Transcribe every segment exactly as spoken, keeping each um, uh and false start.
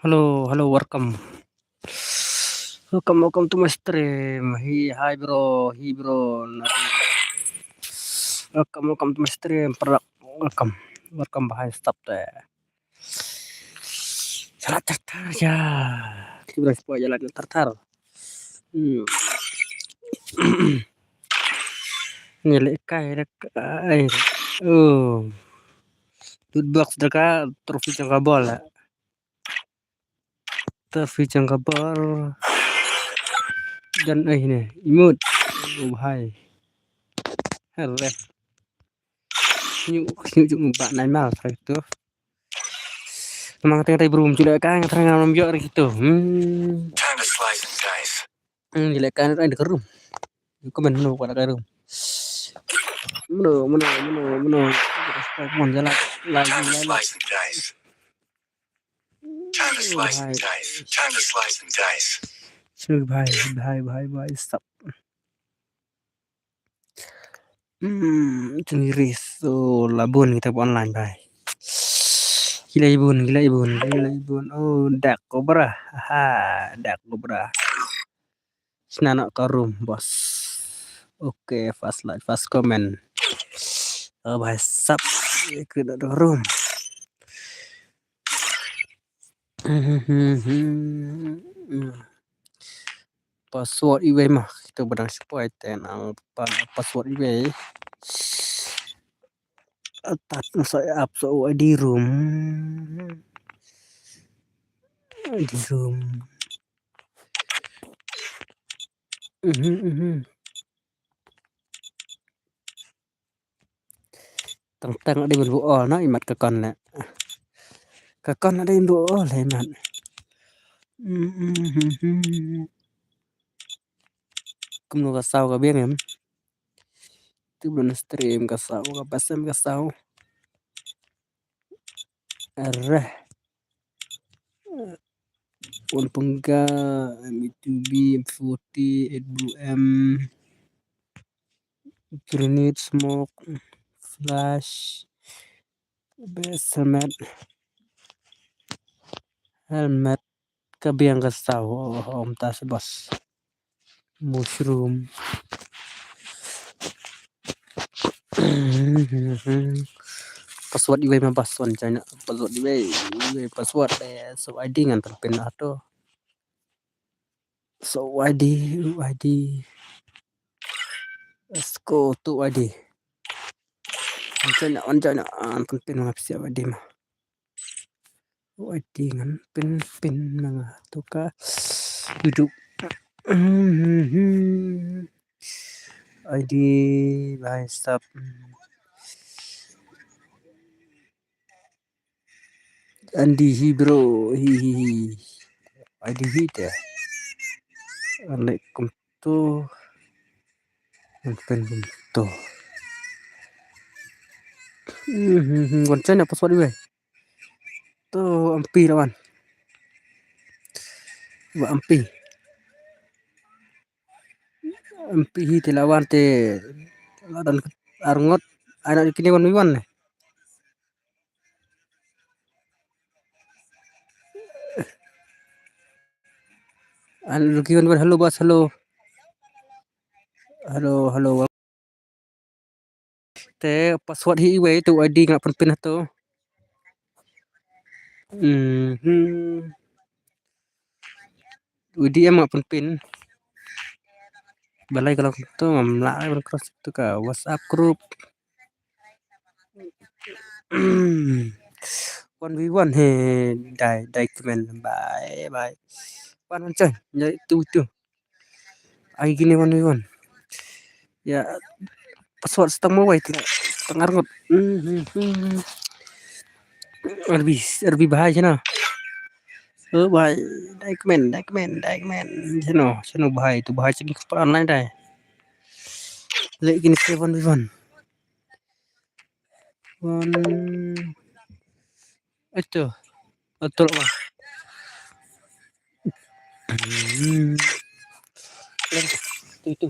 Hello, hello, welcome. Welcome, welcome to my stream. Hi, hi bro, hi bro. Welcome, welcome to my stream. Prak, welcome. Welcome bahai stop te. Jalan tar tar ya. Kita berang sepoi jalan tar tar. Hmm. Ni leh kai dak ai. Oh. Loot box dak ka trophy jong ka bol. Trophy jong ka bol. Dan ai ne. Imut. Oh, bahai. Hello. Sñiuh, sñiuh jong ba nai mal trai tu. Namang teng trai brum ju leh kai nga trai ngam ïoh ri tu. Hmm. Time to slice and dice. Hmm, ju leh kai na da ka room. Yu ka men no ka da ka room. Mano, mano, mano, mano. Mon jala lai lai lai. Time to slice and dice. Time to slice and dice. Sure, bhai, bhai, bhai, bhai, stop. Hmm, tu ni ris. So, la bun kita buat online, bhai. Gila ibun, gila ibun, gila ibun. Oh, Dark Cobra. Aha, Dark Cobra. Sna nak ka room, bos. Okay, first like, first comment. Oh, bhai, sap. Ke nak ka room. Password iwei mah. Kita benang sepoi ten ang pan password iwei. Atat masa ap so I D room. I D room. Mhm, mhm. Tang tang dei ban buh ol na imat ka kon le. Ka kon dei ban buh ol imat. Mhm, mhm. Kumno ka saw ka biang em. Tu ban stream ka saw ka pasem ka saw. Areh. Wan pengga, M two B, M forty, eight blue M, grenade, smoke, flash, best helmet, helmet, ka biang ka saw, oh, oh, om tas bos. Mushroom. Password iwei ma bas wan China. Password iwei, iwei password eh, so I D ngan pynpin ato. So I D, I D. Let's go to I D. Wan China, wan China, an pynpin ma pisa I D ma. Wai ti ngan pyn pyn nanga tu ka YouTube. I D bhai sap. Andy hi bro hi hi hi. I D hi te. Alaikum tu. Ngan pyn kum tu. Hmm, hmm, hmm. Wan chai na password iwei. Tu ampi lawan. Ba ampi. Ampi hi te lawan te. Ladan arngot. Anak kini wan wan ne. Anak kini wan wan. Hello bos, hello. Hello, hello. Te password hi iwei tu I D nga pynpin tu. Mhm. I D em nga pynpin. Balai kalau tu ngam lah ban cross tu ka WhatsApp group. One v one he dai dai kmen bye bye. One one chai nyai tu tu. Ai kini one v one. Ya password stang mo wai tang arngot. Hmm, hmm, hmm. Arbi arbi bahai chana. Oh bahai dai kmen dai kmen dai kmen. Chano chano bahai tu bahai chini kepala online dai. Lek kini seven v one. One. Ito. Ito lah. Hmm. Itu itu.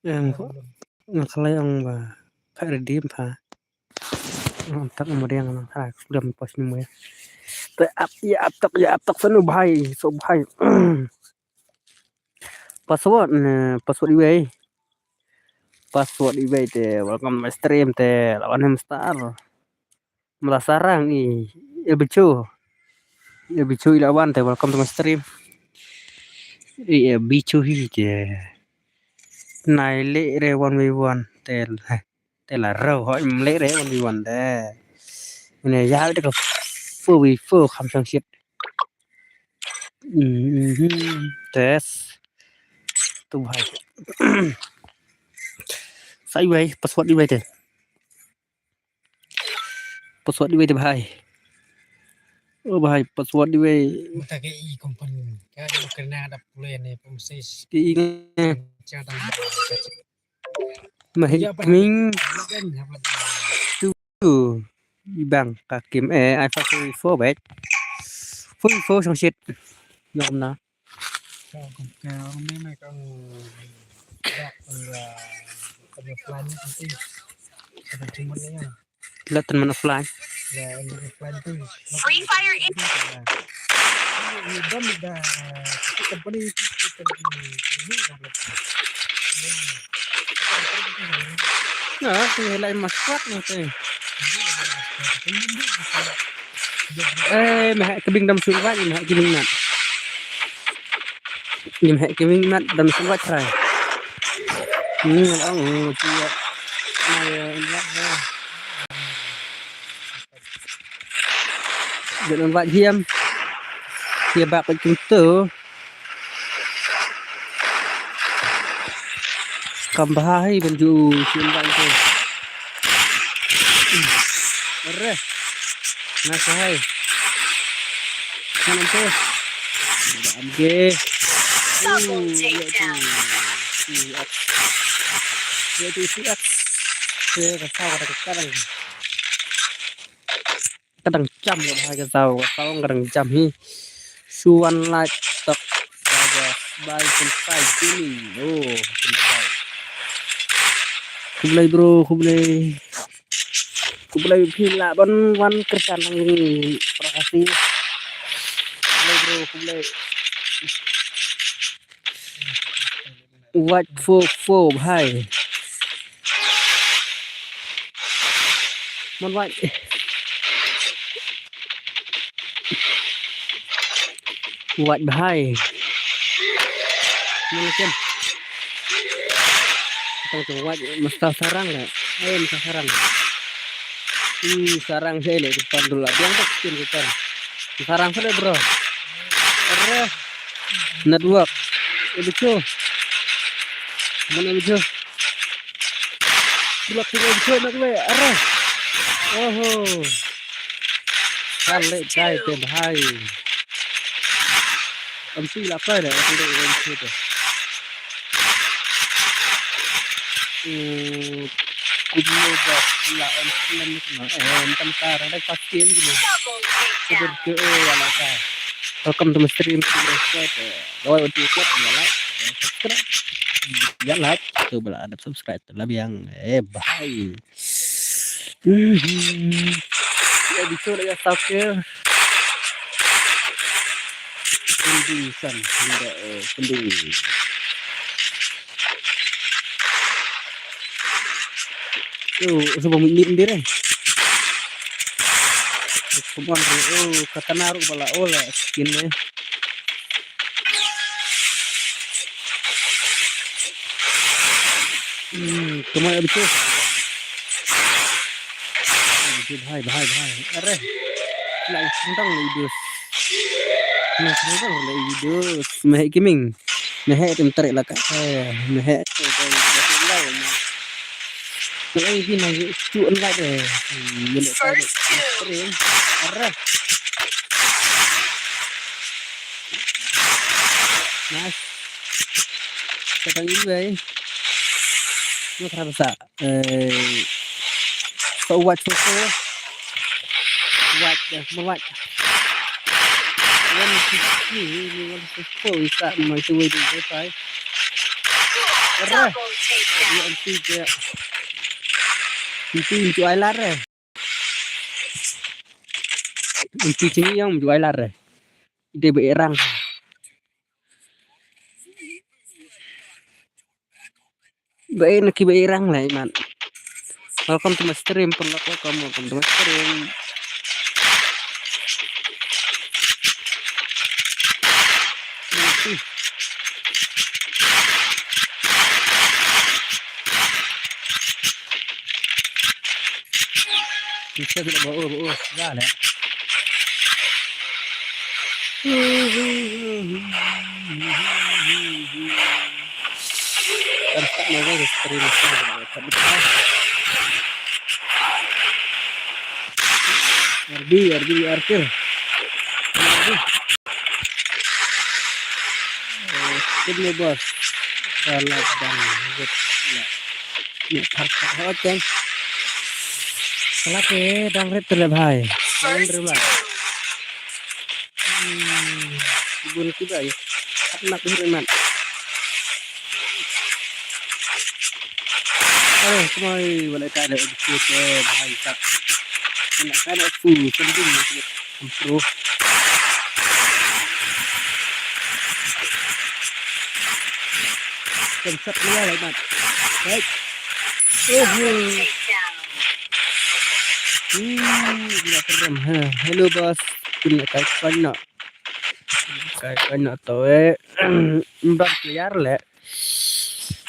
Yang yang kalai ang ba. Pak redeem pa. Hmm, tak mo dia ngam ha, sudah pas ni mo ya. Te ap ya ap tak ya ap tak sanu bhai, so bhai. Password ne, password iwei. Password iwei te, welcome to my stream te, lawan hamster. Mala sarang i, e bicho. E bicho i lawan te, welcome to my stream. I e bicho hi te. Nai le re one by one te. Te la rau ho im le re one by one te. Une ya te ka four by four kham sang shit. Mhm. Test. Tu bhai. Sa iwei, password iwei te. Password iwei te bhai. Oh bhai, password iwei. Mata ke i company. Ka i kena ada pule ne pemsis. Ke i. Cha dang. Mahik ming. Tu. Ibang kakim eh ai fa four four bet. Four four sang shit. Ngam na. Ka ka me me ka ka ka plan ni tu. Ka tu cuma ni ya. Latan mana offline. Free Fire in. Nah, tu helai masuk nanti. Eh, meh kebing dam suruan, meh kebing nat. Ni meh kebing nat dam suruan try. Hmm, ang, hmm, tu ya. Nah, ya, ya, ya. Jangan buat diam. Dia bak kat pintu. Kam bahai ban ju sian ban tu. Arre. Nice hai. Mana tu? Ada amge. Double takedown. Ya tu siap. Saya kata kata kata. Ka dang jam ka bhai ka saw, ka saw ka dang jam hi. Suan like tok. Raja bai pynpai jini. Oh, pynpai. Khublei bro, khublei. Khublei phi lah ban wan kyrshan nang prakasi. Khublei bro, khublei. Wat fo fo bhai. Mon wat. Wat bhai. Mon kem. Tang tu wat masta sarang le. Ayo masta sarang. Hmm, sarang saya le depan dulu. Biang tak skin depan. Sarang saya bro. Arre. Network. Eh, bicho. Mana bicho? Tulak sini bicho nak gue. Arre. Oho. Kan le kai te bhai. Am si la kai le kan le kan si te. Hmm, kumno ba la on plan ni kumno. Eh, entam ka rang dai pasti ni kumno. Double takedown. Kudur ke, eh, ya la ka. Welcome to my stream, subscribe, eh. Oi, oi, subscribe, ya like, eh, subscribe. Ya like, tu bala ada subscribe tu lah biang. Eh, bye. Mhm. Ya, bicho dah ya stalker. Pending san, hynda, eh, pending. Oh, sebab mid mid eh. Come on, bro. Oh, katana ru bala ola skin eh. Hmm, come on, bicho. Bicho, bhai, bhai, bhai. Arre. Lai sentang le idus. Nah, sentang le idus. Meh kiming. Meh tim tarik la ka. Eh, meh tu dah dah dah. Kalau ini nanti tu enggak deh. Hmm, ini tarik. Arre. Nice. Katang iwei. Ni kerap sa. Eh, so what so so. What, eh, what. One fifty, ni one fifty, isa, ni mai suwei di, eh, pai. Arre. Double takedown. Ni anti dia. Anti, anti ai lar, eh. Pi chini yang ju ai lar re. Ide be erang. Be na ki be erang lai man. Welcome to my stream, pun welcome, welcome to my stream. Kita tidak bawa, bawa, ya, lah. Kan tak mau, guys, stream. Arbi, Arbi, Arkir. Kidney bos. Salah bang. Ni thar thar hotel. Salah ke dang rit terlebih hai. Dang rit lah. Hmm, bun kita ya. Anak ni man. Aduh, kemai balik tak ada sedikit eh, bahaya tak. Nak tak ada aku sendiri. Bro. Kan sat ni lah, Mat. Baik. Oh, hmm. Hmm, gila keren. Ha, hello, bos. Kena kai kena. Kai kena tu, eh. Empat player, leh.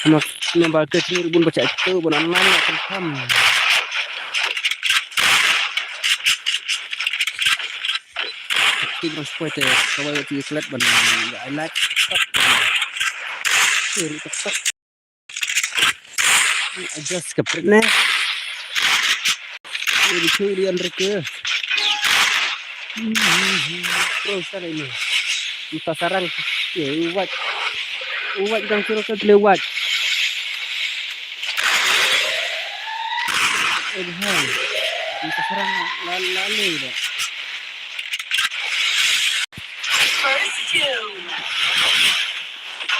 Mak, nampak ke sini bun baca itu, bun aman, lah, confirm. Ti bang spoil te, kawai ti klet ban, I like. Ti ri tak tak. Adjust ke prit ne. Ri tu ri andre ke. Terus kali ini. Minta sarang. Ya, uwat. Uwat dang suruh ke beli uwat. Eh, hai. Minta sarang la-, lalu dah.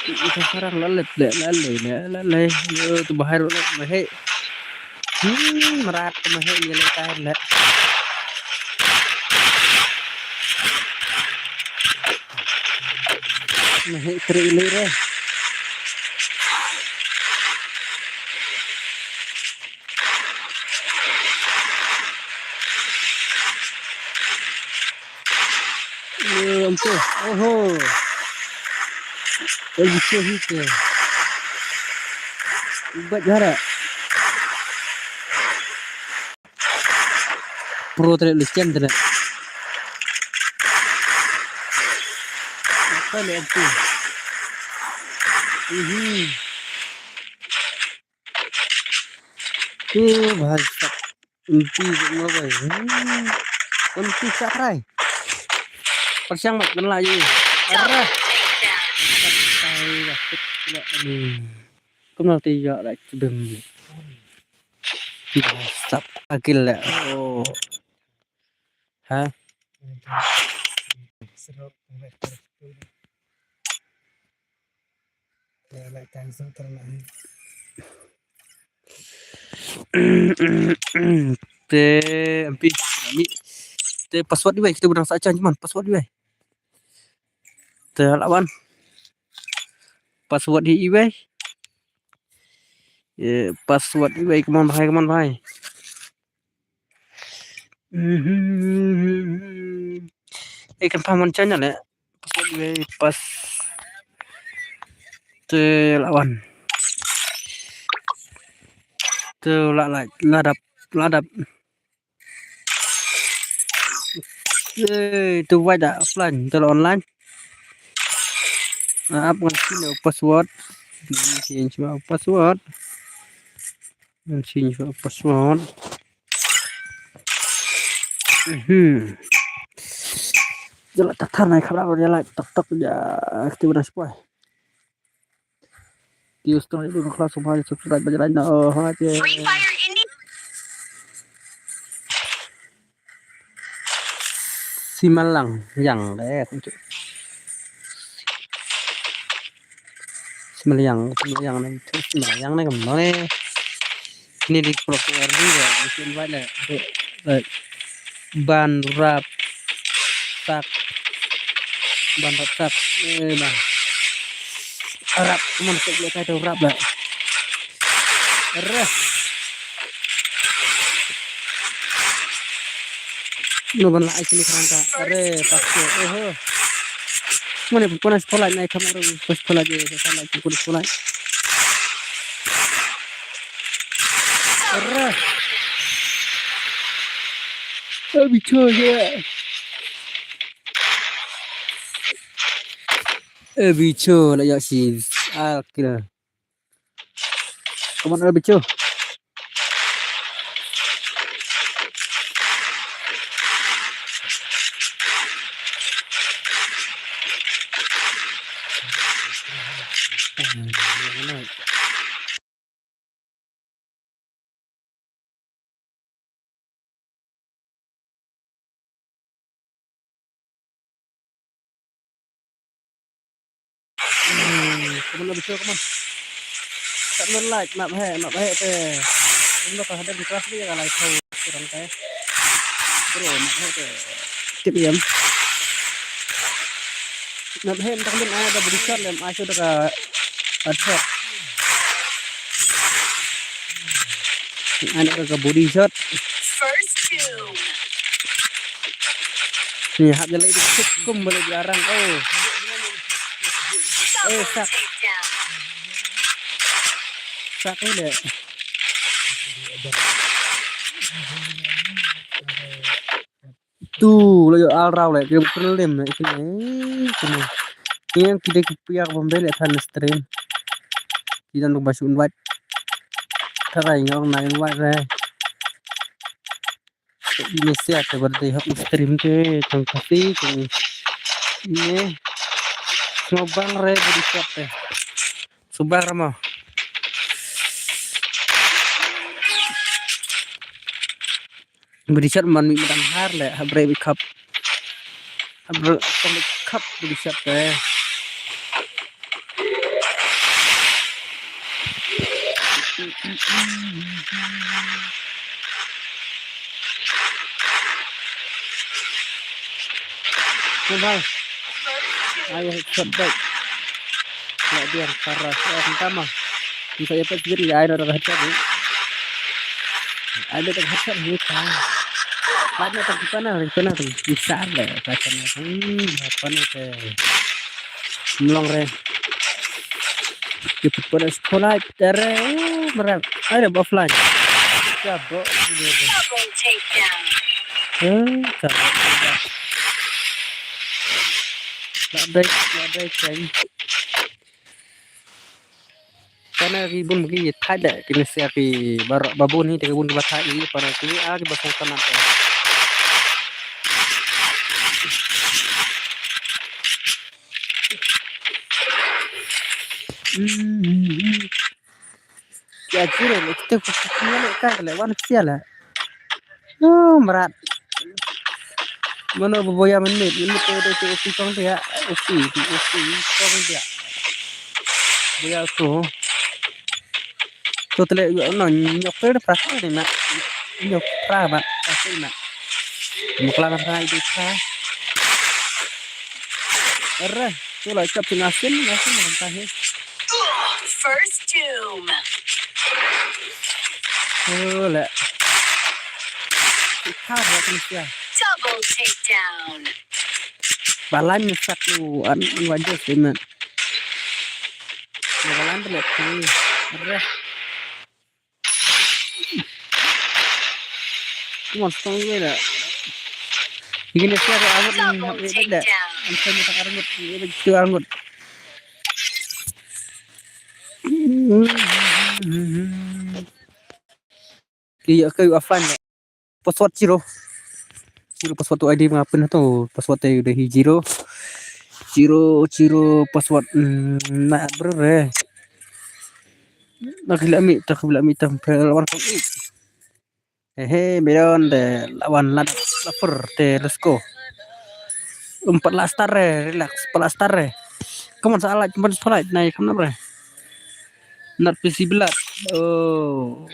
Ita sarang lalet le, lale le, lale. Yo, tu bahai ro le, mahai. Hmm, merat tu mahai ni le, kar le. Mahai teri le re. Yo, ampe. Oho. Oy, bicho hi ke. Ubat jara. Pro tele luchen tele. Apa le ampe? Mhm. Ke bahar sat. Empi jong mo bai. Hmm. Empi sat rai. Persiang mat kan lagi. Arah. Sai dah. Kena ni. Kena ti ya rai tudung. Bahar sat. Agil lah. Oh. Ha? Te ampi ni. Te password iwei kita budang sa chan cuman password iwei. Te lawan. Password iwei. Eh, password iwei, come on bhai, come on bhai. Mhm. Eh, kan pam wan channel eh. Pas wan wei, pas. Te lawan. Te la la la dap, la dap. Eh, tu wai da offline, tu la online. Ap ngan change password. Ngan change password. Ngan change password. Mhm. Jala tatar nai khabra jala tok tok ja aktif na spoil. Tiu strong itu kelas semua subscribe ba jala na oh ha je. Simalang yang deh. Simalang, Simalang ni, Simalang ni kam ni. Ni di Pro Player ni ya, di sini banyak. Ban rap. sak. Ban rap sak. Eh, ban. Rap, kumno sek le kai tu rap le. Reh. No ban la ai sini kerangka. Are, pasko. Oho. Mane pun pun sekolah nai kamar pun sekolah je sekolah je pun sekolah. Are. Eh, bicho je. Eh, bicho la ya si. Ah, kira. Come on, Rabicho. Hmm, come on, Rabicho, come on. Tak nol like, nak he, nak he te. Ini kau hadap di kelas ni, ya, kalau kau kurang te. Bro, nak he te. Tip yam. Nak he, entah mungkin ada body shot lem, ayo dah ka headshot. Anak ka body shot. First kill. Ni hap jalan itu cukup boleh dilarang. Oh. Eh, sak. Sak ni deh. Tu la ïoh ar rau le, ki pynlem ne, kine, kine. Kine ki dei ki pia ka Bombay le than stream. Ki don ba shu invite. Tharai ngong na invite re. Kine sia te ba dei hok stream te, tang kasi, tang ne. Ngobang re body shot te. Subang rama. Body shot man mi madan har le, habre bi khap. Habre tong bi khap body shot te. Bye bye. Ai, headshot baik. Nggak dia parah. Oh, entah mah. Bisa ya, Pak, jadi ya, ada headshot ni. Ada headshot ni, kan. Mana tak kita nak, kita nak tu. Bisa le, kita nak. Hmm, apa ni tu? Melong re. Kita pada sekolah, dare, merang. Ada offline. Siapa? Double takedown. Eh, siapa? Nak break, nak break, kan. Kana ki bun ki thait de, kine sia ki bar-, babun hi te ki bun ki ba thait hi, para ki a ki ba song tanam te. Hmm. Ya, jure, le, kita ku, ku, ku, le, ka, le, wan, sia, le. Oh, mrad. Mano ba boya mynmiet, mynmiet te, te, te, upi kong dia, upi, upi kong dia. Boya tu. Tu tele, no, nyok te pra ni ma. Nyok pra ma, pra ni ma. Mukla na pra, itu pra. Erre, tu la chap tu nasin, nasin, nasin, nasin. First doom. Oh, le. Ka ha ni sia. Double takedown. Balan ni sat tu an, an wajah sih, man. Balan tu le. Re. Come on, strong way da. Ini sia tu angut ni, double takedown. Angut ni, angut. Ki ïa ka offline. Password zero. Zero password tu I D ma pin tu. Password tu udah hi zero. Zero, zero password. Hmm, na bro re. Na kila mi, tak kila mi tak pel wan kong i. Hehe, bidon de lawan lad lapur de, let's go. Empat la star re, relax, empat la star re. Come on, sa alai, empat la star re, nai, come on, re. Not P C blood. Oh.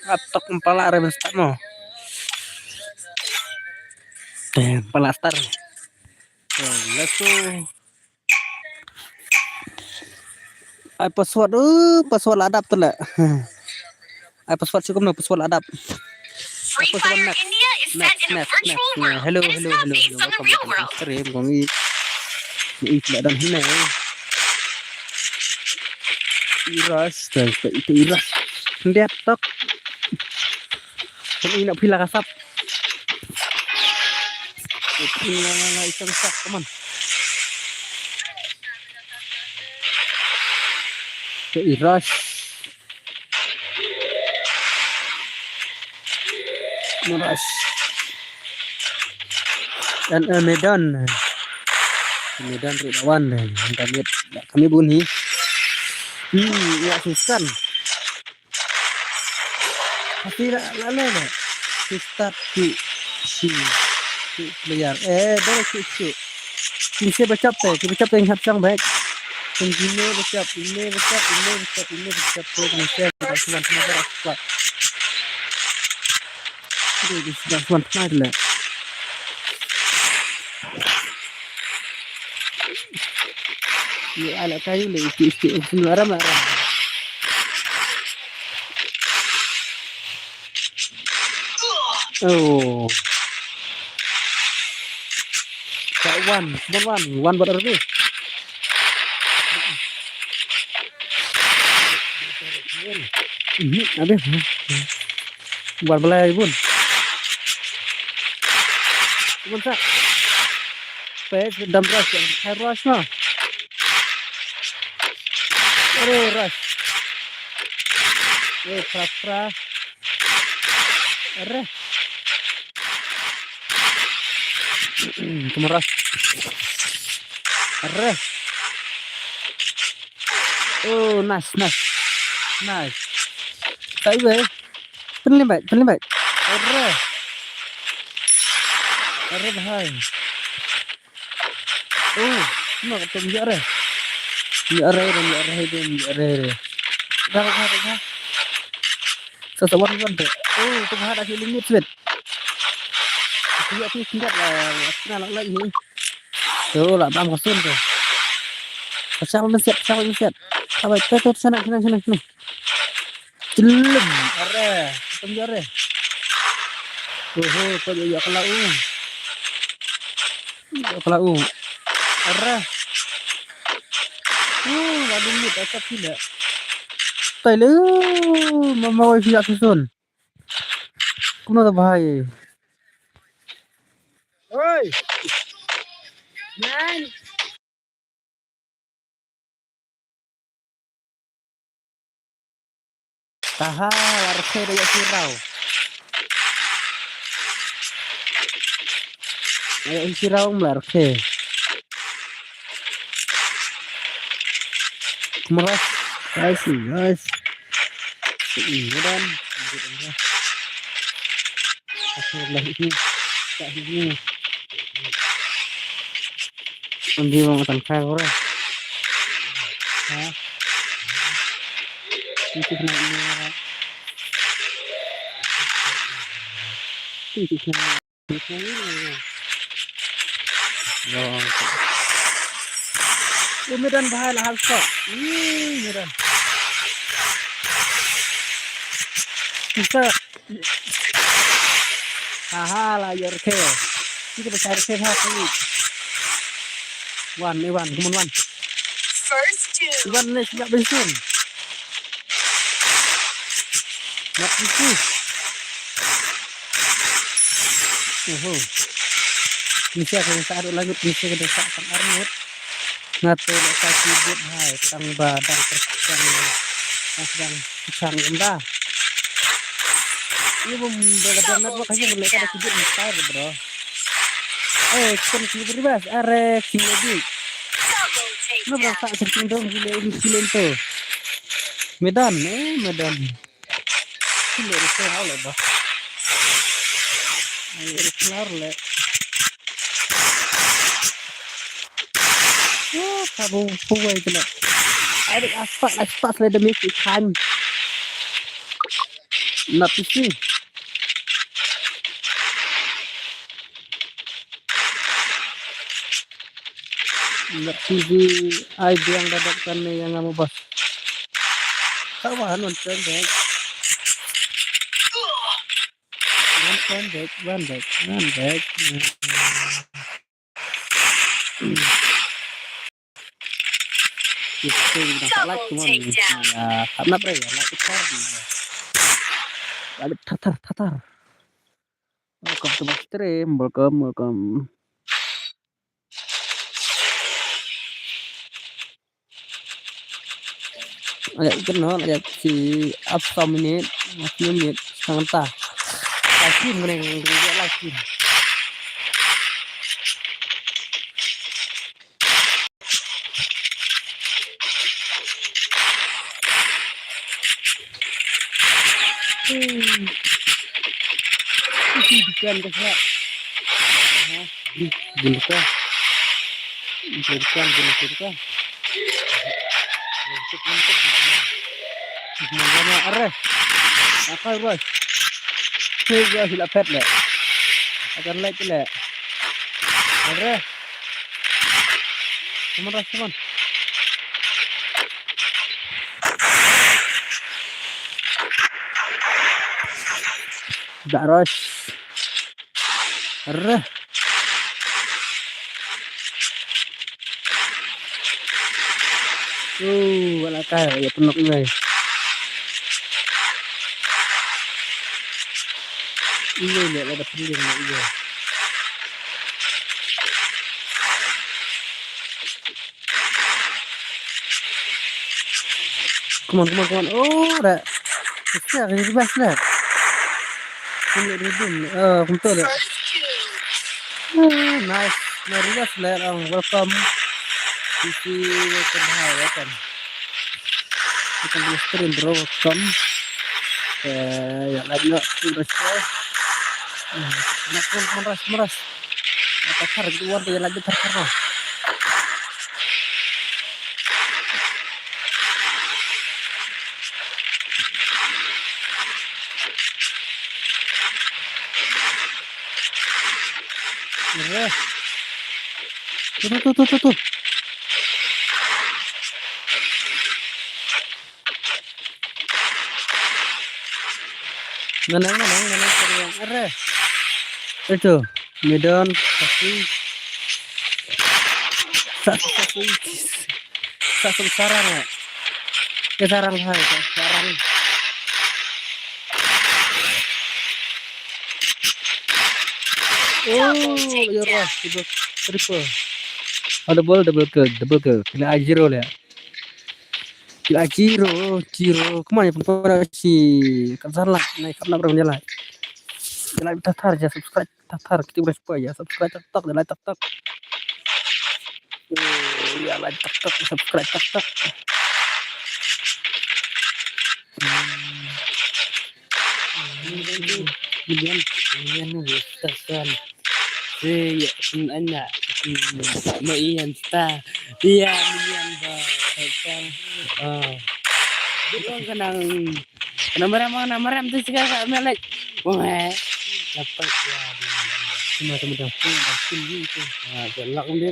Atok empala re ben start mo. Pala star. Let's go. Ai password, uh, password la dap tu le. Ai password chukum na password la dap. Free Fire India is set in a virtual world. Hello, hello, hello, hello. Welcome, welcome. Stream kong i. I la dan hne. Iras, dan itu iras. Dia tok. Kong i na pila kasap. Ina na isang sak, come on. Ke iras. Iras. Dan eh, Medan. Medan ri lawan deh. Kami bun hi. Hmm, ya sukan. Pasti la la la la. Ki start ki si ki player. Eh, dah ki si. Ki si backup teh, ki backup teh hap sang baik. Ki ne backup, ne backup, ne backup, ne backup teh ki si backup suan suan backup. Aduh, ki suan suan tengah tu lah. Ye ala kayu le iti iti iti aram aram. Oh. Ka wan, wan wan wan bad arbi. Ini ada. Wan belai bun. Bun sa. Pes dam ras, hai ras na. Aduh, ras. Eh, pras pras. Arre. Kemeras. Arre. Oh, nice, nice. Nice. Tak ibai. Penlimbait, penlimbait. Arre. Arre bahai. Oh, no, ketum jare. Jare, jare, jare. Dah, dah, dah. Sa sa wan wan te. Oh, tu bahar dah limit swit. Dia tu singkat lah. Kena lah lagi ni. Tu lah bam kosun tu. Pasang meset, pasang meset. Apa tu tu sana sana sana sana. Celem. Are, tu jare. Oh, kau ya kalau. Kalau. Arah. Uh, lalu ni tak sap sila. Tai le. Mama wai sila susun. Kumno ta bhai. Oi. Man. Taha, la rkhe da ïa sirau. Ïa sirau la rkhe. Kumras, guys, guys. Ini dan. Akhirnya ini. Tak ini. Ym dei ba nga tang kha ko re. Ha? Ym dei ba nga. Ym dei ba nga. Yo. Ym dei ba ha la hal ko. Ym dei ba. Kita Aha, la ïa rkhe. Kita ba sa rkhe ha kali. Wan, Iwan, come on, Wan. First two. Iwan, ne sibak bensin. Nak isi. Oho. Ni sia ka sa aduk lanjut, ni sia ka sa sang arngut. Nga te leh ka keyboard hai tang ba dang ter-, dang, dang, dang, dang, dang, dang. Ini bum, dang, dang network aja boleh ka da keyboard mustahil, bro. Eh, kan keyboard bas, are king lagi. Kenapa tak sering dong gila ini, gila itu? Medan, eh, Medan. Ki leh ri klar leh ba. Ai, ri klar leh. Yo, ka bu puwei ka leh. Ai, ri aspak, aspak leh demi ki khan. Na P C. Nga T V ai biang da dok kan ne yang amo bas. Ka wan wan pen dek. Wan pen dek, wan dek, wan dek. Double takedown. Ya, karena apa ya? Like tar. Like tar, tar, tar, tar. Welcome to my stream. Welcome, welcome. Aja ikut no, aja si up some minute, last minute, setengah ta. Last minute, kena, kena, kena, last minute. Hmm. Isi ikan ka sela. Ha, di, di ka. Di ka, di ka. Mangana are. Akai bos. Hei bos, sila pet le. Akan like le. Are. Come on, Ras, come on. Daros. Reh. Oh, wala kai, ya penok ngai. Ini le, ada pending le, iya. Come on, come on, come on. Oh, da. Siya, kaya reverse le. Kaya reverse le. Oh, kumto le. Oh, nice. Na reverse le. Oh, welcome. Sisi, welcome. Hi, welcome. Welcome to the stream, bro. Welcome. Eh, ya, like na, reverse le. Hmm, na, come on, rush, rush. Thar thar, kita wan, kita lagi thar thar. Eh. Tuh, tuh, tuh, tuh, tuh, tuh. Nganang, nganang, nganang, nganang. Are. Itu, midon, sapi. Sa-, sapi. Sa-, sa-, sarang, ya. Ya, sarang, hai, sarang. Oh, ya, wah, triple. Ada bol, double kill, double kill. Kena zero le. Kila zero, zero. Kemana pun pada si. Kan salah, naik kan nak berapa jalan. Kila tatar ya, subscribe tatar. Kita boleh support ya, subscribe tak tak, like tak tak. Oh, ya, like tak tak, subscribe tak tak. Hmm. Million, million, million, million, million. Iya, anak. Ma iyan ta. Iya, million ba. Ah. Dia kan kena, kena maram, kena maram tu juga kat Melek. Wah, eh. Dapat ya. Cuma teman-teman. Ah, padlock dia.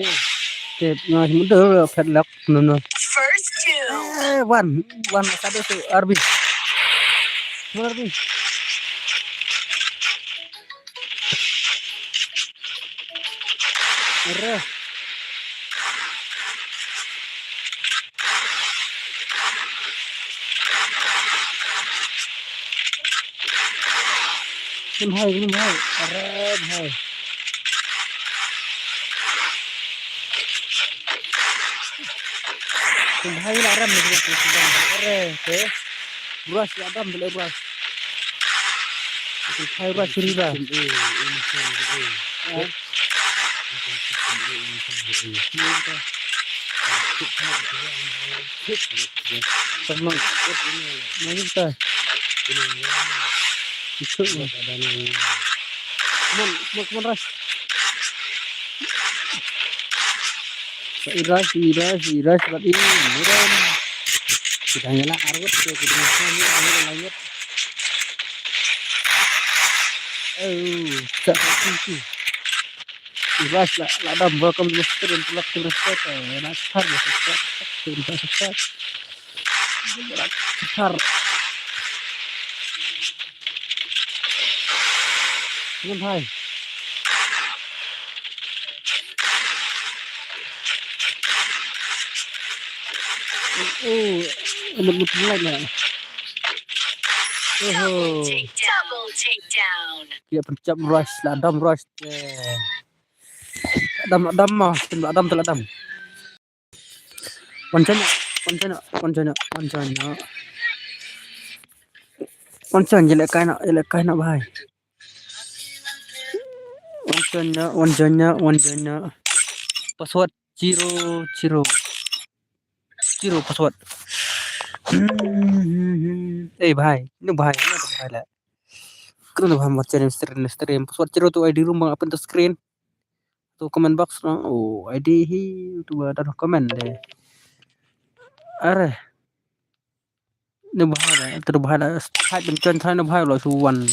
Okey, nah, mudah padlock. No, no. First kill. Eh, one, one, satu, satu, R B. Mana R B? Merah. Minhai, minhai. Are, minhai. Minhai la ram ni, minhai. Are, okay. Brush la ram, brush. Minhai brush, riba. Sama. Mana kita? Itu. Mon, mon, mon, ras. Iras, iras, iras, bat ini, mudah. Kita nyala arwet ke, kita nyala arwet langit. Oh, tak pasti. Rush la, la dam, welcome to the stream, to the stream, to the stream, to the stream. Ngan hai. Oh, ngan mut mulai na. Oho. Double takedown. Ïa, pynjop Rush, la dam Rush. Eh. Dam, dam ma, dam, dam, dam. Wan join, wan join, wan join, wan join. Wan join, ïa leh kai na, ïa leh kai na bhai. Wan join na, wan join na, wan join na. Password zero zero. Zero password. Eh bhai, ni bhai, ni bhai la. Kena bhai, mar join stream, stream. Password zero tu I D room bang apa tu screen. Tu comment box no. Oh, I D hi tu ba dah comment deh. Are. Ni bahai dah, tu bahai dah. Hai ben join try ni bahai lo su wan.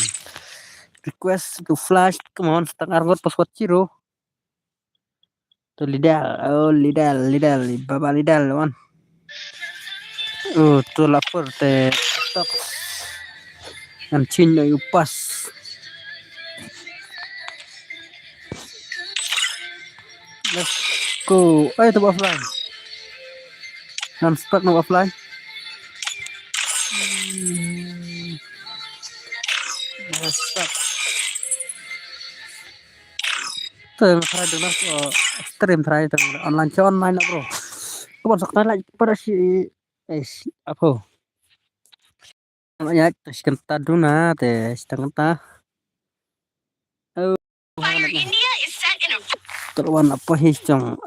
Request to flash, come on, stang argot password zero. Tu Lidal, oh Lidal, Lidal, baba Lidal wan. Oh, tu lapar te tok. Ngan chin no yu pas. Let's go. Eh, tu offline. Ngan spark no offline. Hmm. Ngan spark. Tu yang try dulu, oh, stream try tu online, online na bro. Kau masuk try lagi pada si, eh, si apa? Namanya tu si kenta duna te si kenta. Oh, Fire India is set in a terlawan apa hi cong?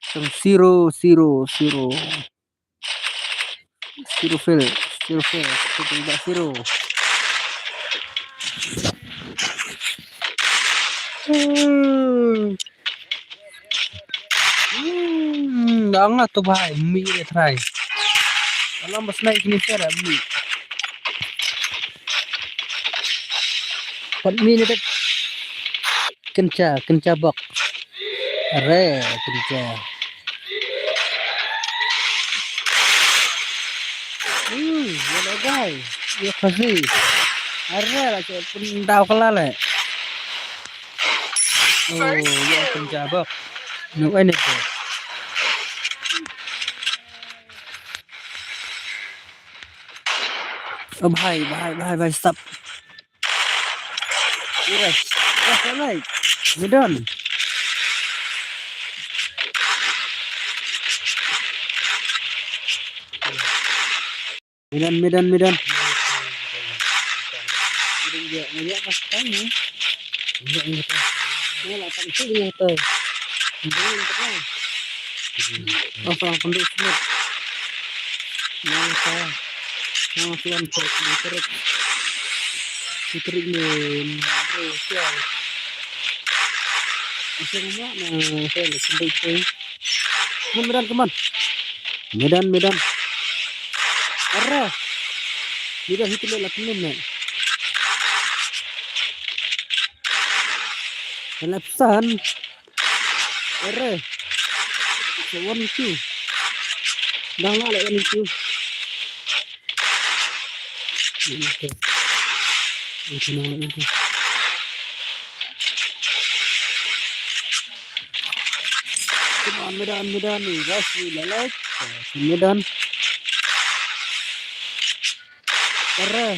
Cong zero zero zero. Zero fail, zero fail, zero zero. Hmm. Hmm, dah ngah tu bhai, mi dia try. Kalau mas naik ni saya dah mi. Pat mi ni tak kenca, kenca bok. Are, kenca. Hmm, ya lah guys. Ya kasih. Are lah cek pun dau kelale. Oh, ya kenca bok. Nuk ini tu. Oh, bhai, bhai, bhai, bhai, stop. Yes. Yes, alright. We're done. Medan, Medan, Medan. Ngajak, ngajak pas tang ni. Ngajak, ngajak. Ngajak lah tak mesti ngajak tu. Jangan tak lah. Pasal penduk semut. Yang saya, yang tuan tu diterik, diterik ni, bro, sial. Macam mana saya nak sendiri tu? Medan, Medan, come on. Medan, Medan. Arre. Medan hitu le la pynlem ne. La pynsan. Arre. Sa wan hitu. Dang la la wan hitu. Come on, Medan, Medan, guys, we like, uh, Medan. Arre.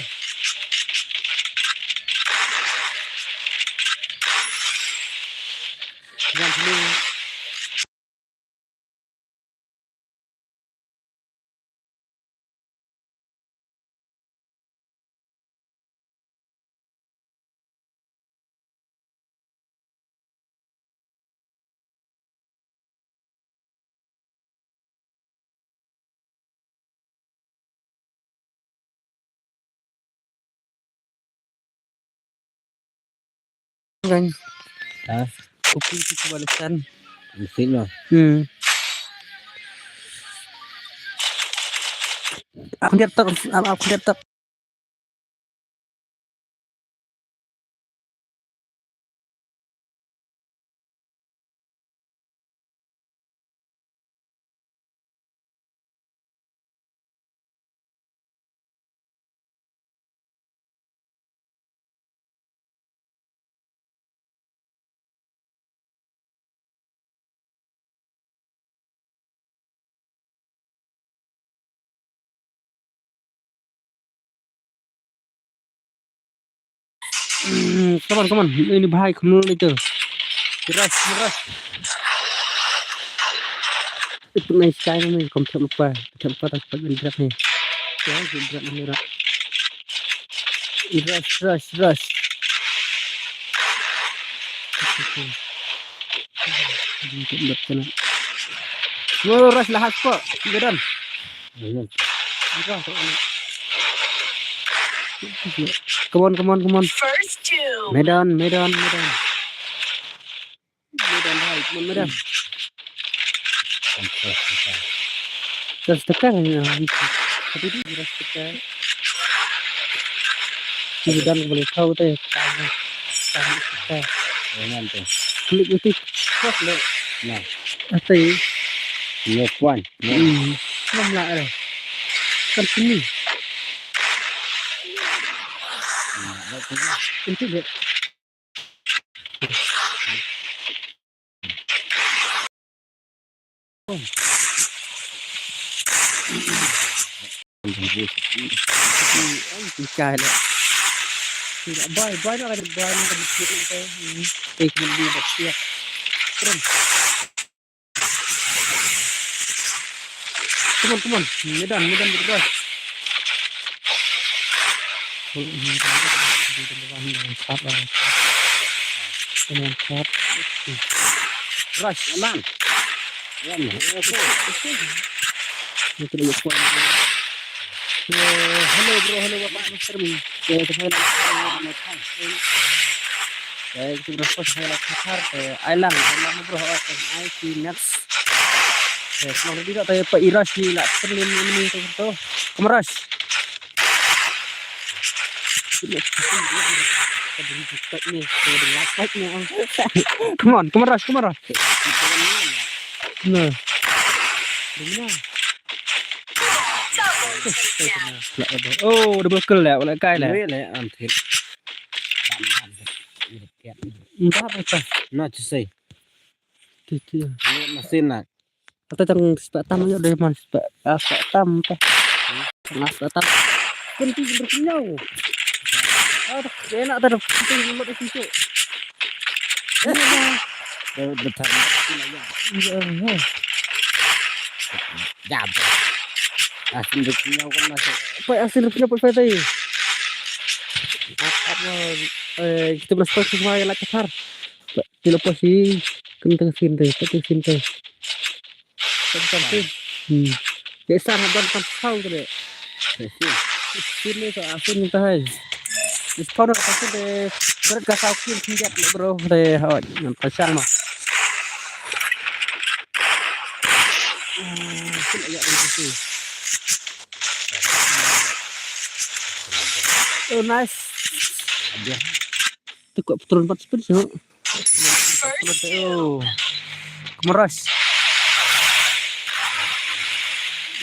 Jangan sini. Kan. Ha? Kopi tu cuba lesan. Mesti no. Hmm. Aku lihat tak, aku lihat tak. Hmm, come on, come on. Ini bahaya, come on, itu. Rush, rush. Itu nice guy ni, kom thep lupa. Thep lupa tak pat drag ni. Ya, drag ni, drag. Rush, rush, rush. Rush lah, has kok. Gadan. Come on, come on, come on. First two. Medan, Medan, Medan. Medan, hai, come on, Medan. Terus tekan ya. Tapi dia terus tekan. Medan boleh tahu teh. Tahu. Tahu tekan. Jangan tuh. Klik itu. Kos le. Nah. Ate. Nyo kwan. Hmm. Mam la eh. Kan sini. Itu deh. Bai, bai na, bai na, bai na. Come on, come on. Medan, Medan, bro. Come on, stop. Rush. Aman. Aman. Itu lagi kuat. Eh, hello, bro, hello, Bapak Mister Mi. Eh, kita nak, eh, kita nak, eh, Island, Island, bro, oh, kan, I T next. Eh, selamat datang, Pak Iras, ni lah, terlin ini, tu, tu. Kemerash. Come on, Kemerash, Kemerash. Nah. Oh, double kill lah, wala kai lah. Wei lah, am thit. Entah apa. Nah, cesai. Titi. Ini mesin lah. Kata tang spek tam aja deh, man, spek, ah, spek tam teh. Tang spek tam. Kan tu berkenyau. Ah, tak enak tadi, tu mulut itu, cik. Dah, dah tak. Iya, iya. Jab. Asin berkenyau kan masuk. Apa asin berkenyau, apa tadi? Apa, eh, kita berspek semua yang lagi besar. Ti lepas si kena tengah sin teh, tengah sin teh. Tengah sin. Hmm. Dek san haban tan kau tu dek. Sin ni tak asin minta hai. Dispon dah kasih deh. Seret ka sau kin sinjat le bro deh, hoi, ngan pasang mah. Ah, sin ayat ni kasih. Oh, nice. Ada. Tu kok turun empat speed sih. Oh. Kemeras.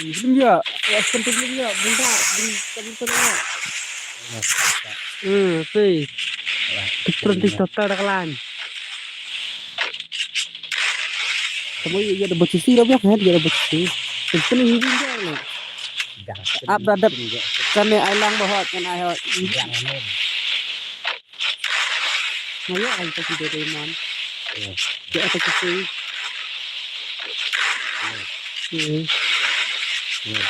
Belum ya. Ya, belum ya. Bentar, bentar, bentar, bentar. Hmm, tu. Turun di total dah kelan. Kamu ya, ya ada bocisi dah, ya, ya ada bocisi. Itu ni hijau dah, ni. Ap dadap. Kan ni ai lang bahot, kan ai hot. Jangan. Maya ai ta ki dei man. Ya. Dia ta ki sui. Ya. Ya.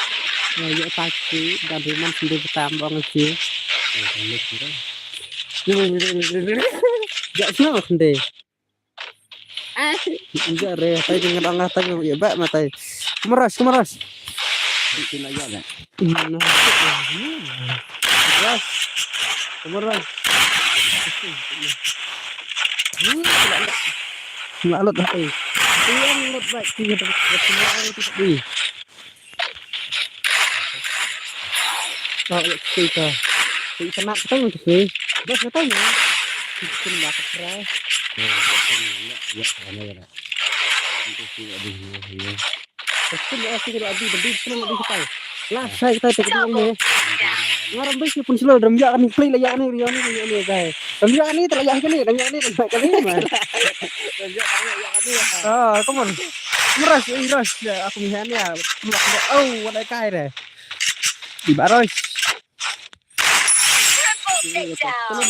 Maya ta ki dan dei man sendiri pertama orang sih. Ya, kan ni kita. Ya, ya, ya, ya. Ya, semua sendiri. Enggak re, tai dengan Allah tai ya ba ma tai. Kemeras, kemeras. Itu nak ya. Kemeras. Kemeras. Ngelut dah tai. Yang ngelut baik tu dia. Oh, ya, kita. Kita nak ketemu tu. Bos katanya. Kita nak keras. Ya, ya, ya. Itu sih, aduh, ya, ya. Pasti ya, aku tidak habis, tapi senang habis kita. Lah, saya kita tak ketemu ni. Ngarang baik pun selalu dalam ya ni, play lah ya ni, ya ni, ya ni, guys. Dalam ya ni, tak ya ni, dalam ya ni, tak ya ni, man. Ah, come on. Rush, eh, rush. Ya, aku melihat ni ya. Oh, what a guy deh. Di baros. Triple takedown.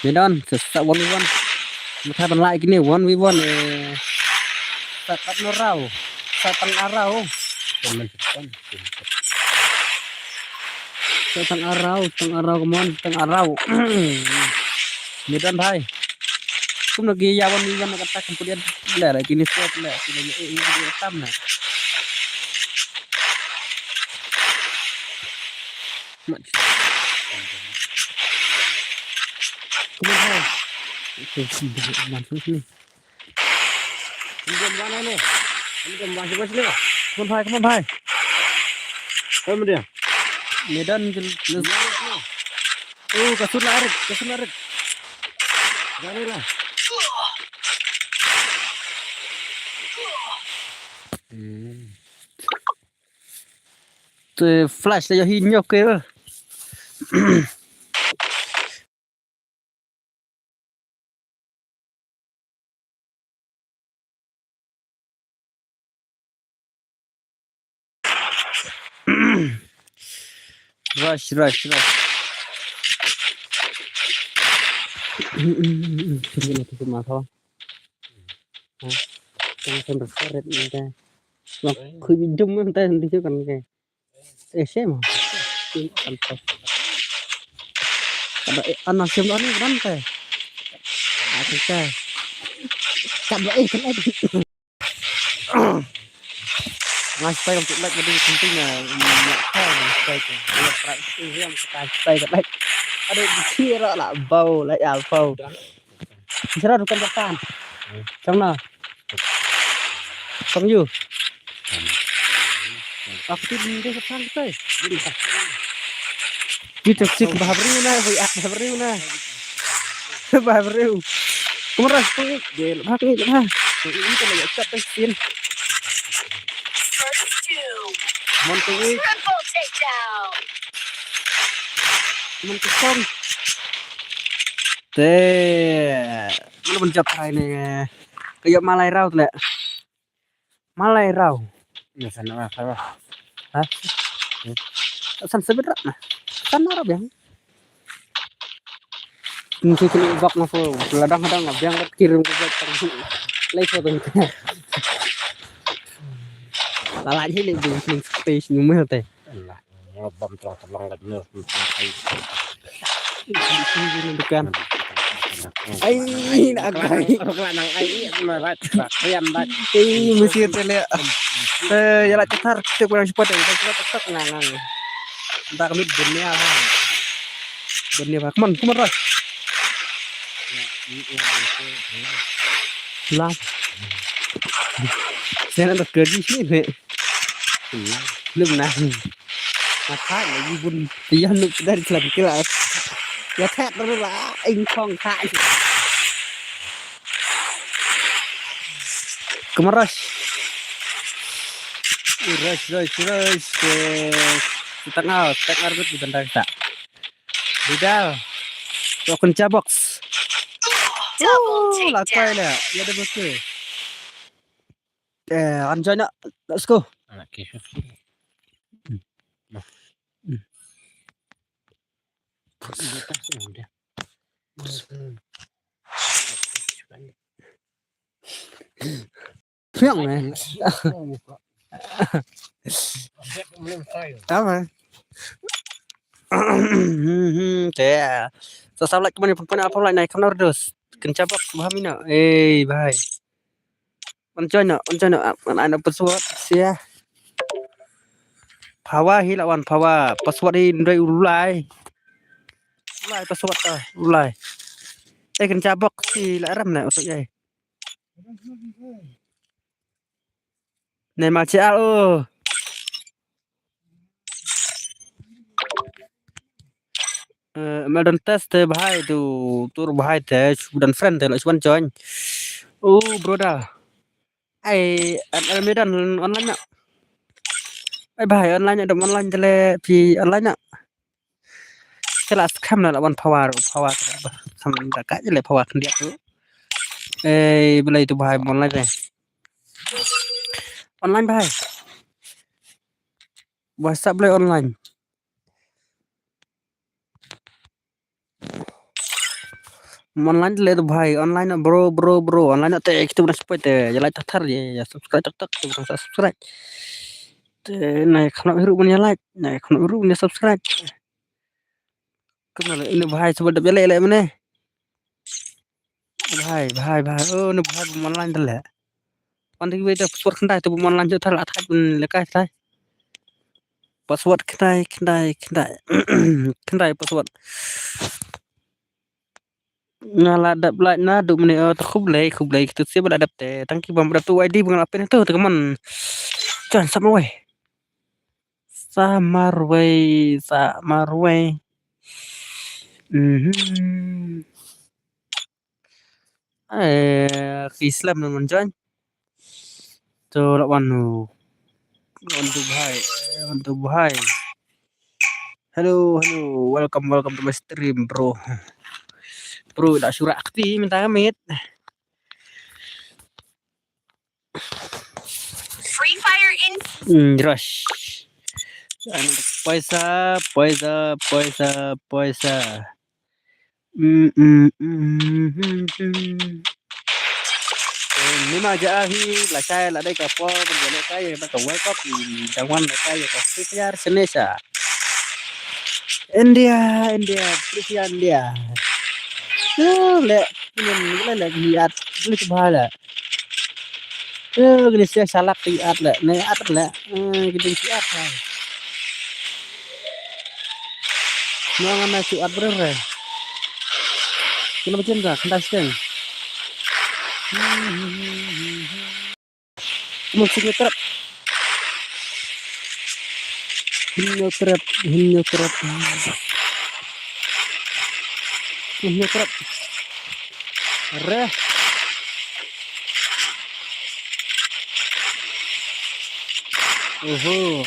Midon, sa, sa one v one. Mata ban lai kini one v one, eh. Sa kat no rau. Sa tang arau. Sa tang arau, tang arau, come on, tang arau. Midon bhai. Kum lagi ya one v one na kata kemudian le lagi ni set le. Sila ni eh ini dia tam na. Mat. Come on, bhai. Okay, man sini. Come on, bhai. Come on, bhai. Come on, dia. Medan jel. Oh, kasut larit, kasut larit. Jangan lah. Hmm. Te flash la ïohi nyok ke. Rush, rush, rush. Tunggu nanti aku makan. Ha? Tunggu sampai seret nanti. Wah, aku jom nanti, nanti juga kan, kayak. Eh, shame. Kada, eh, ana shame ani berante. Aku ka. Kada, eh, kena. Ngai spai untuk like lebih penting na, na ka, ngai spai tu. Dia prak tu yang kita spai ka like. Ada di kira lah bau, like ya bau. Sira dukan katan. Cang na. Cang yu. Aku tu di desa sang tu. Kita sik bahbriu na, bui ak bahbriu na. Bahbriu. Kumara tu dia lepas ni lepas. Ini kan nak cakap tu sin. Mon tu. Mon tu song. Te. Mano ban jop trai ne. Ka ïoh malai rau tle. Malai rau. Ni sana lah, sana. Ha? San sebit rak nah. Sana rak biang. Mesti kena bak na fo. Ladang-ladang biang kat kirim ke bak tang. Lai fo tang. Lalai ni ni stage ni meh te. Alah, ngobam terang terang kat ni. Dukan. Ai, nak kai. Kelak nang ai, marat. Riam bat. Ai, mesti tele. Eh, ya lah cetar, kita kurang cepat, eh. Kita cepat, tak nang nang. Entah kami dunia ha. Dunia ha. Come on, come on, Roy. Lah. Saya nak kerja sini, nih. Lum na. Nga thait la ïa bun ïa nuk dari tlam kila. Ïa thait la la ing khong thait. Kemaras. Rush, rush, rush. Tang ah, tang ah rebut di bandar kita. Bidal. Token jabox. Double takedown. Lakai la. Ïa da bokeh. Eh, anjay nak. Let's go. Anak kisah. Nah. Siang eh. Apa? Te. Sa sa like kemana pun apa like naik kamar dos. Kencabak bah mina. Eh, bhai. Wan join no, wan join no, wan ano password sia. Power hi la wan power, password hi ndai ulai. Ulai password ta, ulai. Eh, kencabak si la ram na usuk yai. Ne ma chial oh. Eh, Meldon test te bhai tu, tur bhai te, sudan friend te, la sudan join. Oh, brother. Ai, M L Medan online na. Ai bhai, online na, dom online te le, pi online na. Te la scam na la wan power, power te la ba. Sam da ka je le power kan dia tu. Eh, belai tu bhai online te. Online bhai. WhatsApp belai online. Online te leh to bhai, online noh bro, bro, bro, online noh te, kito ban subscribe te, ïa like thar thar, ïa, ïa subscribe tak tak, kito ban subscribe. Te, nai kham noh ruh ban ïa like, nai kham noh ruh ban ïa subscribe. Kumno leh, ine bhai, shu dep ïa leh, leh mane. Bhai, bhai, bhai, oh, ine bhai, ban online te leh. Pan te kiwei te password khyndai, te ban online jong te la thait ban leh kai thait. Password khyndai, khyndai, khyndai. Khyndai password. Nga la dep like naduh mynne, oh, te khublei, khublei, kito shisha ba la dep te. Tang ki bym dep tu I D ba nga la pin tu, te ka mon. Jan sap marwei. Sap marwei, sap marwei. Mhm. Eh, ki slem nang join. To la wan nu. Wan tu bhai, wan tu bhai. Hello, hello. Welcome, welcome to my stream, bro. Bro, da shu rah kti mynta ka miet. Free Fire in. Hmm, rush. Paisa, paisa, paisa, paisa. Mm, mm, mm, mm, mm. Eh, nima ja hi la kai la dei ka por ban ja leh kai ba ka World Cup, i dang wan la kai ka Free Fire sene sa. India, India, Free Fire India. Eh, leh, ini leh, leh, lihat, beli tu bhala. Eh, kini sia salak ti at leh, ne at leh. Eh, kini sia at. Nang ana si at ber re. Kena macam ka, kena seng. Mun sing trap. Hinyo trap, hinyo trap. Hinyo trap. Re. Oho.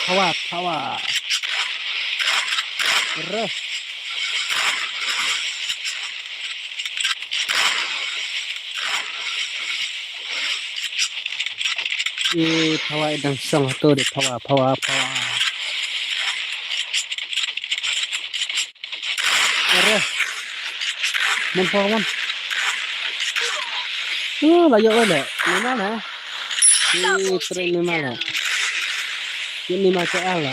Power, power. Re. Ye, power i dang song tu de, power, power, power. Are. Mon power mon. Oh, la yo le. Ni ma le. Ye, tre ni ma le. Ye ni ma ke ala.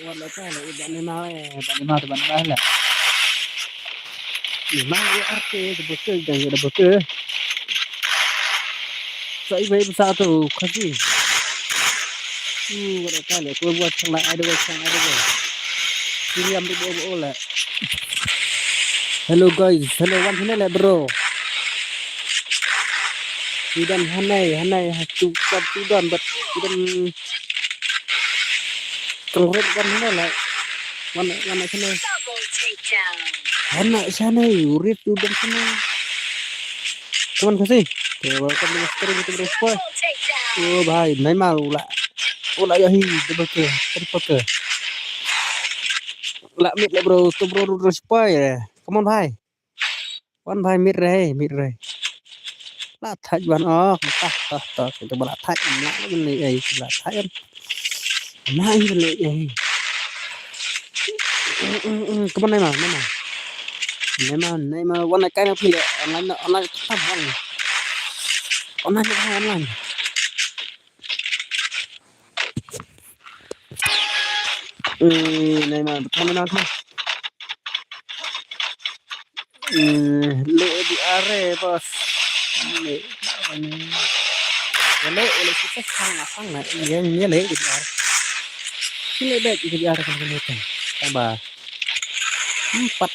Wat la ka la, i ban ni ma, eh, ban ni ma, ban ni ma la. Ni ma, i arte, de beke, dan de beke. Sa i bai sa tu, kasi. Hmm, wat la ka la, ko buat sang la, ada buat sang, ada buat. Kiri am di bawah, bawah la. Hello guys, hello wan sini le bro. Idan hanai, hanai, ha tu, tu don, but idan Tang rit wan hane la. Wan, wan hane. Double takedown. Hane, hane, rit u dang hane. Come on, Khasi. Okay, welcome to the stream, to the stream. Double takedown. Oh, bhai, Neymar, ula. Ula, ya hi, double kill, triple kill. Ula, mid la, bro, tu, bro, ru, ru, spoil, eh. Come on, bhai. Wan bhai, mid re, mid re. La thait wan, oh, tah, tah, tah. Kita ba la thait, na, na, na, eh, la thait. Na, eh, na, eh. Mm, mm, mm. Come on, Neymar, Neymar. Neymar, Neymar, wan na kai na phi le. Online na, online, online. Online, online. Eh, Neymar, betul Neymar tu. Eh, le di are, bos. Le, le, le, kita sang, sang na, yang ni le di are. Ni le di are kan kita. Tambah. Empat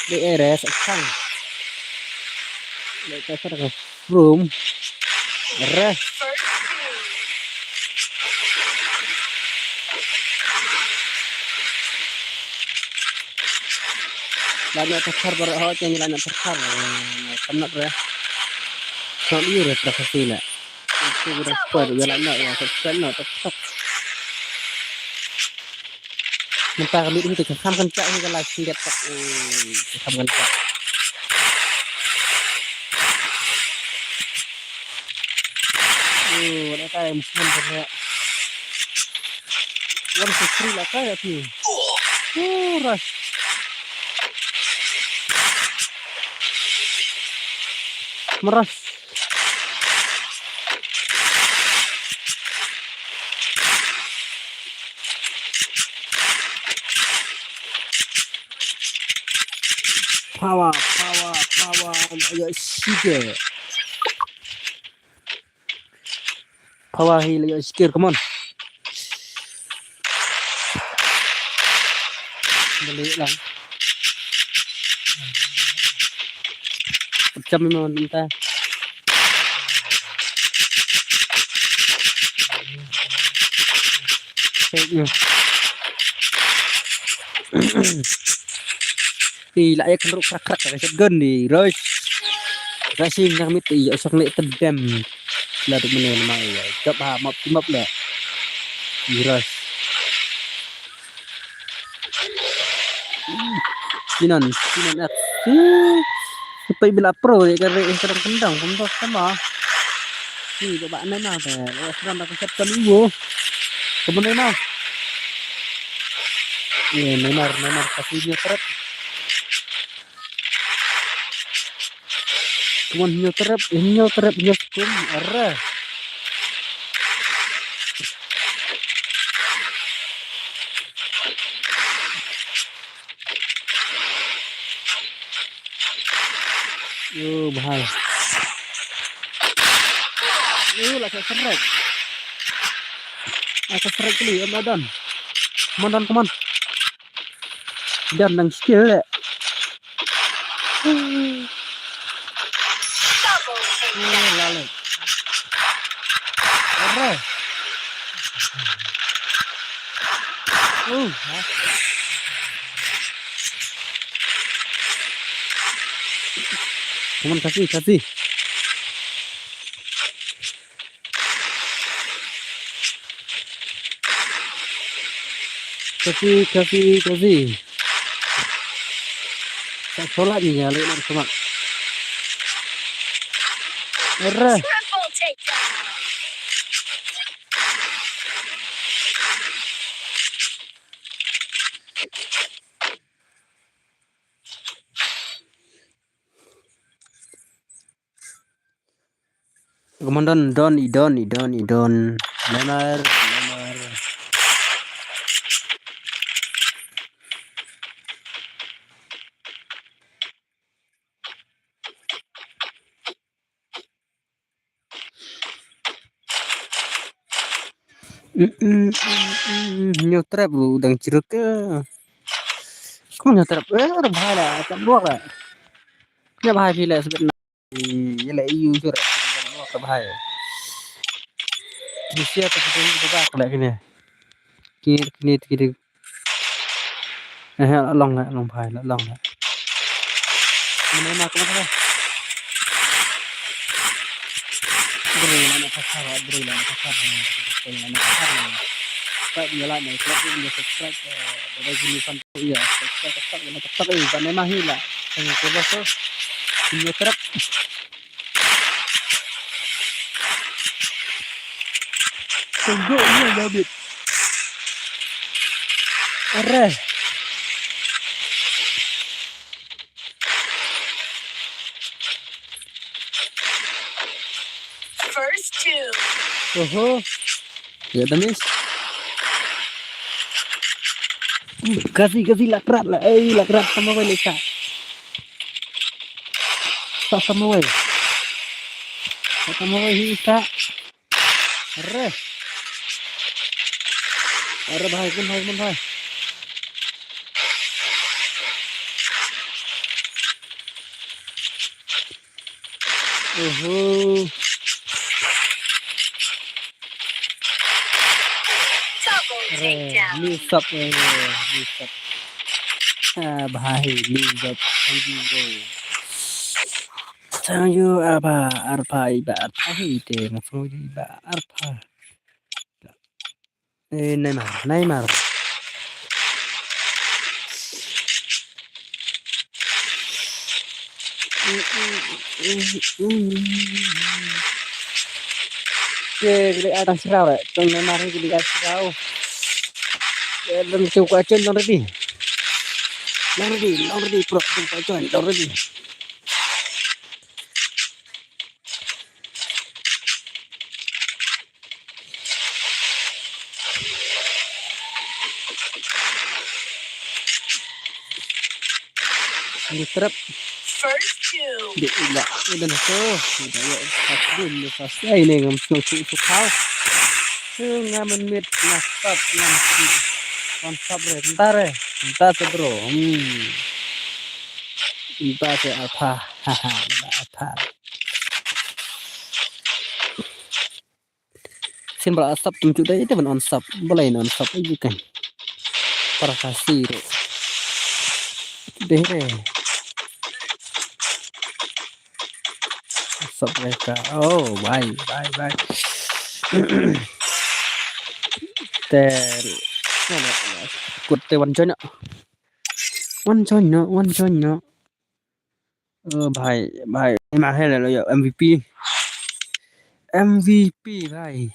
di are sang. Le kita sang. Room. Re. Lanya terkar baru awak yang lanya terkar. Penat re. Penat liur re terkasih nak. Itu udah kuat ya lanya ya terkena tetap. Mynta ka lut hi te ka kham kan chak hi ka la singget tak. Eh, ka kham kan chak. Eh, wala ka em phun kan ya. Sa sri la ka ya ti. Oh, ras. Meras. Power, power, power. Ayo, sige. Power hi la ïoh sikir, come on. Balik lang. Pecam memang minta. Fake news. Ti la ïa kynruh krak krak ka shotgun di Roy. Racing nang mit ti ïa usah leh tendem. La tu mene nama ïa. Jop ha map map le. Di Roy. Sinan, sinan at. Sampai bila pro ïa ka re ka dang kendang pun bos sama. Ni ba ba nai ma te. Ïa sedang dak shotgun iwo. Kemana ma? Ïa Neymar, Neymar kasih dia teret. Kuman hinyo terep, hinyo terep, hinyo sekum, arah. Yo, bahaya. Yo, lah saya serek. Lah saya serek kali, em, Adan. Come on, Don, come on. Don nang skill le. Double takedown. Lale. Ore. Uh, ha. Come on, kasi, kasi. Kasi, kasi, kasi. Tak solat ni ya, lek nak solat. Error. Triple takedown. Come on, Don, Don, i Don, i Don, i Don. Neymar, Neymar. Mm, mm, mm, mm. New trap ruh dang cheruk ke. Kong new trap. Eh, udah bahaya lah. Tak buat lah. Nya bahaya phi lah sebab na. Ïa la ïu jur. Ka bhai. Kine sia ta kine ba ka la kine. Kine, kine, kine. Eh, la long la, long bhai, la long la. Kine ma ka ma ka. Bro, la na ka ka, bro, la na ka ka. Bro, la na ka ka. Subscribe ïa la, like, like, ïa subscribe. Eh, da kine fan ïa subscribe, subscribe, ïa na ka ka. Eh, ba ne ma hi la. Kine ka ba so. Kine trap. Tunggu ni David. Areh. First two. Oho. Ya, dah miss. Kasi, kasi, lakrat lah. Eh, lakrat sama wei leka. Sa sama wei. Sa sama wei hi sa. Re. Re bahai, kun hai, kun hai. Uhu. Double takedown. Ni sub, eh, ni sub. Ah, bahai, ni sub. Thank you, bro. Thank you, apa, arpa, iba, arpa, hi, te, ma, iba, arpa. Eh, Neymar, Neymar. Ke, gede atas raw, eh. Tong Neymar, gede atas raw. Eh, long, to ka join, long ready. Long ready, long ready, bro, to ka join, long ready. Ni trap. First kill. Di ila, ila na to. Ila ya, pas din, pas ai ne ngam sung sung sung kau. Sung ngam mit na stop ngam. Ngam stop re, ntar re, ntar se bro. Hmm. Ntar se apa? Haha, apa? Sin bala sap tum chuda ite ban on sap. Balai non sap ayu kan. Para kasi ro. Deh re. Sap mereka. Oh, bye, bye, bye. Ter. Kut te wan join no. Wan join no, wan join no. Oh, bhai, bhai. Em ah, hello, yo, M V P. M V P, bhai.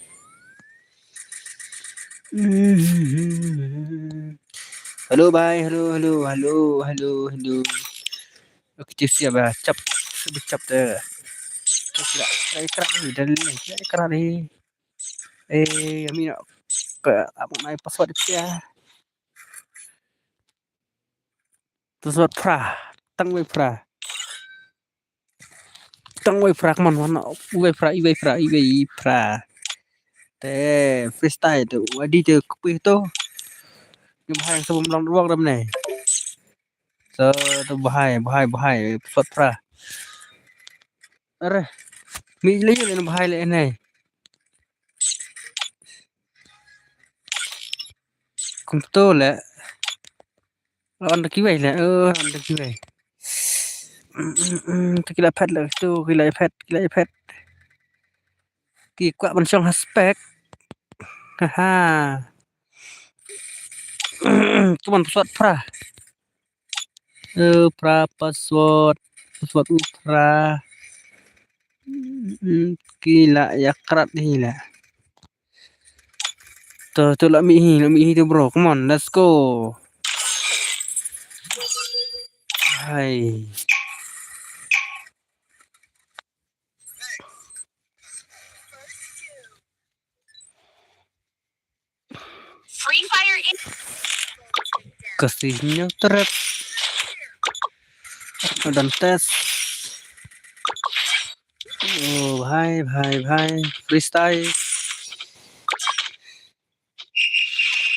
Hello, bhai. Hello, hello, hello, hello, hello. Okay, cheers ya, bhai. Chap, chap, chap te. Cheers ya. Try crack ni, dan ni, try crack ni. Eh, ami nak ke apa mai password ya? Password pra. Tang wei pra. Tang wei pra, come on, one. Wei pra, wei pra, wei pra. Te freestyle tu. Wadi tu kupi tu. Ni bahai sebelum long ruang dah menai. So tu bahai, bahai, bahai. Password pra. Are. Mi le le bahai le nai. Kum tu le. On da kiwei le. Oh, on da kiwei. Tu kila pet le. Tu kila pet, kila pet. Ki kwah ban shong ha spek. Haha. Tu man password pra. Eh, pra password. Password u pra. Mm, kila ya krat ni la. Tu, tu la mi hi, la mi hi tu bro. Come on, let's go. Hai. Free Fire in- Kasih nyo trap. Dan tes. Oh, bhai, bhai, bhai. Freestyle.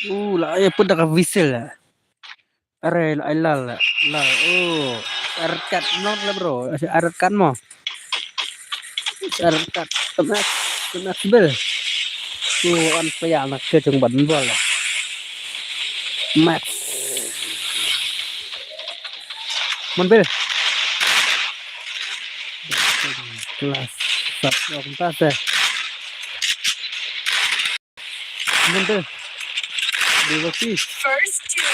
Uh, la ya pun dah ka whistle la. Are la, la, la, la. Oh, arkat not la bro. Arkat mo. Arkat. Temas, temas bel. Oh, an payah nak ke jong ban bol. Max. Mon bel. Kelas. Sat, oh, kumtas eh. Mun tu. Dia baki. First kill.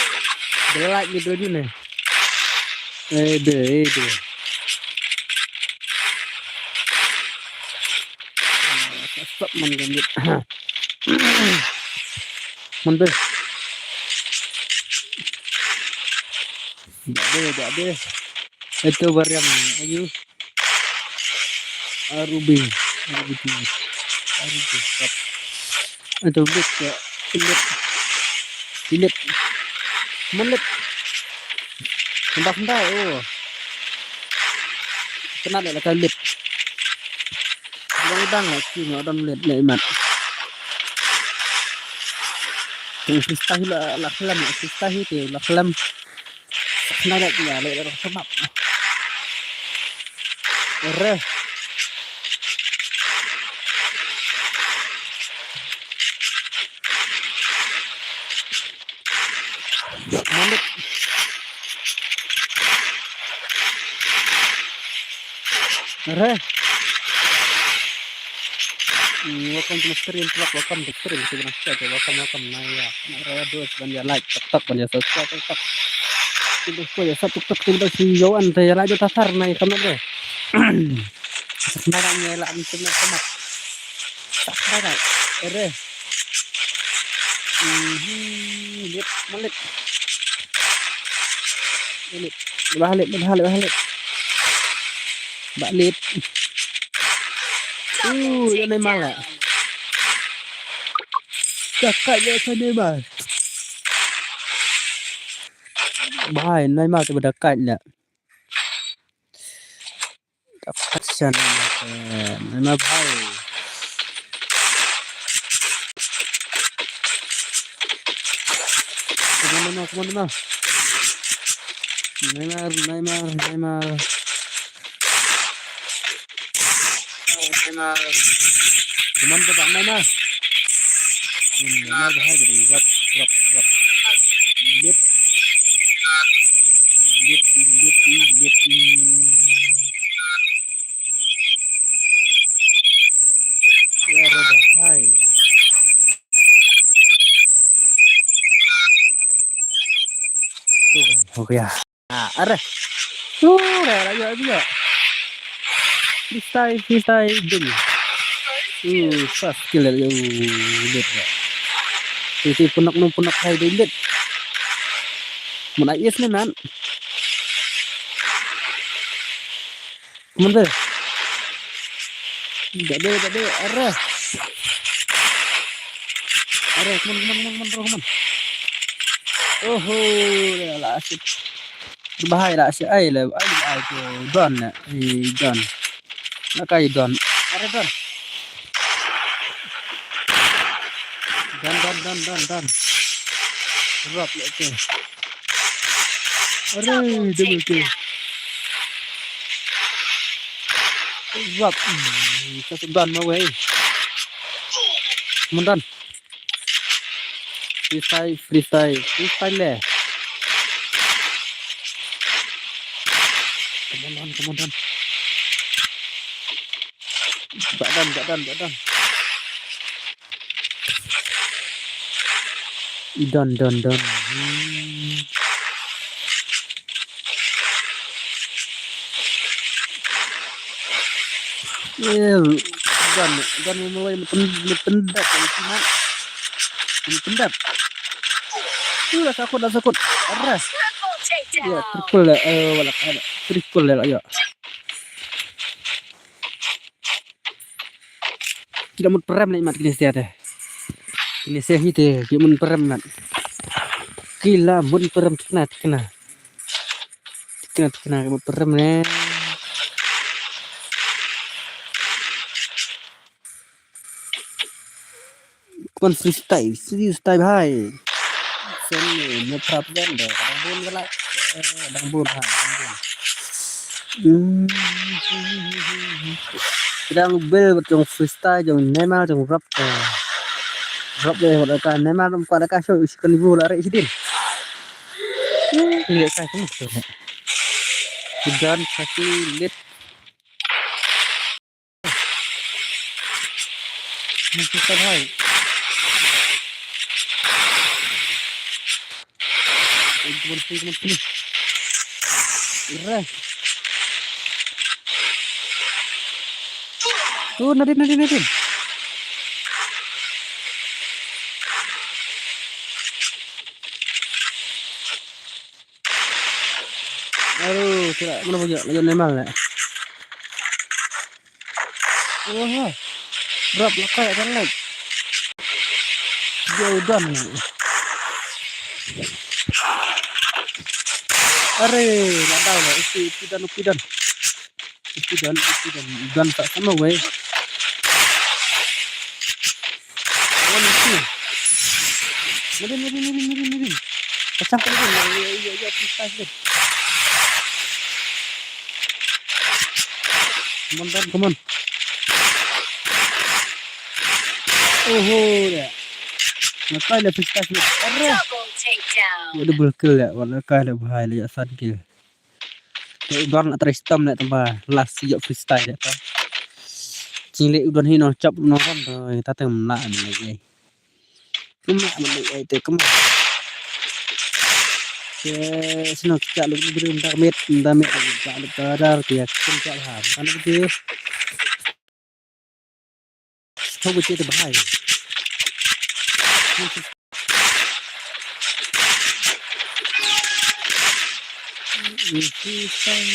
Dia like ni dulu ni. Eh, dia, eh, dia. Stop man gambit. Mun tu. Dah dia, dah dia. Itu bariam ayu. Arubi. Arubi. Arubi. Itu lit ya. Lit. Lit. Melit. Sembah sembah. Oh. Kena dah lah lit. Bang bang lah sini orang lit lah imat. Yang susah lah lah kelam, susah itu lah kelam. Nada dia le ro sabap. Re. Mandik. Re. Hmm, welcome to my stream, vlog, welcome to stream, welcome, welcome, welcome, na ya, na ya, do, ban ya like, tok, tok, ban ya subscribe, tok, tok. Tiba ko ya sub, tok, tok, tiba si Yohan, te ya like, do, tasar, na ya, sama de. Sekarang ya, la, am, cuma, sama. Tak ada, re. Mhm, leit, ma leit. Leit. Bah leit, bah leit, bah leit. Bah leit. Uh, ïa Neymar lah. Dah kat ïa Neymar. Bhai, Neymar tu dah kat lah. Dapat sana, eh, Neymar bhai. Come on, Neymar, come on, Neymar. Neymar, Neymar, Neymar. Neymar. Come on, Neymar. Hmm, Neymar bhai, jadi. Rap, rap, rap. Lip. Lip, lip, lip, lip. Ya, Roda, hai. Tuh, oke ya. Ah, areh. Tuh, areh, areh, areh, areh. Freestyle, freestyle, ding. Uh, fast killer, uh, lit ya. Iti punok nung punok hai ding lit. Mun ai is ni nan. Come on, Bill. Jade, jade, areh. Areh, come on, come on, come on, come on, come on. Oho, ya lah, asyik. Berbahaya lah, asyik. Ai lah, ai, ai, tu. Don, ya. Eh, Don. Nak kai Don. Areh, Don. Don, Don, Don, Don, Don. Rap lah tu. Aduh, double kill. Wap. Hmm, satu ban ma wei. Come on, Don. Freestyle, freestyle, freestyle leh. Come on, Don, come on, Don. Bak Don, bak Don, bak Don. Don, Don, Don. Hmm. Eh, Don, Don, mulai meten-, metendap lagi, Mat. Metendap. Tu lah sakut, lah sakut. Arah. Ya, triple lah. Eh, wala, wala. Triple lah, ya. Ki la mut prem leh, Mat, kine stia te. Kine stia hi te, ki mut prem, Mat. Ki la mut prem thikna, thikna. Thikna, thikna, ki mut prem ne. Kon freestyle, freestyle bhai. Sen ne, ne prap zen de. Dang bun ka lai. Eh, dang bun ha, dang bun. Hmm. Dang bel jong freestyle, jong Neymar, jong rap de. Rap de, wat ka Neymar, wat ka show, isi kan ibu lari sidin. Hmm, lihat saya tu. Sudan, satu, lit. Ni kita, bhai. Eh, come on, come on, come on. Ira. Tu, Nadin, Nadin, Nadin. Aduh, tidak, mana banyak, banyak Neymar lah. Wah, rap lah kayak kan, like. Jauh dan. Are, nak tahu lah, isi, isi dan, isi dan. Isi dan, isi dan. Dan tak sama, weh. One, two. Nadin, Nadin, Nadin, Nadin, Nadin. Pecah, Nadin. Ya, ya, ya, ya, pecah, Nadin. Come on, Don, come on. Oho, ya. Makai la freestyle, Nadin. Arre. Double takedown. Ya, double kill ya. Wala kai la bhai la ya san kill. Te Don la try stomp la tamba last ïoh freestyle la ta. Jingli u Don hi nong chop nong ram to ta te mla ni ai. Kema mla ai te kema. Ke sino kita lu beri damage, damage ta lu ta dar dia kin chop ha. Kan dia. Stok beti te bhai. Isi sang.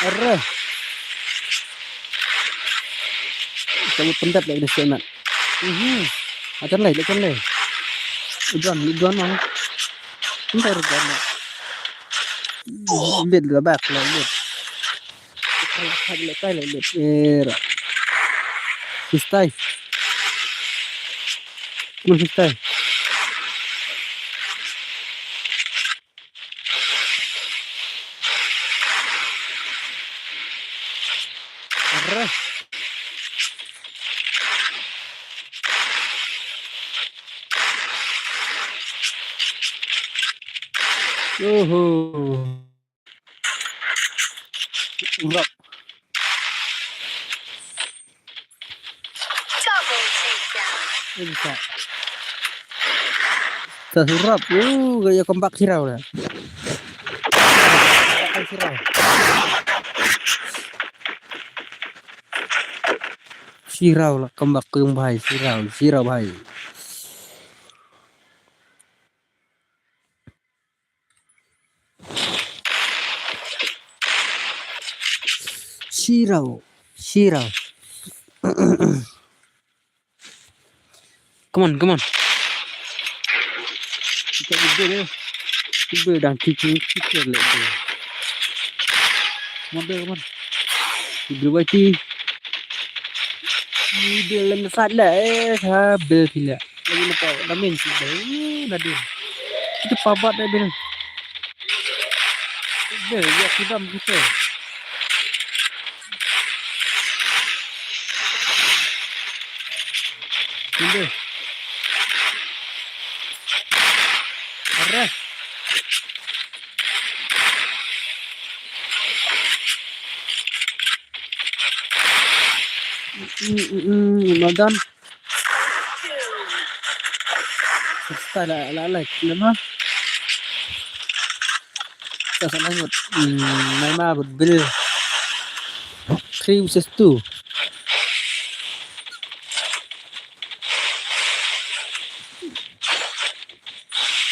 Arre. Kamu pendat lagi di sana. Mhm. Akan lagi, akan lagi. Udah, udah, no. Entar udah, no. Bit lah, bak lah, bit. Kita lihat, lihat, lihat, lihat. Eh, ra. Sistai. Mun sistai. Arre. Yuhu. Urap. Double takedown. Ini sa. Sa urap. Uh, gaya kembak sirau dah. Kembak sirau. Sirau lah kembak kuyung bahai, sirau, sirau bahai. Sirau, sirau. Come on, come on. Kita gede deh. Gede dang kiki kiki le deh. Come on, come on. Gede bati. Gede lem sat le eh ha bel pila. Lagi na pau, da min si bai, eh, da din. Kita pabat da din. Bai, ya kidam kita. Bai. Arre. Mm, mm, mm, well done. Style la, la, like, nama? Sa, sa, lanjut. Hmm, Neymar bud Bill. Three versus two.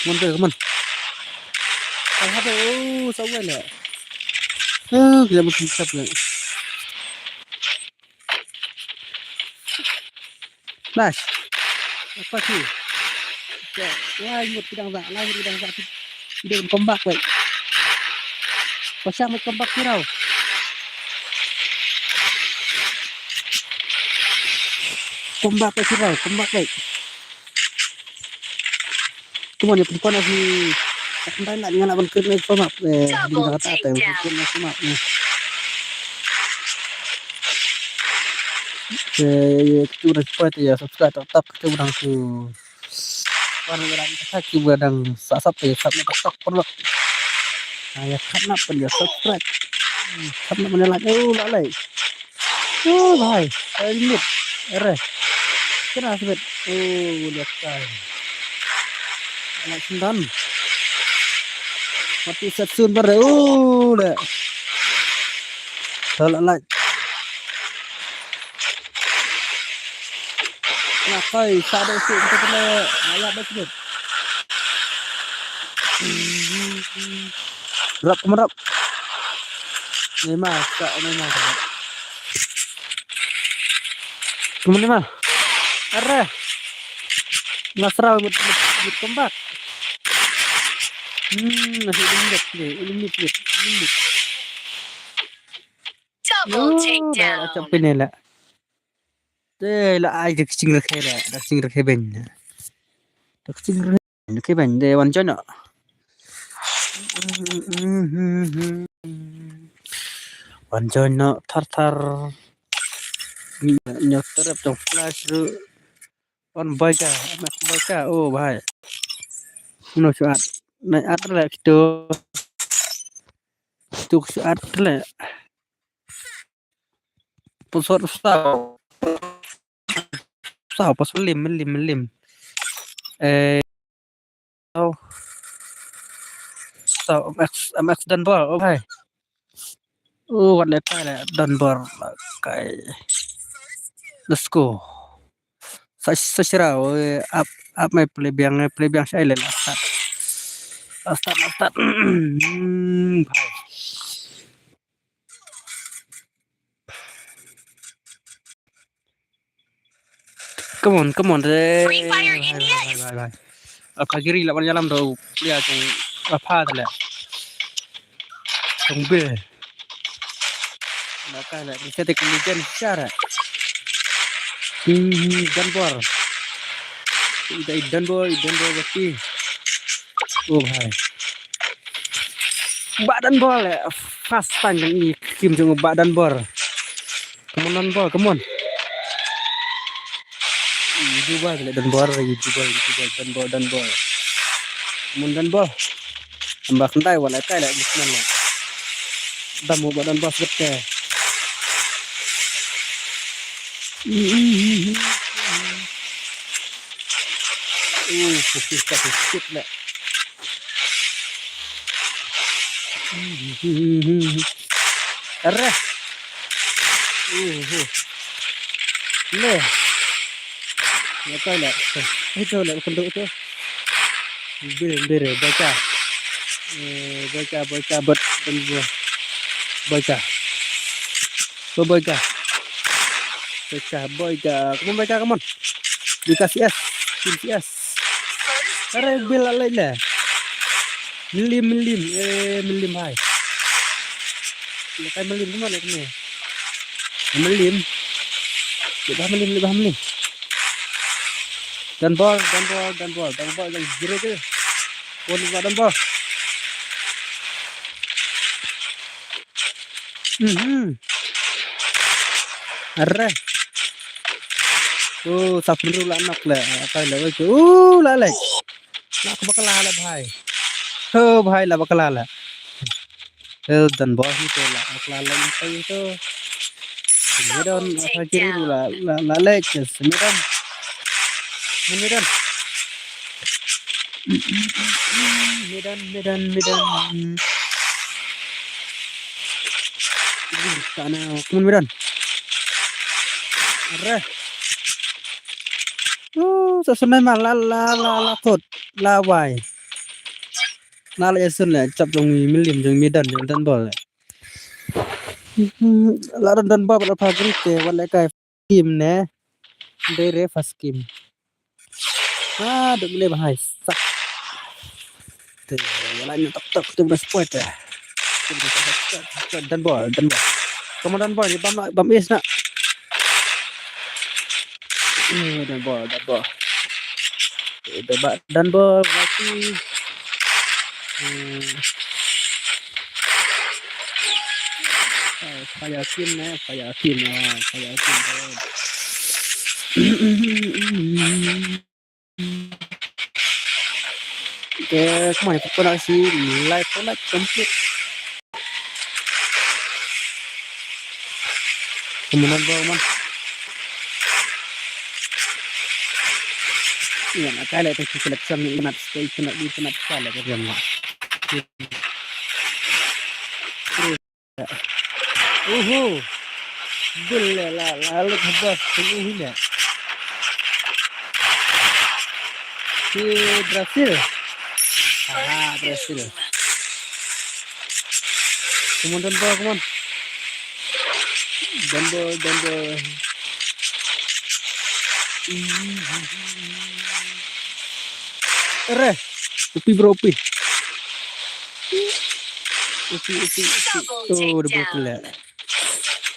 Come on, Bill, come on. Sa, sa, oh, sa, wala. Oh, gila, makin sap, ya. Flash. Apa tu? Lai ngut kidang za, lai ngut kidang za. Dia kembak wei. Pasang mai kembak sirau. Kembak wei sirau, kembak wei. Kumon ïa pynpon ïa phi. Kyntai la nga la ban kren ïa phi map. Eh, ding kata te kren ïa phi map. Eh, ïa kitu na support ïa subscribe tak tak kitu dang su. Wan ïa dang tak kitu dang sap sap ïa sap na tak tak pynlok. Ïa khat nap pyn ïa subscribe. Khat nap pyn ïa like. Oh, la like. Oh, bhai. Ai limit. Ere. Kena sibit. Oh, lihat kai. Anak sendan. Mati set sun bar. Oh, le. Salah like. Kena kai. Sado sik kita kena. Alat dah sibit. Rap kemerap. Neymar, tak Neymar. Come on, Neymar. Arre. Nasra with, with, with comeback. Hmm, masih limit dia, limit dia, limit. Double takedown. Dah cakap ni lah. Te la ai da kching rakhe la, da kching rakhe ben. Da kching rakhe ben, da wan join no. Wan join no thar thar. Nyo terep jong flash ru. Wan baika, anak baika, oh bhai. No chuat. Nai at la kitu. Kitu chuat la. Pusot saw. Saw, pusot lim, lim, lim. Eh, saw. Saw, M X, M X dan bol, oh bhai. Oh, wat le tai le, don bor. Kai. Let's go. Sa, sa shira, oh, ap, ap mai play biang, play biang shai le la start. La start, la start. Hmm, bhai. Come on, come on. Free Fire India is. Bhai, bhai, bhai. Apa giri la ban yalam do. Plia tong apa tale. Tong be. Na ka la, ni sa te kini jan shara. Hmm, don bor. Ida don bor, don bor bati. Oh, bhai. Bah don bor le. First time ngi kim jong bah don bor. Come on, don bor, come on. Yu juba le don bor, yu juba, yu juba, don bor, don bor. Come on, don bor. Amba khnai wala kai le, come on le. Dam bah don bor sbet ke. Uh, putih ka putih le. Arre. Uh, uh. Le. Ya kai le. Itu le kunduk tu. Bir, bir, baca. Eh, baca, baca, bet, bet, baca. Go, boy, ka. Boy, ka, boy, ka. Come on, boy, ka, come on. Di ka C S. Team C S. Arre, bil la leh le. Milim, milim. Eh, milim, hai. Lekai milim, come on, lekai milim. Milim. Lebah milim, lebah milim. Don bor, don bor, don bor. Don bor, don bor. Bor, don bor. Mhm. Arre. Oh, sa pynru la nok le. Atai le, wei. Oh, la le. La ka bakla le, bhai. Oh, bhai, la bakla le. Oh, don bor hi to la bakla le, bhai to. Sumedon, asa kiri la, la, la le, sumedon. Sumedon. Medan, medan, medan. Ih, sana, come on, medan. Arre. Uh, sa sunai ma la, la, la, la, tot. La wai. La la sun le, chap jong mi, milim jong medan, jong don bor le. Hmm, la don, don bor, la pha gri te, wat le kai. Kim ne. Dere first kim. Ah, duk le bahai. Sak. Te, wala ni tok tok tu bas puat ya. Don bor, don bor. Come on, don bor, bam, bam is na. Eh, don bor, don bor. Eh, don bor, don bor, mati. Hmm. Eh, fire team ne, fire team ne, fire team ne. Okay, come on, put on si live, put on complete. Come on, bro, man. Yan, akai le ta selection ni, inat stay, kena di, kena kala ka jam. Uhu. Bil la, la, la, la, habas, uhu ne. Si Brazil. Ah, Brazil. Come on, don bor, come on. Don bor, don bor. Arre. Upi, bro, upi. Upi, upi, upi. Oh, double kill.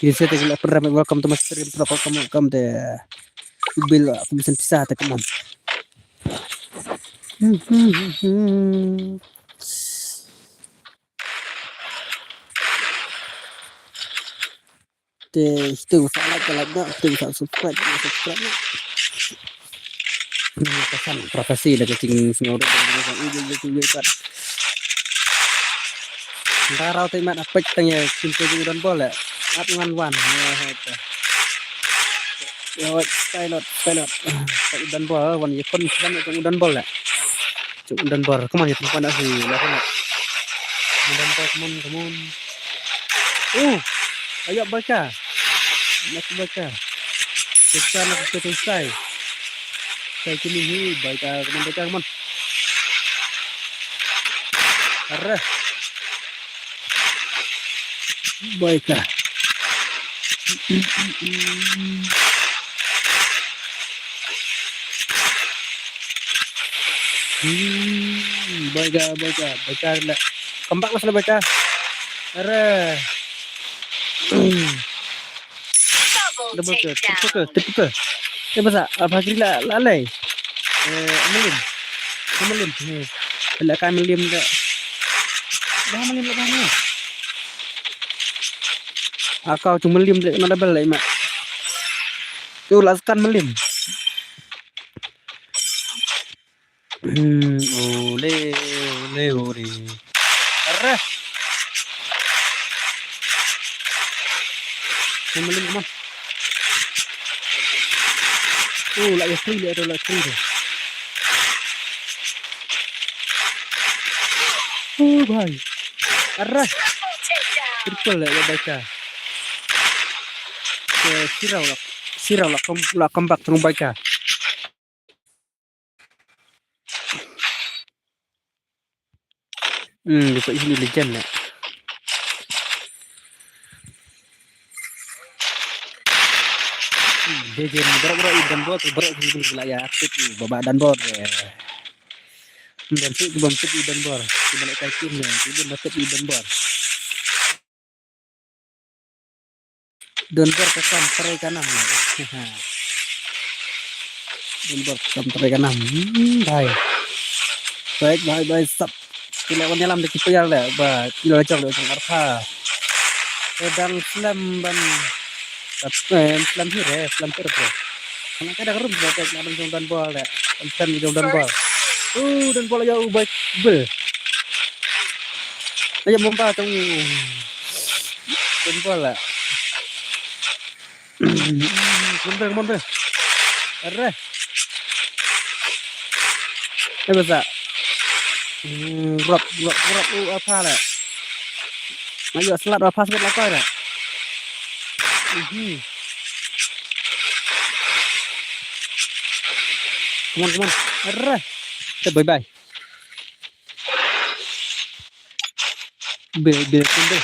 Kini sa te kila pernah, welcome to my stream, bro. Welcome, welcome te. Bil aku bisa pisah te, come on. Te, te sa like, like na, te sa subscribe, subscribe na. Ni ka san profesi da ka jing sngewdep da ka jing ujul ujul kat. Nda raw te mat apek tang ya kin te jing don bor le. Ap ngan wan. Ya, ya, ya. Yo, style out, style out. Don bor, wan ya kon ban jing don bor le. Jing don bor, come on ya kon ban si la kon. Don bor, come on, come on. Oh, ayo baika. Nak baika. Baika nak baika sai. Sai kini hi baika, kena baika man. Arre. Baika. Hmm, baika, baika, baika la. Kembang masih baika. Arre. Double kill, triple kill, triple kill. Eh, basa, apa kiri la, la lei. Eh, Amelin. Amelin. Eh, la ka Amelin da. Dah Amelin la dah ni. Akau cuma Amelin da, na double lei ma. Tu la sekan Amelin. Hmm, ole, ole, ole. Arre. Come on, come on. Oh, la ya free, la ya free. Oh, bhai. Arre. Triple la ya baika. Ke sirau la, sirau la come, la comeback terung baika. Hmm, dia tak ini legend lah. Dia je ni berat-berat ikan bot, berat ni lah ya. Tip ni, babak dan bot. Dan tip, bang tip ikan bot. Cuma nak kacau ni, cuma nak tip ikan bot. Don Bor ka kam trei ka nam. Don Bor ka kam trei ka nam. Hmm, bhai. Bhai, bhai, bhai, sap. Ki la wan ïalam da ki player le. Ba, ki la jong le jong arpha. Te dang slem ban. Eh, slem hi re, slem hi re, bro. Kana ka dang rum ba tek na dang jong Don Bor le. Slem jong Don Bor. Uh, Don Bor ya u bai bel. Ayo, mumba tong. Don Bor la. Mundur, mundur. Arre. Eh, basa. Hmm, rop, rop, rop, uh, apa la. Ayo, selat apa, selat apa la. Mhm. Come on, come on. Arre. Eh, bye bye. Be, be, be.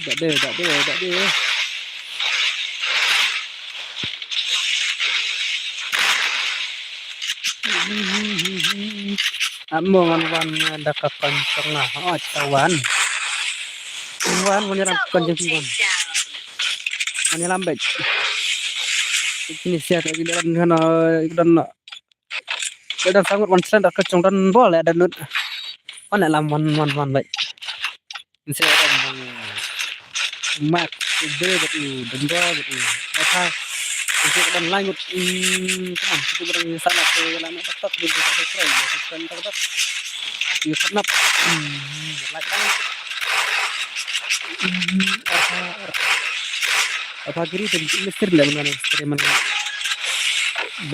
Dak de, dak de, dak de. Amo ngan wan da ka kon song na. Oh, ta wan. Wan, wan ram kon jeng wan. Wan ram bek. Ini siap lagi dalam sana, dalam, dalam sangut wan send da ka jong Don Bor ya, dan lut. Wan lam, wan, wan, wan bek. Nse ram mak be bet u dendra bet u. Apa? Nse ka ban langut. Hmm, kan kita barang sana ke lama tak tak di kita subscribe, ya, subscribe tak tak. Dia kenap. Hmm, like bang. Hmm, apa? Apa kiri dan mesti lah mana, mana.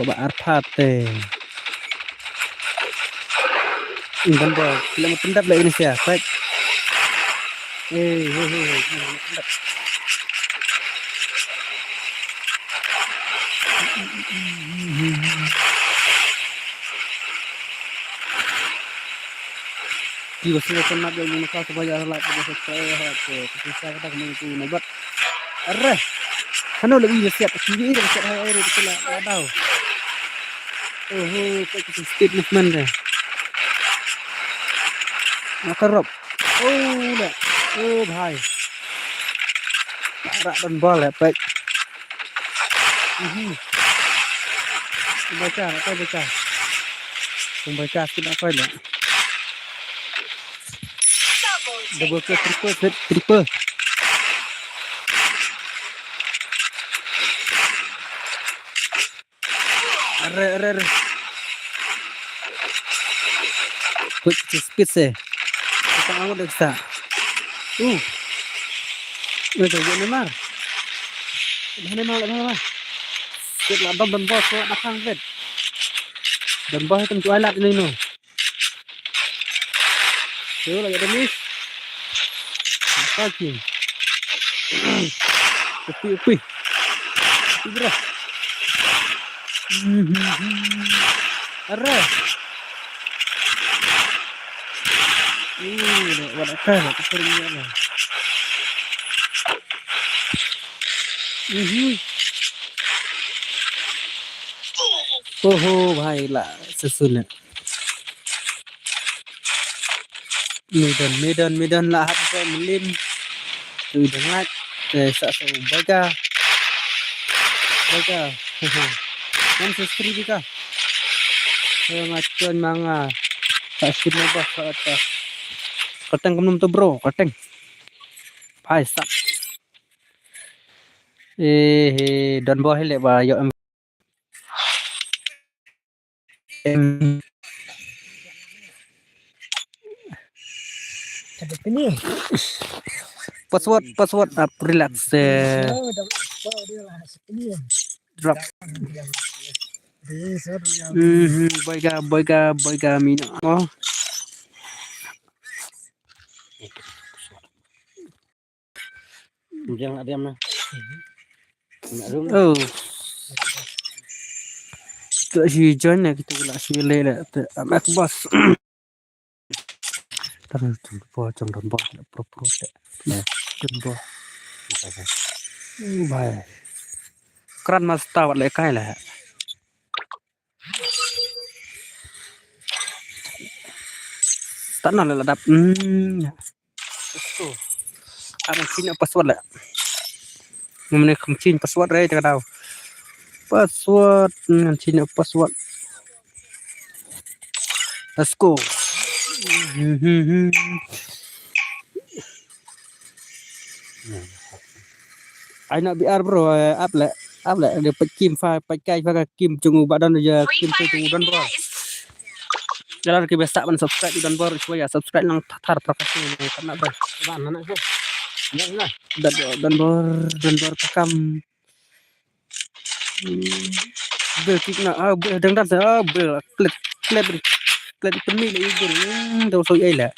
Baba arpha te. Indan bor, sila ma pyndap la ini sia, fight. Eh, eh, eh, eh, sila ma pyndap. Ki ba sila pyndap ya, ini maka supaya like, supaya subscribe, ha, tu, tu, tu, tu, tu, tu, tu, tu, tu, Arre. Hano lagi ïa siat, ki ïa siat hai ai ru la daw. Oh, oh, ka ki speed movement de. Mata rop. Oh, le. Oh, bhai. Rak Don Bor le, pek. Mhm. Baca, baca, baca. Baca, sikit nak koi le. Double kill, triple kill, triple. Arre, arre, arre. Quick speed se. Kita ngamut dah bisa. Uh. Dah jadi Neymar. Dah Neymar, dah Neymar. Sikit la dom Don Bor, so nak kang vet. Don Boh, tum tu alat ni no. Tu lagi ada miss. Apa ki? Upi, upi. Upi, bro. Mhm. Arre. Ih, dah buat apa? Dah kering dia lah. Mhm. Oho, bhai, la sa sun. Midon, midon, midon, la hap ko mlim. Tu dah ngat. Eh, sa sa baga. Baga. Ngan sa sri ka. Eh, macam manga. Sa sri mabah sa atas. Kateng kumnum tu, bro, kateng. Bhai sab. Eh, eh, Don Boh hi leh ba ïoh em. Em. Password, password, ah, relax, eh. Drop. Mhm, boyga, boyga, boyga, mina. Oh. Jangan ada yang mana. Oh. Kita si join ya, kita kena si lele. Anak bos. Tar tu po chong Don Boh, pro pro te. Don Boh. Oh, bhai. Kran mas tawat le kai le. Tan na le ladap. Hmm. Let's go. Am chin password le. Mane kham chin password re ta daw. Password, hmm, chin password. Let's go. Hmm, hmm, hmm. Ai na B R bro, eh, ap le, ap le, de peit kim fa, peit kai fa ka kim jong u ba don ja kim jong u Don Bor. Jalan ki biasa ban subscribe Don Bor, supaya subscribe nang thar thar prakasi ni kan na bro. Ba na na ko. Ya na. Don, Don Bor, Don Bor pakam. Hmm. Bel kik na, ah, bel dang dan sa, ah, bel klet, klet, klet peni le bel. Hmm, dau so ai le.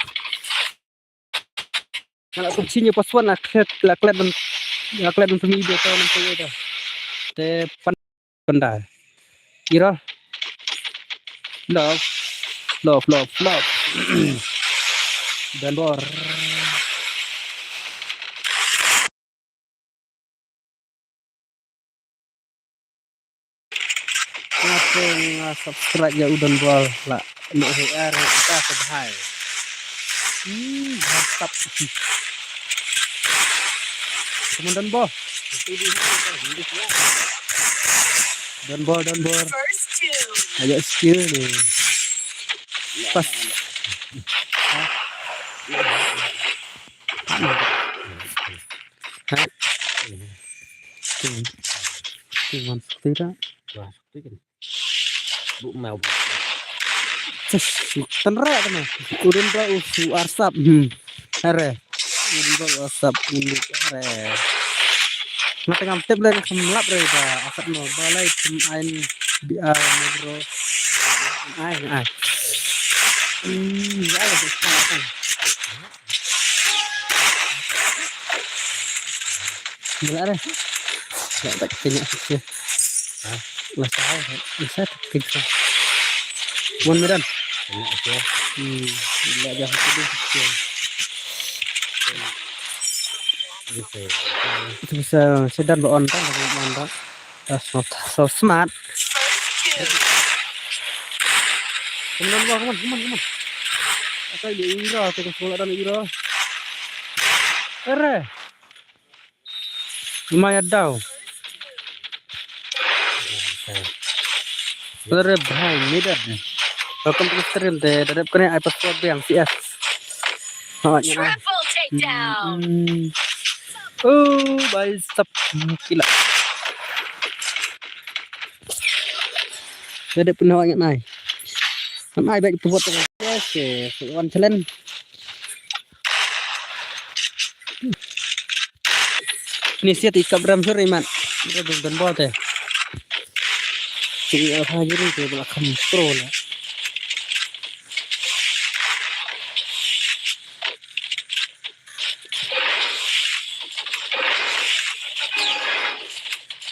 Nga la tuk chin ïa password la klet, la klet ban, la klet ban pynmih ïa ka nang pynmih ïa ka. Te pan, pandai. Ira. Love. Love, love, love. Don Bor. Nga te nga subscribe ïa u Don Bor la. Noh he ar ka sa bhai. Hmm, mantap. Come on, Don Bor. Don Bor, Don Bor. Ayo skill ni. Pas. Ha? Ting, ting wan sukti ta. Wah, sukti kan. Bu mau. Tes, tenre kan. Udin bro, u arsap. Hmm. Are. Udin bro, arsap. Udin are. Nga tengah tip le, nga melap re ba. Asap no, balai tim ain B R no bro. Ai, ai. Hmm, ya, ya, ya. Gila re. Gak tak kena sih. Hah? Lah, salah. Bisa tak kena. Mon medan. Kena aja. Hmm. Gila aja sih dia. Bisa. Itu bisa sedan ba on kan, ba on kan. Ah, so, so smart. Come on, come on, come on, come on. Akai dia ira, tu kan sekolah dan ira. Ere. Maya daw. Ere bhai, midad. Welcome to the stream, te dadep kane ai password biang C S. Ha, nyan ai. Triple takedown. Hmm. Oh, bhai sab kila. Dadep kane nyan ai. Nyan ai baik tu buat tu. Yes, yes. One challenge. Ni siat i kap ram suri mat. Ira dum dan bol te. Te ïa ha juri te ba la kham pro la.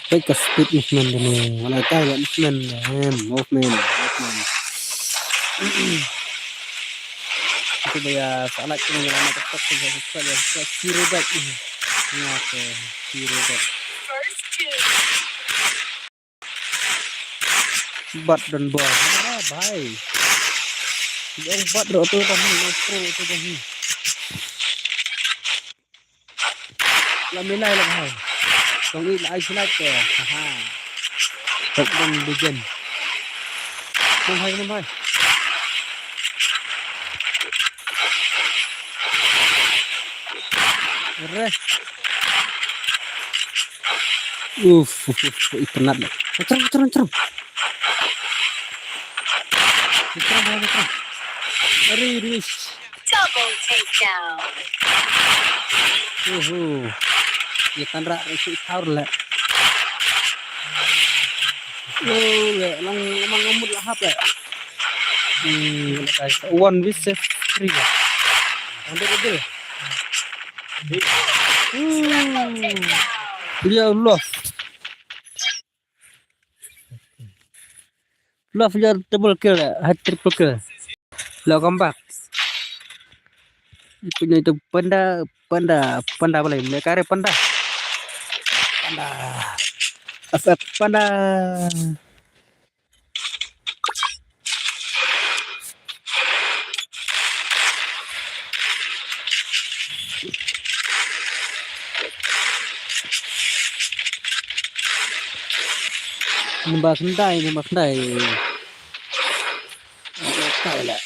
Peit ka speed movement ne, wala ka movement, movement, movement. Itu ba ïa sa like tu, ïa like, subscribe, ïa subscribe, ïa subscribe, zero back. Ïa ke zero back. Bat don bor. Ah, bhai. Ong bat ro tu dah ni, ong pro tu dah ni. La milai la bhai. Kong i la ai slide ke. Haha. Tok dong bijen. Nang bhai, nang bhai. Re. Uf, uf, uf, uf, i penat. Cerang, cerang, cerang. Cerang, cerang, cerang. Ari, Rish. Double takedown. Uhu. Ïa kan rak rak isi ithar leh. Oh, leh, lang, lang ngamut lah hap leh. Hmm, leh kai. One versus three leh. Ambil dia. Hmm. Dia Allah. Love your double kill, eh, hat triple kill. Lo comeback. Punya itu panda, panda, panda boleh. Mereka ada panda. Panda. Asap panda. Number khyndai, number khyndai. Number khyndai lah.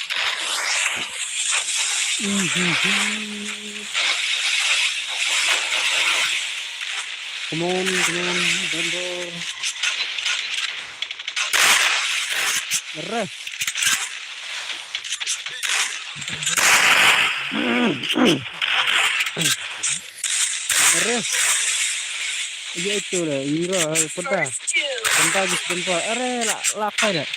Come on, come on, Bambo. Reh. Reh. Iya itu lah, ira peda. Peda bis peda. Are la la kai dah.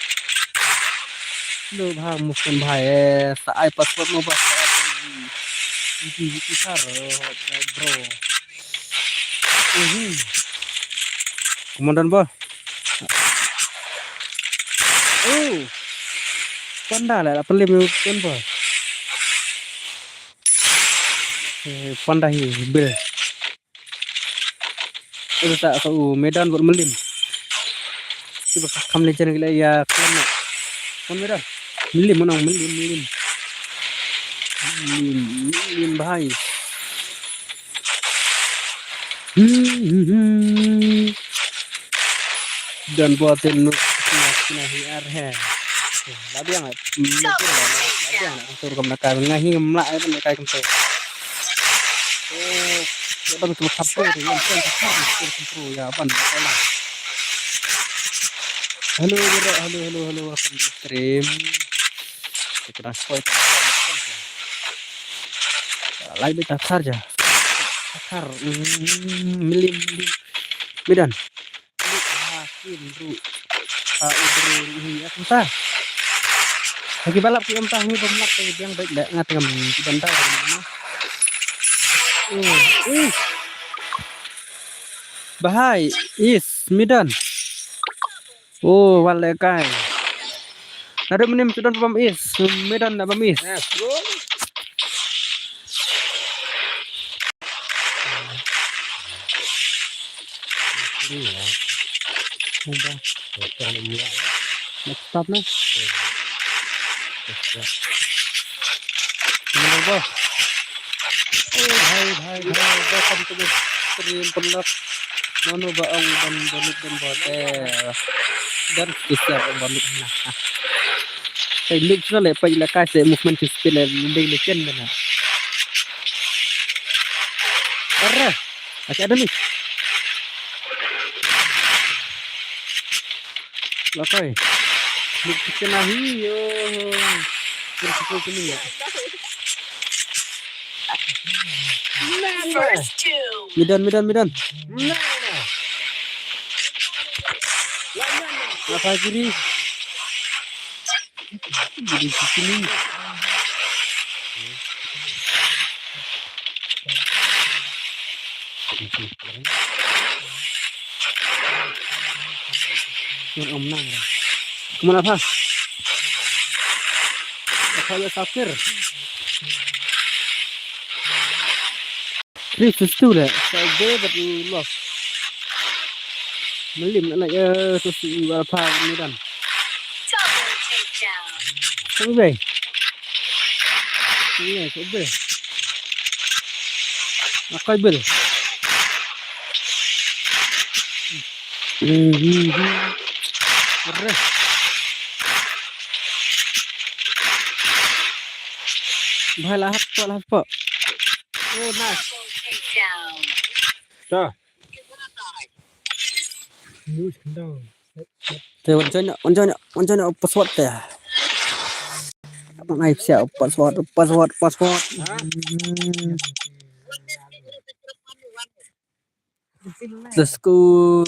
Lu bhang mungkin bahaya. Sa ai password mo bah. Iki iki sar, bro. Mhm. Komandan bah. Oh. Panda lah, lah pelim ni kan bah. Eh, panda hi bil. Itu tak tahu medan buat melim. Cuba kam lejan gila ya kelam. Kan medan. Melim menang melim melim. Melim melim bahai. Hmm, hmm, hmm. Dan buatin nuk kena kena hiar he. Labiang ah. Labiang ah. Tur kam nakai ngahi ngemlak ai ban nakai kam tu. Oh, ya ban kam kapu tu yang kan kapu tu kapu ya ban nakai lah. Halo bro, halo halo halo, welcome to stream. Kita dah spoil. Lai beta thar ja. Thar. Mm, milim milim. Midan. Hakim ru. Ha, udru hi aku ta. Lagi balap ki em ta, ni bom lap ki biang baik dah ngat ngam ki bandar. Uh, uh. Bahai is midan. Oh, wal le kai. Nadu menim sudan bam is, medan na bam is. Next stop na. Mana ba? Oh, hai, hai, hai, welcome to the stream, penat. Mano ba ong ban ban ban ba te. Dan kita ban ban na. Hey, look na le pa ila ka se movement ki speed le ding le ken na. Arre. Acha ada ni. Lakai. Ni kita nahi yo. Kita kita ni ya. Midan, midan, midan. Apa kiri? Kiri sini. Yang om nang. Kemana apa? Apa ya sapir? Ri sustu le, sa be bat u los. Melim na na ya sustu wa pa ni dan. Sa be. Ni sa be. Akai bil. Hmm, hmm, hmm. Re. Bhai, la hap, la hap. Oh, nice. Ta. Te wan join, wan join, wan join password te. Abang ai siap password, password, password. Let's go.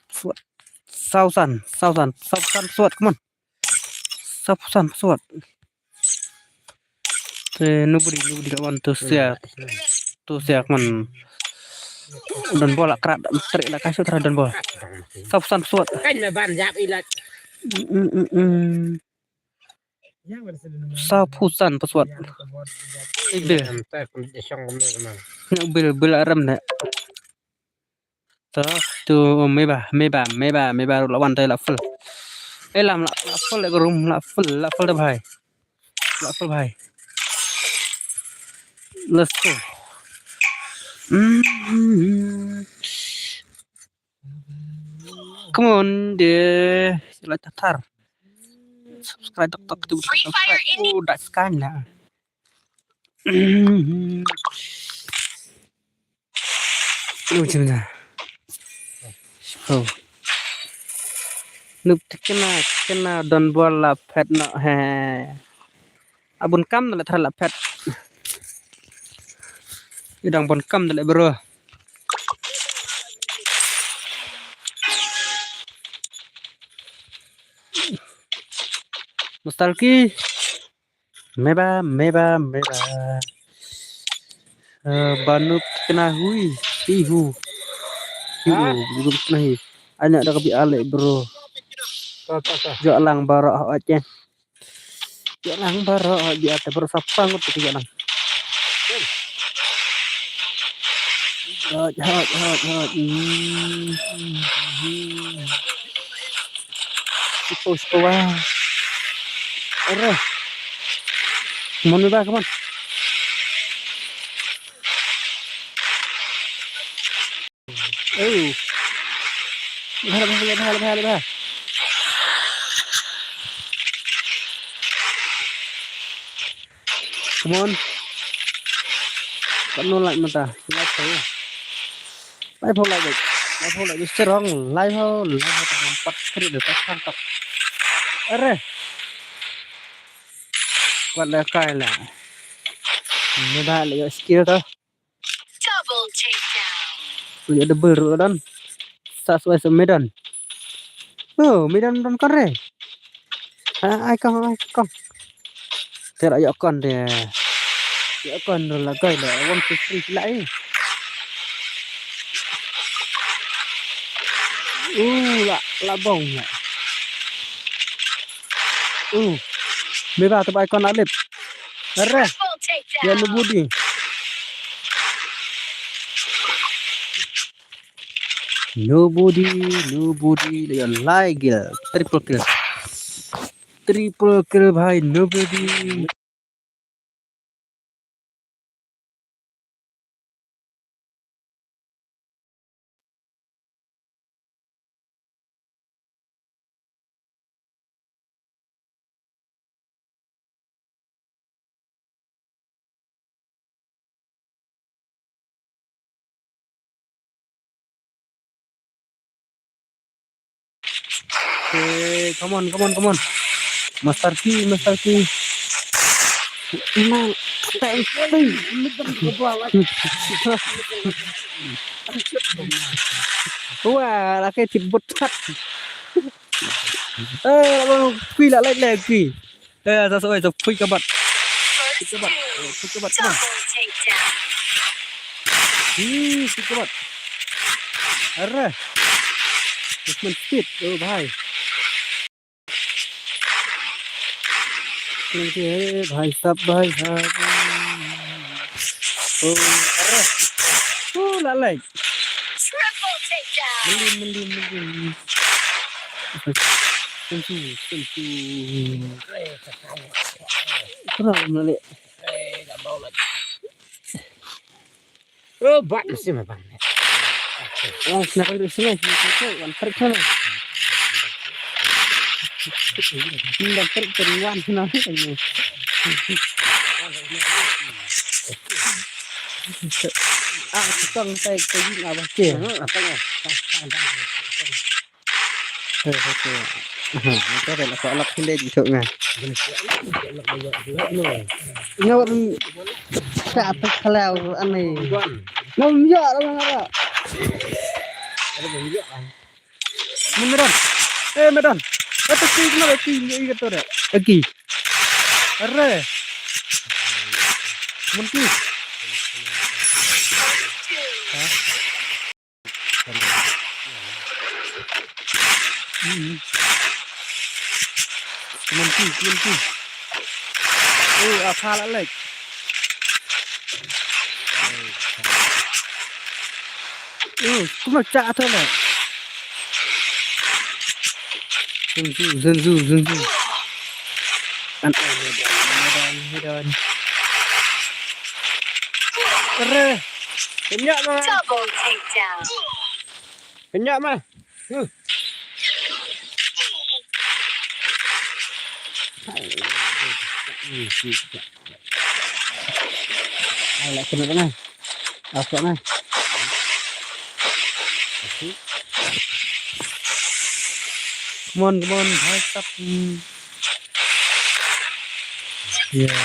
Password. Sausan, sausan, sausan password, come on. Sausan password. Te nobody, nobody la wan tu siak. Tu siak man. Don bol la krat, tri la kasut tra don bol. Sausan password. Kan me ban jap ilat. Mm, mm, mm. Sausan password. Ibe. Bil, bil aram ne. To, tu meba, meba, meba, meba la wan te la full. Eh, lam la, la full le room, la full, la full de bhai. La full bhai. Let's go. Mm. Come on, de. Like ta thar. Subscribe tok tok tu subscribe. Oh, that's kind lah. Lu chim na. Oh. Nup tikna, tikna don bol la phet no he. Abun kam la thar la phet. Idang bun kam le bro. Mustalki. Meba, meba, meba. Eh, banu kena hui, hi hu. Hi hu, belum kena hi. Anak dah kebi alek bro. Jo lang barak awak je. Jo lang barak awak je, ate barak sapang tu jo lang. Hot, hot, hot, hot. Hmm. Sipo, sipo, wah. Ere. Come on, Meba, come on. Oh. Lebah, lebah, lebah, lebah, lebah. Come on. Kan no like mata. Like ho. Like ho like. Like ho like. Strong. Like ho. Like ho. Empat kali dah tak tangkap. Ere. Kuat lah kai lah. Meda lah skill tu. Double takedown. Punya double ruh don. Sa suai sa medan. Oh, medan don kare. Ah, ai kong, ai kong. Ter ayo kon de. Ayo kon la gai la. One, two, three, la ai. Uh, la, la bong la. Uh. Meba tu bai kon la lip. Ere. Ya nobody. Nobody, nobody. Ya lai gil. Triple kill. Triple kill bhai, nobody. Okay, come on, come on, come on. Master Key, Master Key. Mang, thank you. Wah, la kai tip bot chat. Eh, la bang kui la lai lai kui. Eh, sa soi sa pui kabat. Pui kabat. Eh, pui kabat. Come on. Hmm, pui kabat. Arre. Movement speed. Oh, bhai. Oke, bhai sahab, bhai sahab. Oh, arre. Oh, la lai. Melim, melim, melim. Sentu, sentu. Kenapa melim? Oh, bat mesti memang. Oh, kenapa duduk sini? Sini, sini, sini. Wan trik sana. Wan trik, wan sana. Ah, tukang saya kayu apa sih? Apa ya? Hei, hei, hei. Aha, ito rin, ako alak hindi dito nga. Nga wan sa atas kalaw, anay. Nga wan ya, nga wan ya. Medan. Eh, medan. Ito si, medan, si, ito rin. Aki. Arre. Munti. Ha? Monkey, monkey. Oh, a pha la lek. Oh, kumno cha ato le. Zunzu, zunzu, zunzu. An, oh, medan, medan, medan. Arre. Kenya ma. Double takedown. Kenya ma. Huh. Ai, la kena tengah. Asok nah. Come on, come on, high stop. Yeah.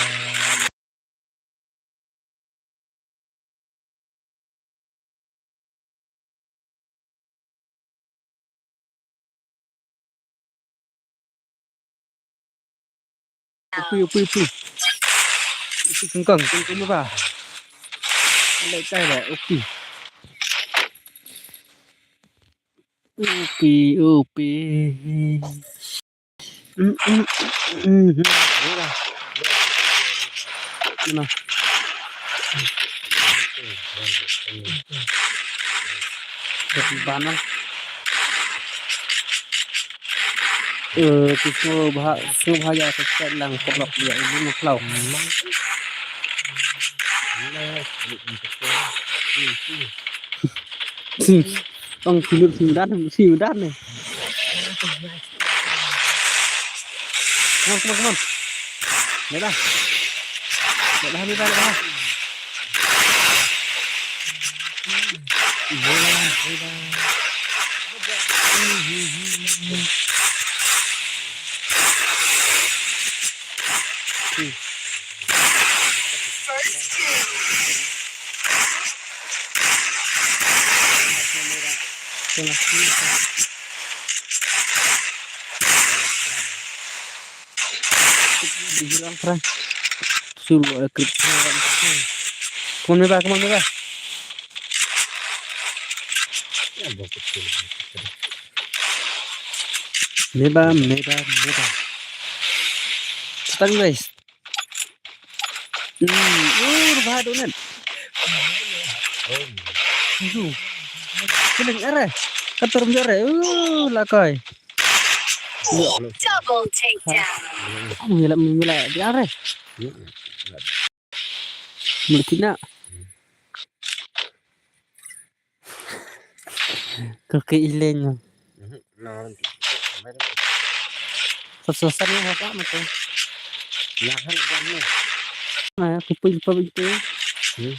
Upi, upi, upi. Upi kengkang, kengkang apa? Lek kai lek, upi. Upi, upi. Mm, mm, mm, mm. Mana? Mana? Eh, tu semua bah-, semua bahaya, kita lang, keblok dia, ini mengkelau. Tong, sini, sini, dan, sini, dan, eh. Come on, come on, come on. Naik dah. Naik dah, naik dah, naik dah. Naik dah, naik dah. Hmm. Come on, Meba, come on, Meba. Meba, Meba, Meba. Tang, guys. Hmm, uh, bah donet. Itu. Keling are. Katur jare. Uh, lakai. Double takedown. Kamu nyelap, nyelap di are. Mesti nak. Kaki ileng. Sasa ni apa macam? Nahan kan ni. Nah, kuping, kuping tu. Hmm.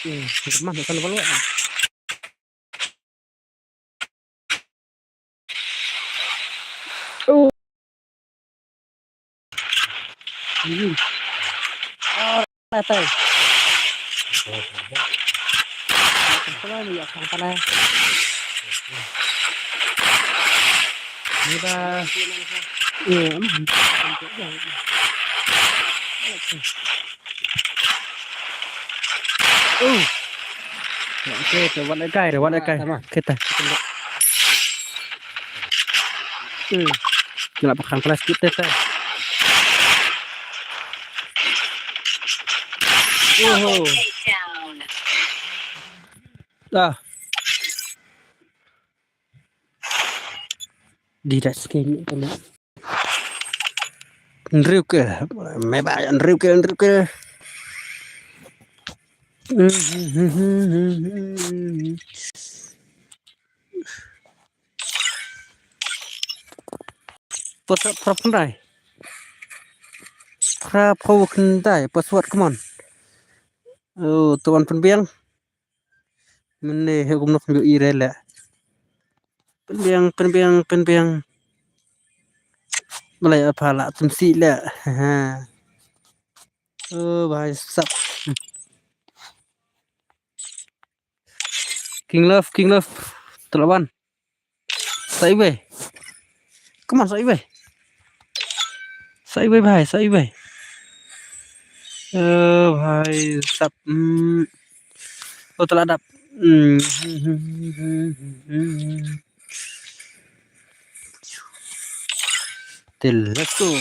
Hmm, teman, teman, teman. Oh. Hmm. Ah, tai. Apa ni, ya, apa ni? Ni dah. Ya, hmm. Uh. Okay, te wat le kai, te wat le kai. Tama. Kita. Hmm. Kena pakan plastik te, te. Oho. Dah. Di das ke ni kena. Nriu ke, meba nriu ke, nriu ke. Password phrap khyndai. Phrap phew khyndai, password, come on. Oh, tuan pynbiang. Mynne he kumno khyndiat i re le. Pynbiang, pynbiang, pynbiang. Malai apa la tum si le. Ha. Oh, bhai sap. King Love, King Love. Telawan. Sa iwei. Come on, sa iwei. Sa iwei, bhai, sa iwei. Eh, bhai, sap. Hmm. Oh, telah dap. Hmm. Til, let's go.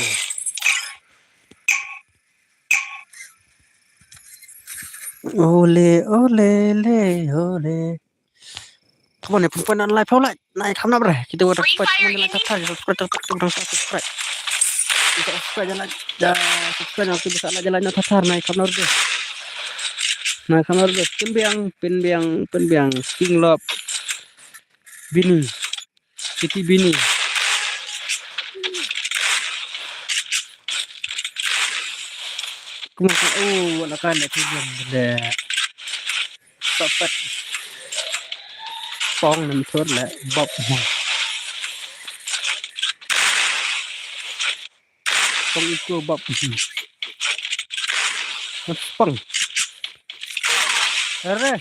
Ole, ole, le, ole. Come on, ya, pun pun lai pau lai. Nai kham na bre. Kita wa subscribe, come on, like, subscribe, subscribe, subscribe, subscribe. Kita subscribe jalan. Ya, subscribe, nanti bisa lah jalan na thar, nai kham na bre. Nai kham na bre. Pynbiang, pynbiang, pynbiang. King Love. Bini. Siti Bini. Kumba ka, oh, wala ka le tu jam le. Sapat. Pong nem tur le, Bob. Pong iko, Bob. Pong. Are.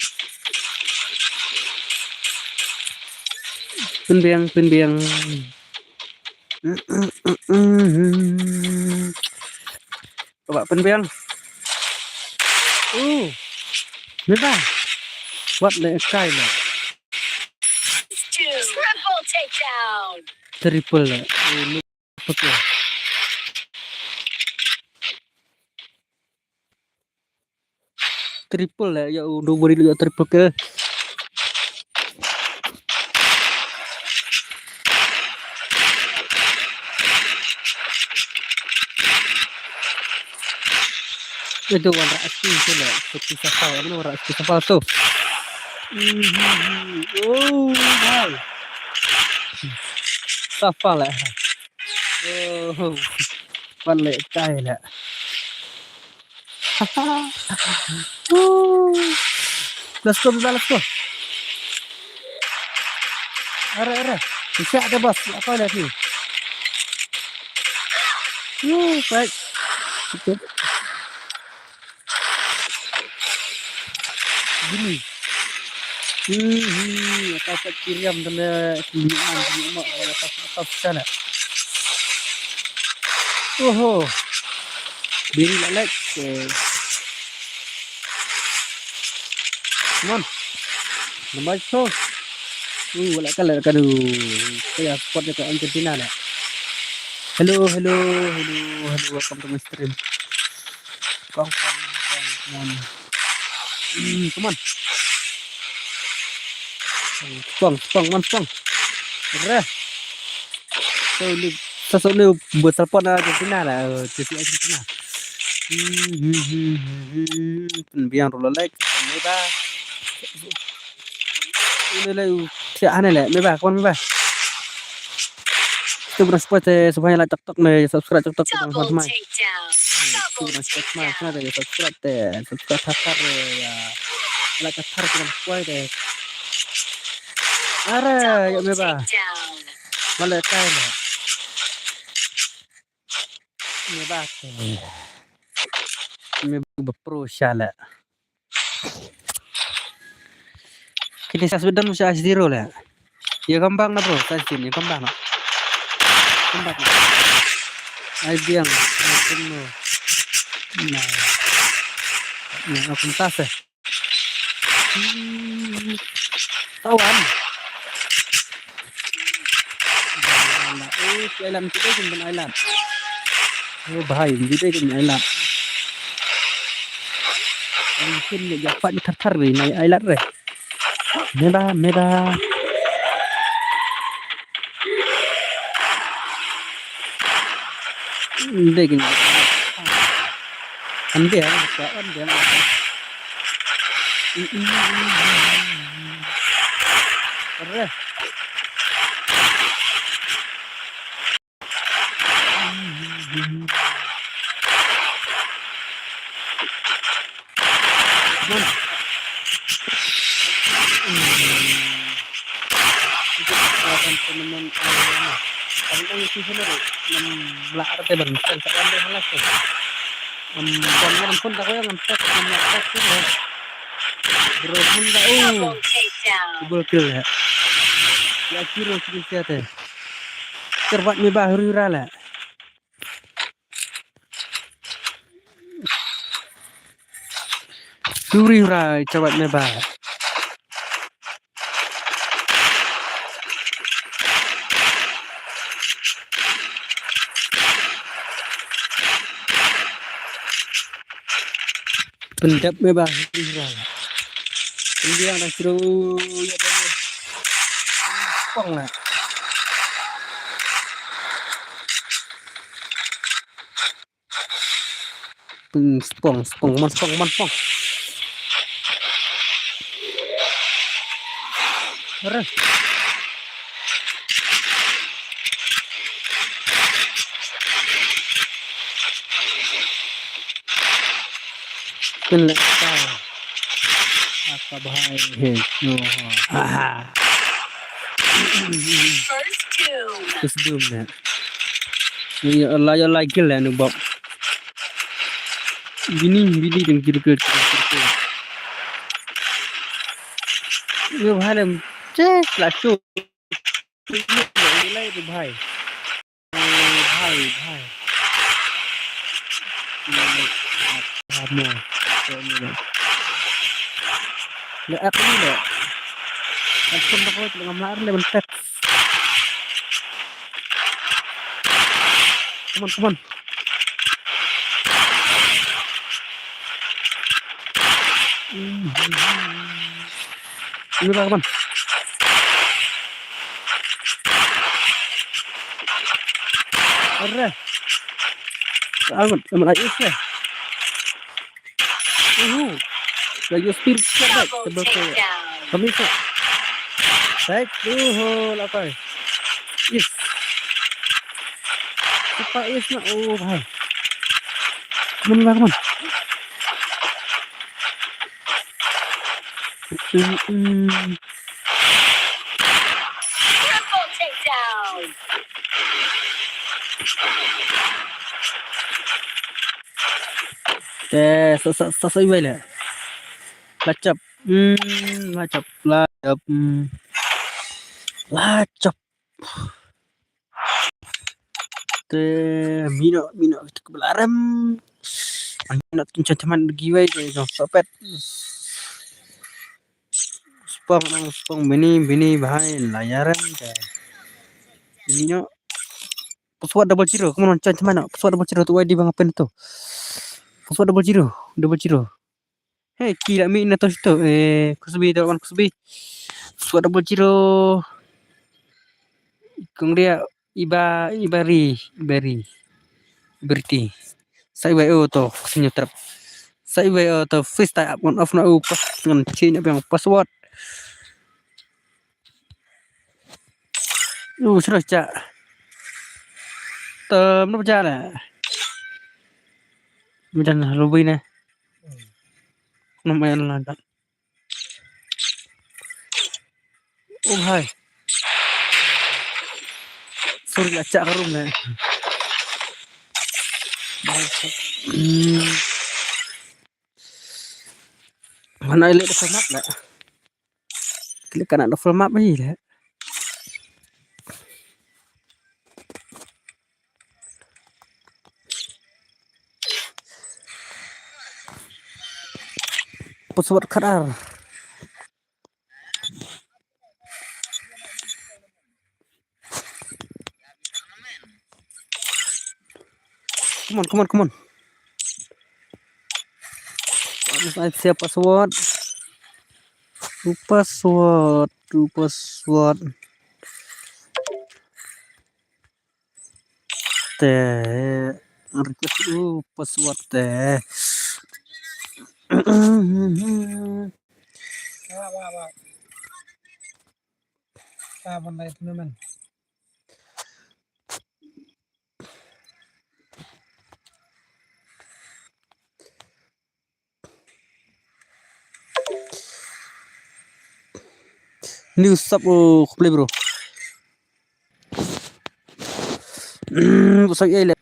Pynbiang, pynbiang. Coba pynbiang. Uh. Mira. Wat le kai le. Triple takedown. Triple le. Eh, ni betul. Triple le, ya, u, dua bari le, ya, triple kill. Itu wan rak S P tu le, S P Safal, mana wan rak S P Safal tu. Mhm. Oh, wow. Safal le. Oh, wan le kai le. Let's go, Biba, let's go. Are, are. Siap deh, bos. Apa lagi? Yuh, baik. Cukup. Gini. Hmm, hmm, atas kiriam tanda kiriam, kiriam, atas, atas sana. Oho. Bini la lek. Eh. Come on. Nambai so. Uh, wala kala kadu. Kaya support dekat Argentina la. Hello, hello, hello, hello, welcome to my stream. Kong, kong, kong, come on. Hmm, come on. Spong, spong, man, spong. Re. So, ni, sa so ni buat telepon Argentina la. Oh, T V Argentina. Hmm, hmm, hmm, hmm, hmm. Pynbiang ruh la like, pynbiang meba. Ini le, siap ane le, meba, kawan meba. Kita berang support te, semuanya like TikTok ne, subscribe TikTok, kita berang support mai. Kita berang support mai, sana te, subscribe te, subscribe takar ya. la ka thar ka kwai de. Are, ya me ba. Male kai na. Me ba. Me ba pro shala. Kini sa sudah mesti as zero lah. Ya gampang na bro, sa sini gampang na. Gampang na. Ai biang, ai kunu. Nah. Nah, aku tas eh. Hmm. Tawan. Oh, si Ailan kita kan Ailan. Oh, bahai kita kan Ailan. Mungkin dia dapat ni thar-thar ni, naik Ailan re. Meba, meba. Dek ni. Ande, ande, ande. Re. Bun. Hmm. Itu akan teman-teman, eh, nah. Kalau itu sih, benar, enam belas arti, benar. Kan tak ada halas tu. Em, kan, kan pun tak payah ngentek, ngentek tu, eh. Bro, pun tak, oh. Double kill, ya. Ya, kira, kira, kira, teh. Terbat me ba huri hura la. Huri hura, terbat me ba. Pyndep me ba huri hura. Pynbiang da sru ya ba me. Pong la. Pung, spong, spong, mon spong, mon spong. Re. Pun le ta. Aka bahai he. No. Aha. First doom. First doom ne. Ni ya Allah, ya Allah, kill ne, bob. Bini, bini, dan kill, kill, kill, kill. Ni bahai ne. Cek lah, cuk. Ni lai tu bahai. Bhai, bhai. Amo. Le app ni le. Action tak kau tengah melar le mentet. Come on, come on. Ini lah, come on. Arre. Amat, amat lagi sih. Uhu. Lagi speed siap, baik. Tebal ke. Kami tu. Baik. Uhu, lapai. Yes. Cepat, yes, nak. Oh, bahai. Come on, come on. Mm-mm. Triple takedown. Eh, sa, sa, sa, sa, iwai le. Lachap. Hmm, lachap, lachap. Hmm. Lachap. Te mino, mino kita ke belarem. Mino tu cuma teman giwai ke jong sopet. Spong nang spong bini, bini bahai layarem te. Mino. Password double zero, come on, chan teman. Password double zero tu wai di bang apen tu. Password double zero, double zero. Hey, kila mi na to situ. Eh, Kusbi, dawan Kusbi. Squad double zero. Kong dia iba, ibari, ibari. Berti. Sai bai o to, sinyo trap. Sai bai o to, freestyle up on off na u pas ngan change up yang password. U sero cha. Tem no cha le. Macam lobby ne. Nama yang landak. Oh bhai. Sorry, la chah ka room ne. Hmm. Mana ile da full map le. Klik kana da full map ni le. Password kadar. Come on, come on, come on. Must I say password? Tu password, tu password. Te request tu password te. Ah, ban lai tournament. New sub, oh, khublei bro. Hmm, ba soi ei le.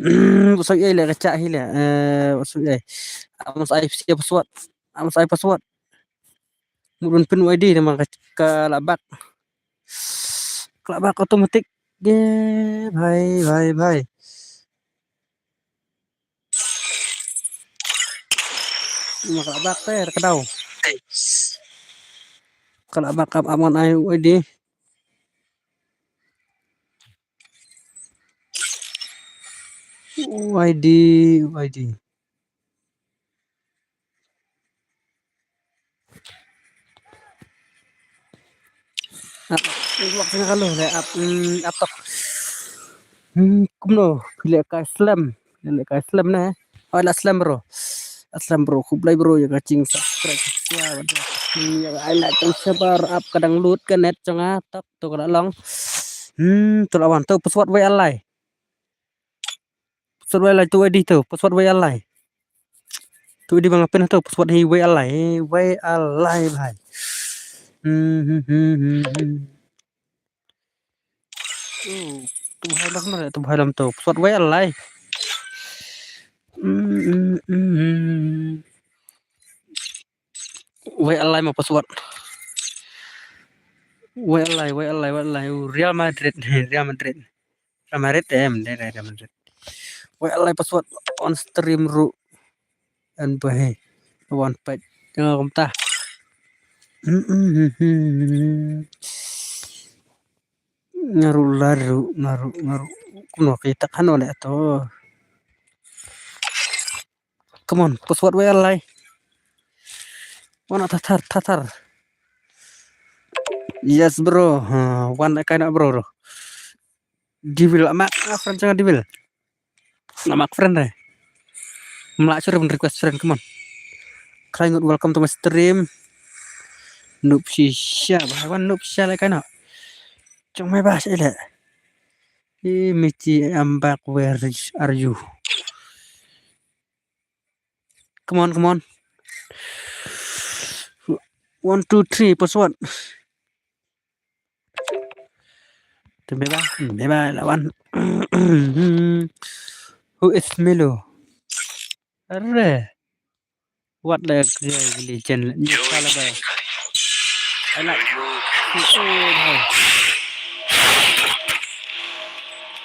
Hmm, ba soi ei le ka chah hi le. Eh, ba soi ei. Amos ai password. Amos ai password. Mut ban pin U I D namar ka, ka la bug. Ka la bug automatic. Ye, bhai, bhai, bhai. Namar ka la bug te, ka daw. Ka la bug, ap, ap ngan ai U I D. U I D, U I D. Ap, ap, ap, ap, ap, ap, ap, ap. Hmm, kumno, phi leh kai slem. Phi leh kai slem ne. Oi, la slem bro. La slem bro, khublei bro, ïa ka jing subscribe. Ïa ka ai like, tang share, ap ka dang lut ka net jong nga, tok to ka la long. Hmm, to la wan to password wei alai. Password wei alai tu, wei di tu, password wei alai. Tu di bang apin tu, password hi wei alai, wei alai bhai. Hmm, hmm, hmm, hmm, hmm. Tu, tu bhai lam na, tu bhai lam tu, password wei alai. Hmm, hmm, hmm, hmm. Wei alai ma password. Wei alai, wei alai, wei alai. Real Madrid, Real Madrid. Real Madrid em, dei, dei, Real Madrid. Wei alai password on stream ruh. An ba he. Wan pet. Tengok kumta. Naru laru, naru, naru. Kuno kita kan oleh tu. Come on, password wei alai. Wana tatar, tatar. Yes, bro. Ha, wan kai na bro, bro. Devil, amak, ah, friend jong Devil. Amak friend re. Mla churi request friend, come on. Khlai ngut, welcome to my stream. Noob shisha, ba wan noob shisha le kai na. Jong mai ba shisha le. Eh, Michi, I'm back. Where is, are you? Come on, come on. One, two, three, password. Tu beba, beba lawan. Who is Milo? Are. What the guy really channel? New caliber. I like.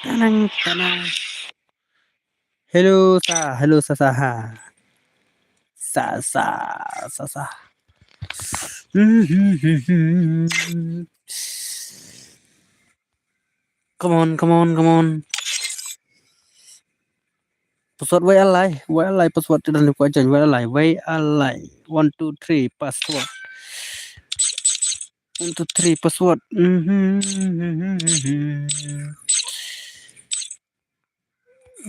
Tanang, tanang. Hello, sa, hello, sa, sa, ha. Sa, sa, sa, sa. Come on, come on, come on. Password wei alai, wei alai, password tidak lupa aja, wei alai, wei alai. One, two, three, password. One, two, three, password. Mhm.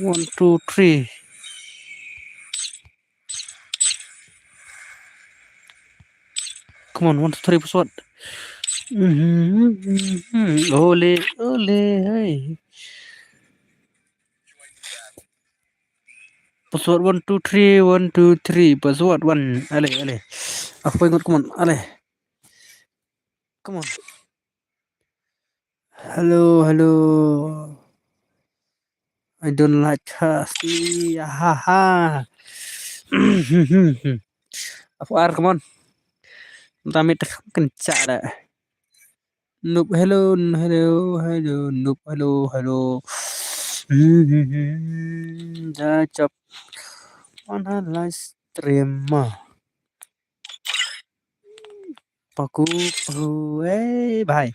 One, two, three. Come on, one, two, three, password. Mhm. Ole, ole, hey. Password one, two, three, one, two, three. Password one. Ale, ale. Apa ingat, come on, ale. Come on. Hello, hello. I don't like her. See, ha, ha. Afu ar, come on. Tami tak kan cara. Noob, hello, hello, hello, noob, hello, hello. Da chop. On a live stream ma. Paku, paku, eh, bhai.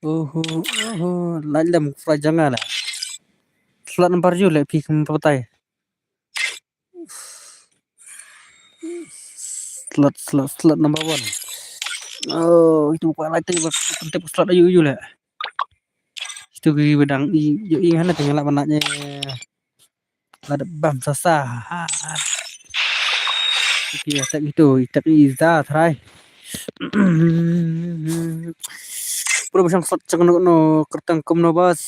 Oho, oho, live lem fra janga la. Slot number ju le pi kum patai. Slot, slot, slot number one. Oh, itu buka live tadi buat tip slot ayu ayu le. Itu gi bedang i yo i hana tinggal apa naknya. Lada bam sasa. Ha. Iki ya tak itu, itak iza try. Pura basang slot chang no no kertang kum no bas.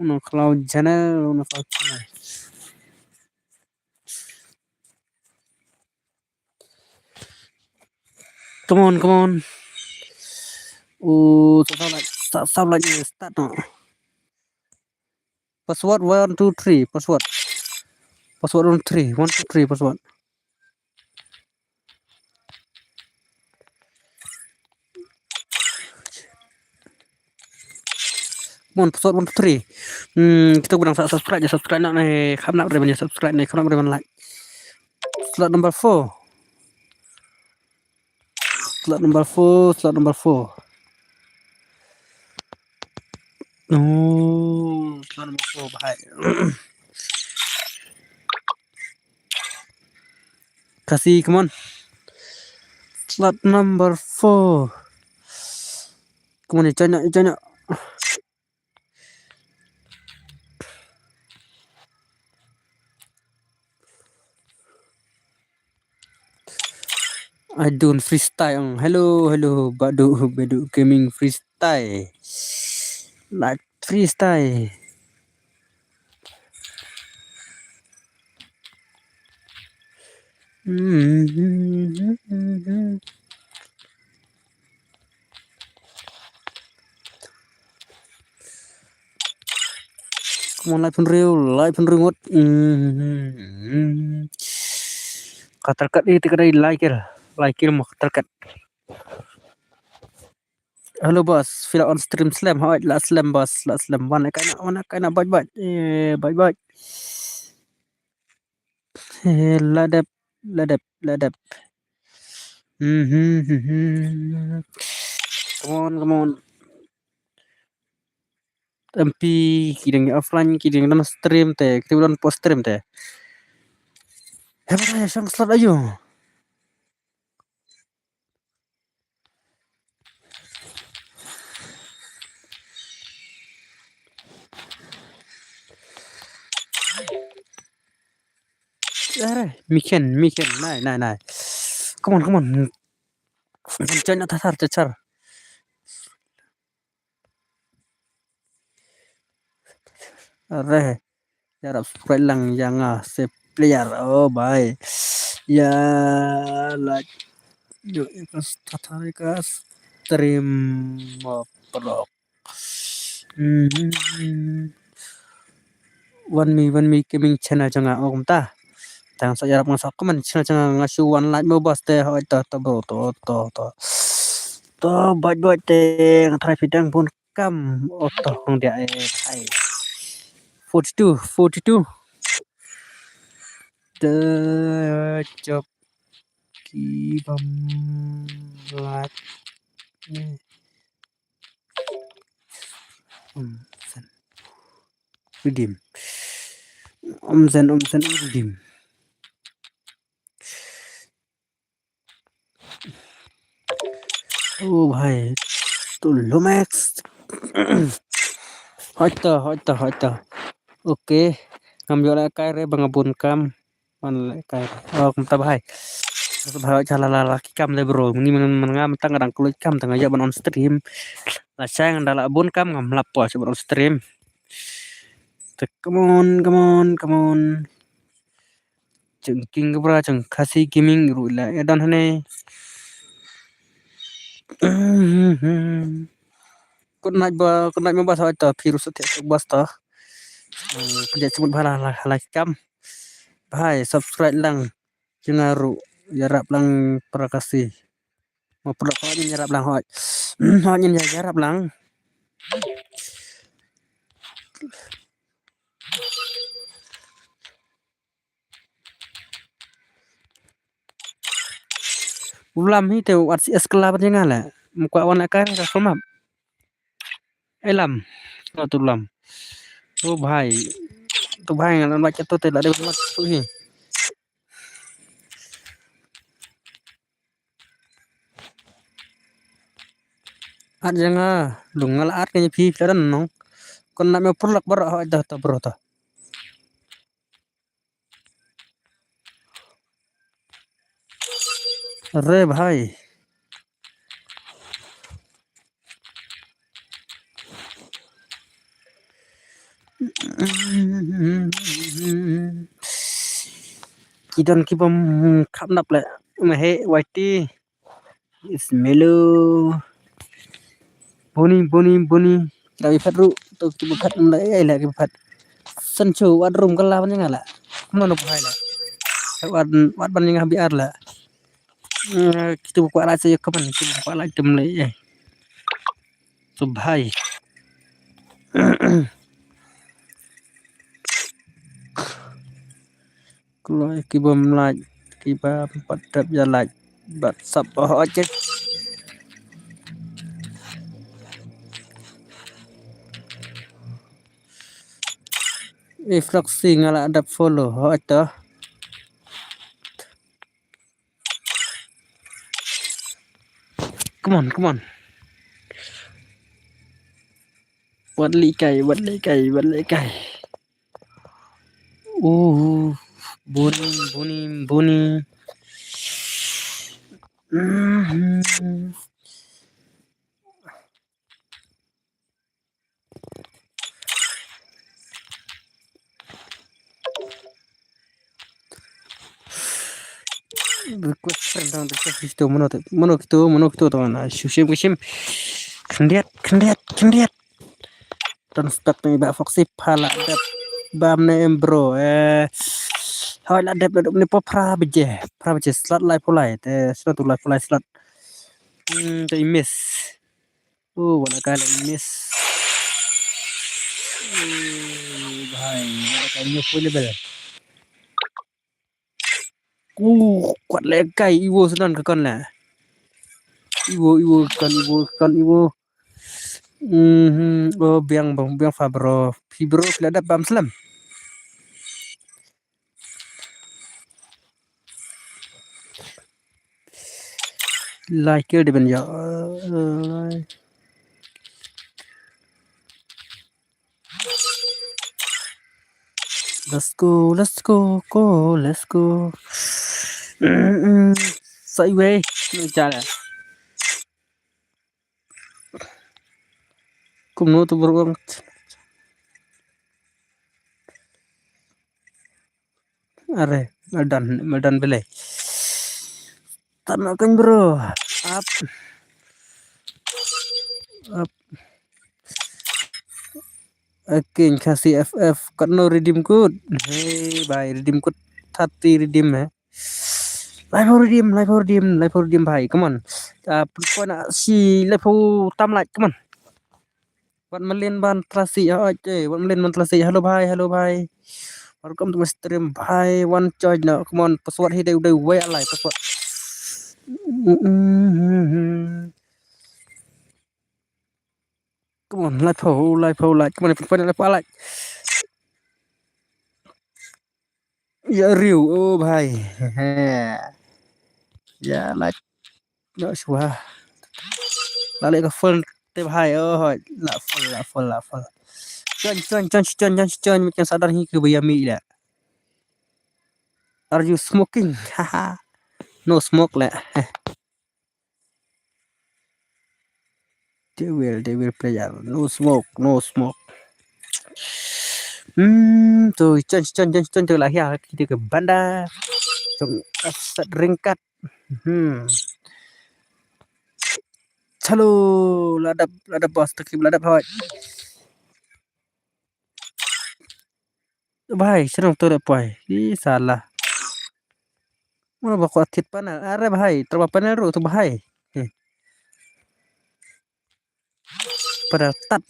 No cloud channel, no cloud channel. Come on, come on. Oh, sasa like, sasa like start no. Password one two three, password. Password one three, one two three, password. Mon, password one two three. Hmm, kita kurang sa-, subscribe ya, subscribe nak ni, kham nak ribbon ya, subscribe ni, kham nak ribbon like. Slot number four. Slot number four, slot number four. Oh, slot number four, bahai. Kasi, come on. Slot number four. Come on, ya, join up, ya, join up. I don't freestyle. Hello, hello, Badu, Badu Gaming freestyle. Like freestyle. Come on, lai pun riu, lai pun riu ngut. Katar kat ni, tika dai lai kil. Lai kil mo katar kat. Hello boss, feel on stream slam, hoi, la slam boss, la slam, wan kaina, wan kaina, bye bye, eh, bye bye. Eh, la dep, la dep, la dep. Mhm, mhm. Come on, come on. M P, ki dang offline, ki dang don stream te, ki dang post stream te. Hei, ba, ya, shang slot ayo. Are, Miken, Miken, nai, nai, nai. Come on, come on. Char na thar, char, char. Are, ya rap sprite lang ya nga se player. Oh, bye. Ya, like, yo, ikas tatar ikas stream, uh, prok. Hmm. Wan mi, wan mi gaming channel jong nga, oh, kumta. Tang sa yarap nga sa comment channel jong nga, nga shu wan like mo bas te, hoi to, to bro, to, to, to. To, bait, bait te, nga try phi dang bun kam, oh, to, kong dia, eh, hai. Forty-two, forty-two. The job ki bam like. Um, sen. Redeem. Um, sen, um, sen, redeem. Oh, bhai. Tu Lumex. Hoita, hoita, hoita. Okay. Ngam ïoh lehkai re ba nga bun kam. Wan lehkai re. Oh, kumta bhai. Bha, cha la la la ki kam le bro. Ni man man nga man tang dang kloi kam tang ya ban on stream. La chang da la bun kam ngam lap po cha ban on stream. Te come on, come on, come on. Chang King Cobra, chang Khasi Gaming ru la ya dan hane. Kun nai ba, kun nai ba sa ta phi ru sa te ba sta. Kun ja chimut bha la la la kam. Bhai subscribe lang. Jnga ru yarap lang para Khasi. Mo para ko nyin yarap lang hoi. Hoi nyin ya yarap lang. Ulam hi te wat si eskala ba jnga le. Mukwa wan akan ka somap. Elam. No tu lam. Tu bhai. Tu bhai ngan wan baca tu te la de mat tu hi. At jnga, lung nga la at kane phi phi la dan nong. Kon na me purlak bar ha da ta bro ta. Re bhai. Ki don ki bom khap nap le. Ma he waiti. Is Melo. Boni, Boni, Boni. Kita bi phat ru. To kita bi phat, um, la, eh, la, kita bi phat. Sancho, wat rum kala ban nga la. Mano bhai la. Wat, wat ban nga bi ar la. Eh, kita bi kwala sa ya kaman, kita bi kwala tem le, eh. To bhai. Kloi ki bym lait, ki bym pat dep ïa lait. Bad sap, oh, okay. I Floxy nga la dep follow, oh, ito. Come on, come on. Wat leh kai, wat leh kai, wat leh kai. Oh, Boni, Boni, Boni. Mhm. Request friend, request friend, kito, mano te, mano kito, mano kito, to na, shushim, kushim. Khyndiat, khyndiat, khyndiat. Don't stop me, ba Foxy pha la dep. Bam ne em bro, eh. Hoi la dep, dep ne po phra baje, phra baje, slot lai pulai, te slot tu lai pulai slot. Hmm, te miss. Oh, wala ka la miss. Oh, bhai, wala ka new full level. Oh, kwat le kai Iwo sedan ka kon la. Iwo, Iwo, kan Iwo, kan Iwo. Mhm, oh, biang bang, biang fa bro. Phi bro, phi la dep bam slem. Lai kill dei ban ïa. Let's go, let's go, go, let's go. Mm, mm. Sa iwei, ni jale. Kumno tu bro. Are, well done, well done, Billy. Tama kan, bro. Up. Up. Akin Khasi F F, kat no redeem code. Hey, bhai, redeem code thirty redeem, eh. Live for redeem, live for redeem, live for redeem, bhai. Come on. Ah, pun na si live for tam like, come on. Wat Malin Ban Trasi, ah, okay. Wat Malin Ban Trasi. Hello, bhai, hello, bhai. Welcome to my stream, bhai. One charge now. Come on, password hi dei, dei, wei alai password. Mm-mm. Come on, live for, live for, like. Come on, pun na live for like. Ya riu, oh bhai. Ya like. Ya shwa. La leh ka full te bhai, oh hoi. La full, la full, la full. Chon, chon, chon, chon, chon, chon, chon, sadar hi ke bhai ami la. Are you smoking? Haha. No smoke le. Eh. Devil, devil player. No smoke, no smoke. Hmm, tu, chan, chan, chan, chan, tu lah ya, kita ke banda. Jong asat ringkat. Hmm. Chalo, la dap, la dap bos, takip la dap hoi. Bhai, shnong tu dap poi. Ih, salah. Mana ba ko atit panel. Are bhai, terba panel ru tu bhai. Hmm. Pada tat.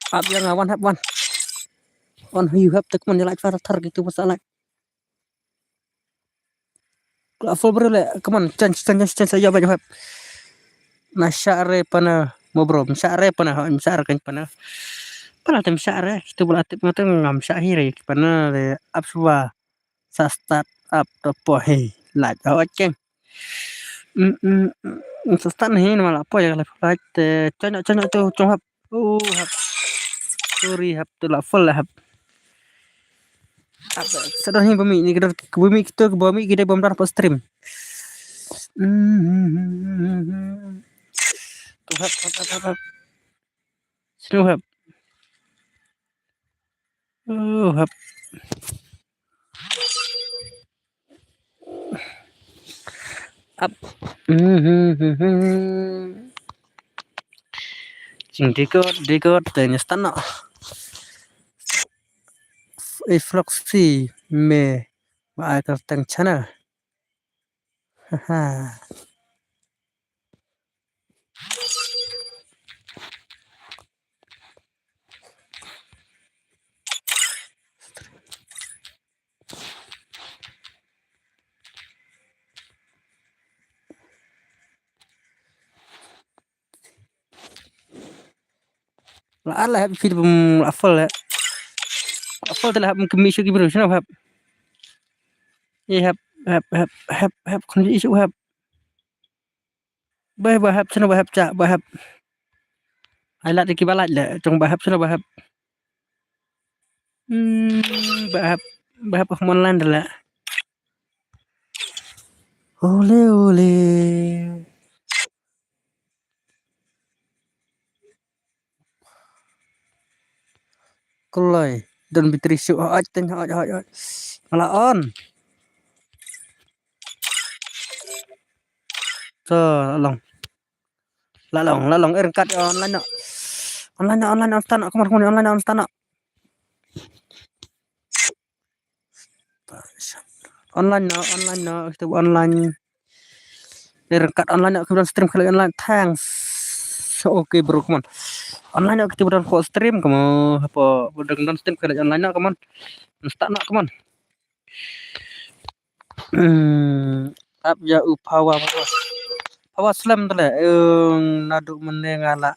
Ap ïa nga wan hap wan. Wan hu hap tek mon ïa lait far thar gitu pasal lait. Kla full bro le, come on, change, change, change, change, ïa ba hap. Na share pana mo bro, share pana, share kan pana. Pana tem share, itu bula tip ngata ngam share hire pana le ap suba. Sa start up to po he lait. Oh, okay. Mm, mm, mm, sa start ni nama la po ya la lait te chonyo chonyo tu chong hap. Oh, hap. Sorry hap tu la full la hap. Hap. Sa don hi bami ni kedar bami kita ke bami kita bom dar po stream. Mm, mm, mm, mm, mm. Tu hap hap hap hap. Sino hap. Oh, hap. Ap. Jing dikot dikot te nyestan no. Ifloxi me ba ai kyrteng channel. Haha. La ala hap feed bum la full ya. La full te la hap kemi shu ki bro, shu hap. Ye hap hap hap hap hap kon ji shu hap. Bah bah hap shu bah hap cha bah hap. Ai la te ki ba lait le, chong bah hap shu bah hap. Hmm, bah hap bah hap mon lan de la. Ole ole. Kulai don battery shu hot ten hot hot hot. Mala on. To long. La long la long er kat online no. Online no online on start no, come on come on online on start no. Online no, online no, kita online. Ni rengkat online no, kita stream kali online. Thanks. So, okay bro, come on. Online no kita bukan ko stream, come on. Apa bukan don stream kali online no, come on. Start no, come on. Hmm, ap ya u power power. Power slam tele. Eng nadu meneng ala.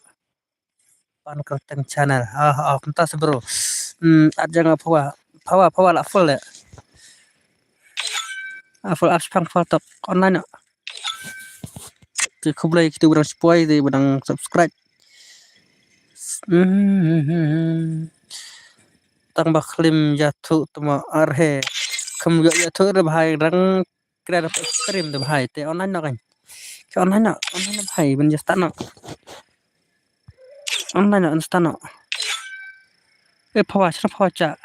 Pan kyrteng channel. Ah, ah, kumta se bro. Hmm, at jang apa wa. Pawa, pawa la full ya. Ah, full up spang full top. Online ya. Te khublei kita orang support, te orang subscribe. Hmm. Tang ba klim jatuh tema arhe. Kem juga jatuh re bahai rang kira dapat stream tu bahai te online no kan. Ke online no, online no bahai ben just no. Online no insta no. Eh pawa sra pawa cha.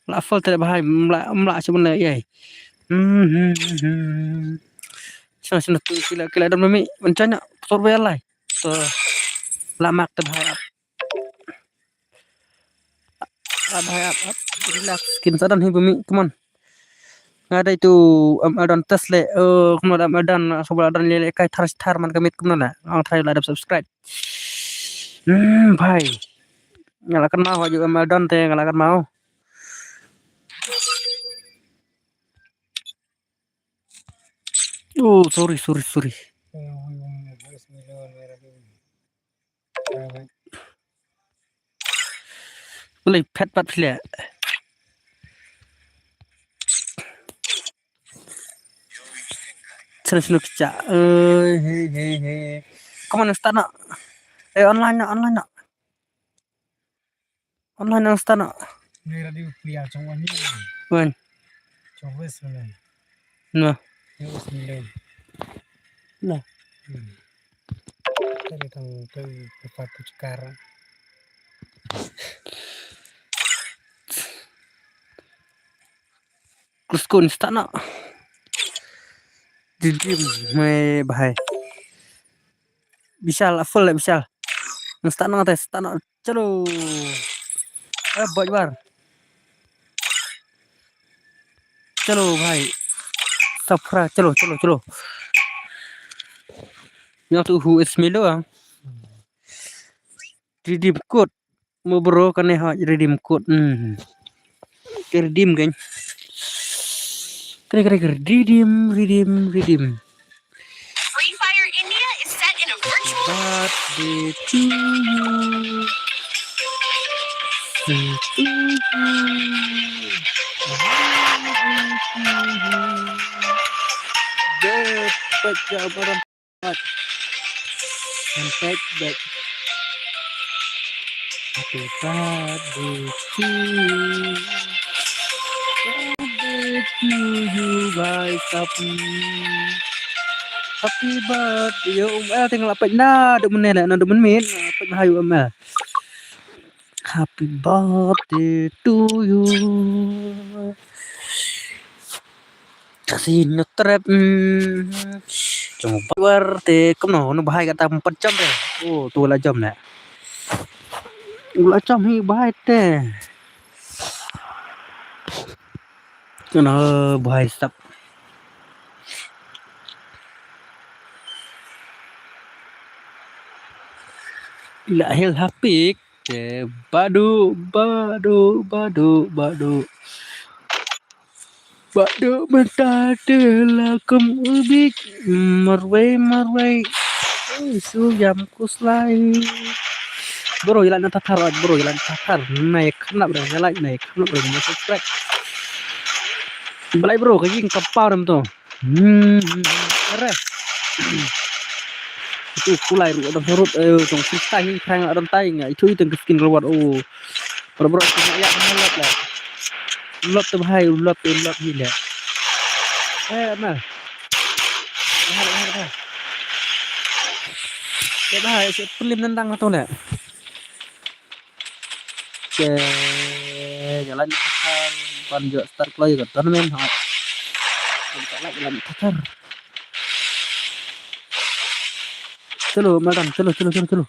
La full te bahai mla mla shu ben ye. Hmm. Sra sra tu kila kila dam mi ben chana putur bayar lai. So la mak te bahai. Up, up, up, up. Relax. Kin sa don hi bumi. Come on. Nga dei tu am adon test le. Oh, come on am adon. Sobat adon le le kai thar thar man kamit come on la. Ang try la dap subscribe. Hmm, bhai. Nga la kan mau aju am adon te nga la kan mau. Oh, sorry, sorry, sorry. Boleh pet pat pila. Terus nuk cak. Eh, he, he, he. Come on, start nak. Eh, online nak, online nak. Online nak start nak. Ni radio plia chong wan ni. Wan. Chong wes mana? Nah. Ni wes ni. Nah. Hmm. Tadi tang tu pepat tu cekar. Kuskun start nak. Didim mai bahai. Bishal, full le Bishal. Start nak te, start nak. Chalo. Eh, bot bar. Chalo bhai. Safra, chalo, chalo, chalo. Yang tu who is Milo ah. Redeem code. Mo bro kane ha redeem code. Hmm. Ke redeem kan. Kene kene ke redeem, redeem, redeem. Free Fire India is set in a virtual Birthday to you. Birthday to you. Birthday to you. Birthday to you. Sampai back. Happy birthday to you. Birthday to you, bhai Sapi. Happy birthday. Yo, um, eh, tengok lah pet na, duk menit lah, na duk menit. Pet hai, um, eh. Happy birthday to you. Kasi no trep, mm, jong bar te kumno, no bahai kata empat jam te. Oh, tu la jam na. Ula jam hi bahai te. Kena bahai stop. Ila hil hapik. Te badu, badu, badu, badu. Badu mata te la kum ubik. Marwei, marwei. Ui, su yam kuslai. Bro, yalan na tatar, bro, yalan tatar. Nai khnap re, yalan nai khnap re, mo subscribe. Balai bro, ka jing ka power em to. Hmm, hmm, hmm. Are. Itu kulai ru adam harut, eh, tong freestyle ni, tang adam tai nga. Itu, itu ke skin keluar, oh. Bro, bro, skin ya, lap lah. Lap tu bahai, lap tu, lap ni lah. Eh, Amal. Bahai, bahai, bahai. Eh, bahai, si pelim nendang tu lah. Ke jalan Qatar, pan jok start kloi ke tournament ha. Kita lagi jalan Qatar. Chalo, madam, chalo, chalo, chalo, chalo.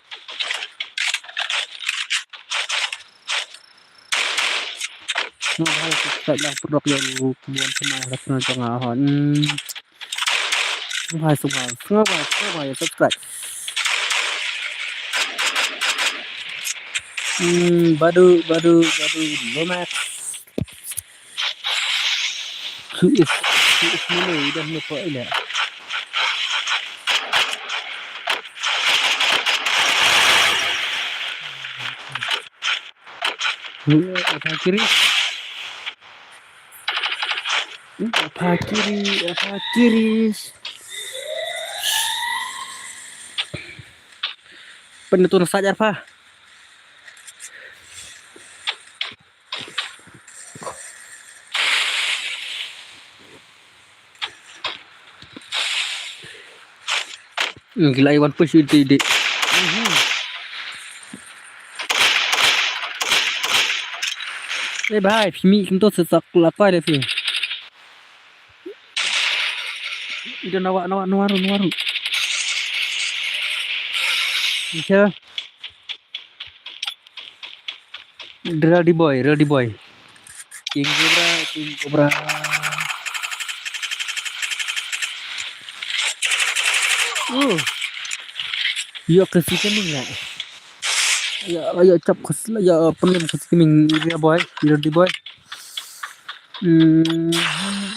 Nga hai subscribe lang perdok yang kemudian kena rasa jong nga hon. Subscribe, subscribe, subscribe, subscribe, subscribe. Hmm, badu, badu, badu, Lomax. Who is, who is Milo? Dah lupa ila. Apa kiri? Apa kiri? Apa kiri? Penentu saja apa? Gila, iwan push ide ide. Eh, bhai, phi mih kumto sesak la pai de phi. Ida nawa, nawa, nawaru, nawaru. Ida. Real D boy, real D boy. King Cobra, King Cobra. Uh. Yo, kasi keming ya. Ya, ya, cap kasi, ya, penem kasi keming, real boy, real D boy. Hmm,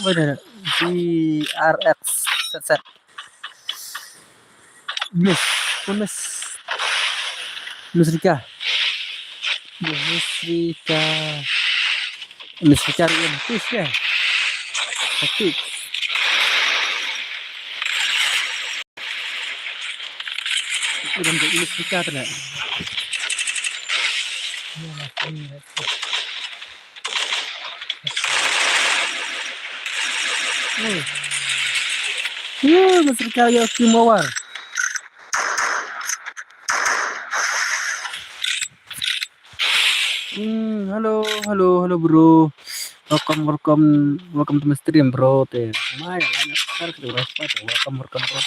mana? G R X set set. Miss, Miss, Miss Rika. Miss Rika. Miss Rika, Rika, Miss ya. Tapi. Udah untuk ini kita tu lah. Hmm. Ya, masih kaya Kimawar. Hmm, hello, hello, hello, bro. Welcome, welcome, welcome to my stream, bro. Te, mai, mai, welcome, welcome, bro.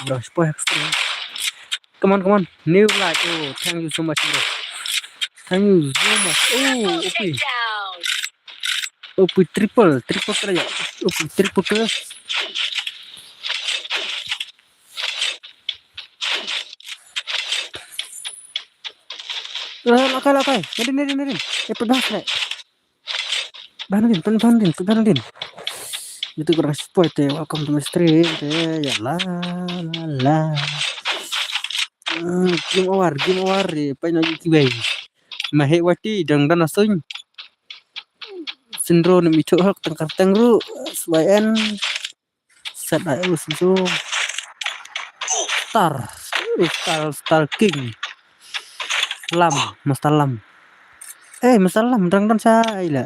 Bro, spoil stream. Come on, come on. New like. Oh, thank you so much, bro. Thank you so much. Oh, okay. Okay, triple, triple kali ya. Okay, triple ke. Eh, lakai, lakai. Nadin, nadin, nadin. Eh, pedas, lek. Banadin, pen banadin, pen banadin. Itu kurang spoil te, welcome to my stream te, ya la, la, la. Hmm, game over, game over, eh, pai na yuki bai. Mahe wati, dang dan asung. Sindro ni mitu hok, tengkar tengru, S Y N. Set ai us zo. Star. Star, Star King. Lam, Master Lam. Eh, Master Lam, dang don sa ai la.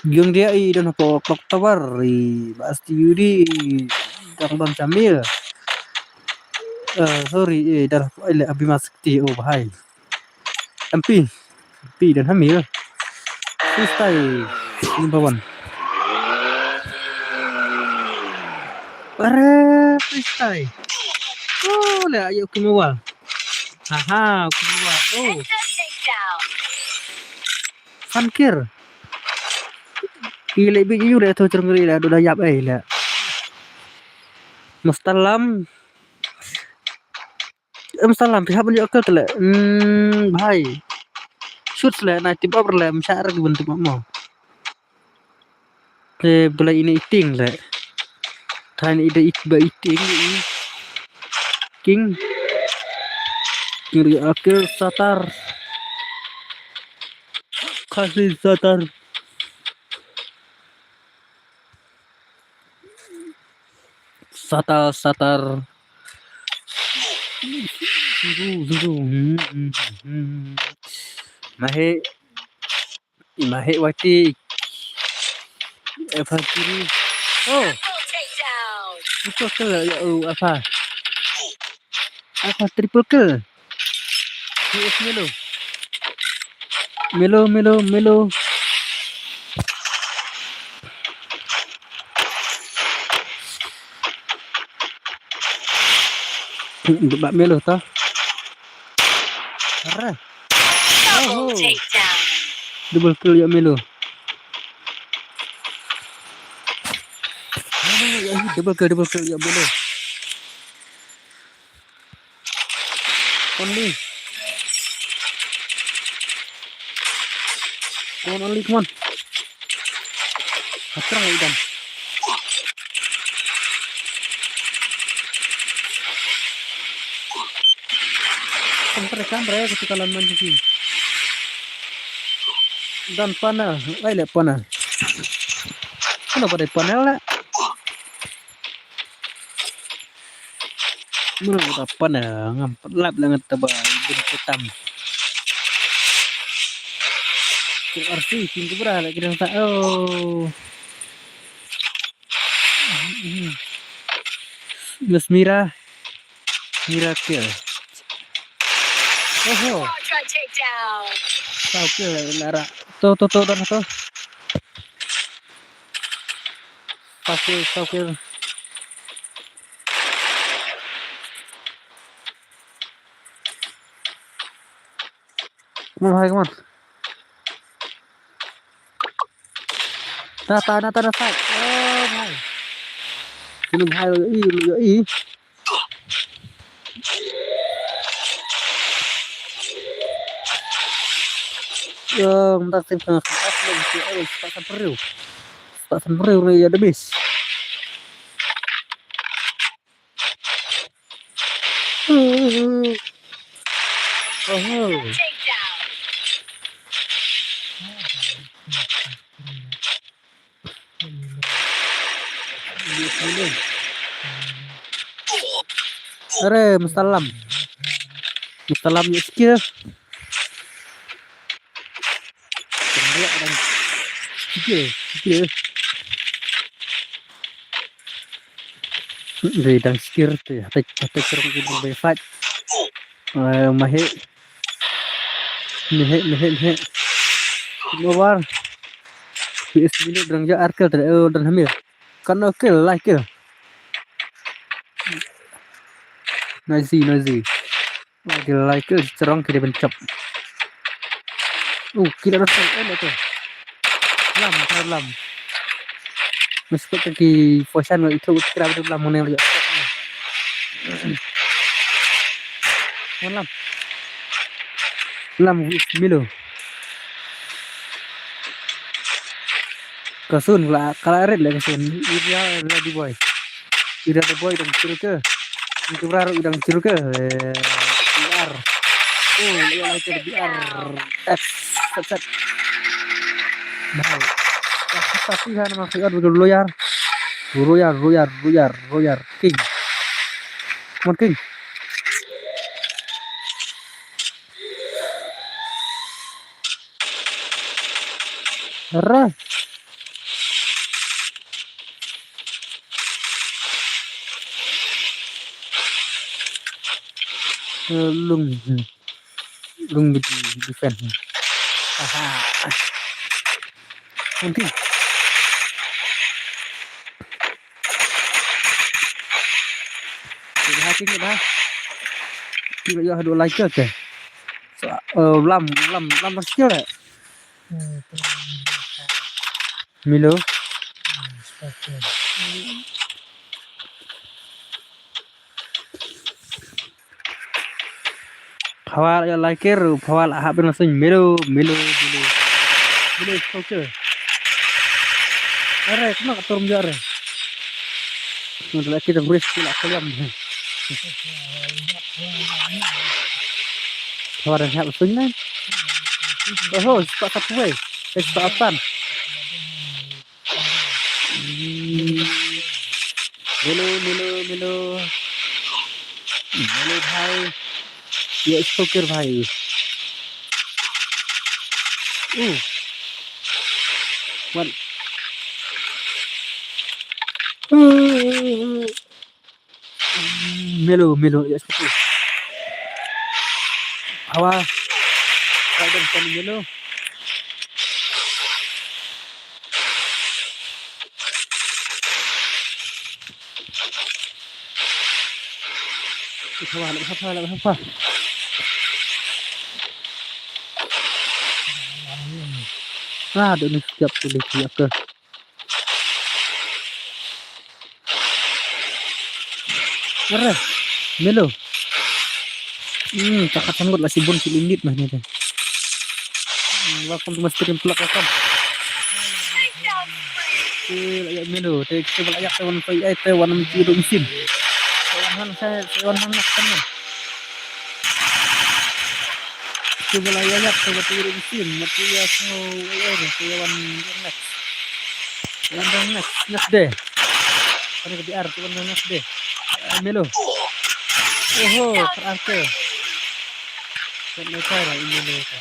Giong dia i don hapo clock tower i basti yudi. Dang don sa mil. Eh, sorry, eh, dah hapo ai la, Abima Sekti, oh, bahai. M P. M P dan Hamil. Freestyle. Number one. Para freestyle. Oh, la, ayo Kumawa. Haha, Kumawa. Oh. Fankir. Ile bi yu le tu cerung ile, adu dayap ai le. Mustalam. Em, salam, phi hap ban ïoh kill te leh. Hmm, bhai. Shoot leh, na tip up leh, em, shah rek ban tip up mo. Te bela ine iting leh. Thain ida it ba iting i. King. King ri akil satar. Kasih satar. Satar, satar. Zuru, zuru. Hmm, hmm, hmm, hmm. Mahe. Mahe wati. Eva kiri. Oh. Itu ke ya, oh, apa? Apa triple kill? Yes, Melo. Melo, Melo, Melo. Ba Melo ta. Arre. Double kill ïa Melo. Double kill, double kill ïa Melo. Only. Come on, Only, come on. Hatrang idam. Kamre, kamre, ketika lan man sisi. Dan panel, ai le panel. Kenapa ada panel le? Mula kita panel, ngam lap lengan tebal, bin ketam. Ke R C, king ke berah le, kita tak, oh. Mas Mira. Mira kill. Oho. Tau kill, Lara. Tu, tu, tu, dah tu. Pasti, tau kill. Come on, bhai, come on. Nata, nata, nata. Oh, bhai. Sino, bhai, i, i. Yo, ntar tim tengah. Sepasang periu. Sepasang periu ni ya debis. Are, mustalam. Salam ya sikir. Dang sikir, sikir. Dei dang sikir te, te, te, te, te, te, te, te, te, Mahe. Mahe, mahe, mahe. Mabar. P S minute dang ja arkel te, oh, dan hamir. Kan no kill, lai kill. Noisy, noisy. Lai kill, lai kill, strong kiri bencop. Uh, kira rasa, eh, tu. Lam, terlalu lam. Mesti pergi posan itu kira betul lam mana yang lihat. Lam. Lam, Milo. Kasun, la, kala red la kasun. Iria, la di boy. Ida da boy dang chiru ke. Ni tu baru dang chiru ke. Eh, B R. Oh, ya lah itu B R. Set, set, set. Bahai. Dah, tapi kan nama kau ada loyar. Royar, royar, royar, royar. King. Come on, King. Ra. Lung. Lung biji defend. Aha. Nanti. Kita hati kita. Kita ya dua like ke. So, eh, lam, lam, lam masih ada. Milo. Phawal ya laiker, phawal ahap na sing Milo, Milo, Milo. Milo soccer. Are, kena keturum je are. Nang lagi kita beri sekolah kalian. Phawal dah siap sing kan? Oh, sepak satu eh. Eh, sepak asan. Milo, Milo, Milo. Milo bhai. Ye soccer bhai. Uh. What? Milo, Milo, ya, seperti. Awas. Kau dah bukan Milo. Sabar, sabar, sabar, sabar. Ah, duk ni siap pilih siap ke. Are, Melo. Hmm, takat sanggup lah si Bun si Lindit mah ni tu. Hmm, welcome to my stream, plak welcome. Okey, lah ya Melo. Te kita lah ya te wan pai ai te wan mesti dong sim. Te wan han saya, te wan han nak kan. Kita lah ya ya te wan pai dong sim. Mati ya so ya te wan next. Wan next, next day. Kani ka B R tu wan next day. Eh, Melo. Oho, terakhir. Kan mereka lah ini mereka.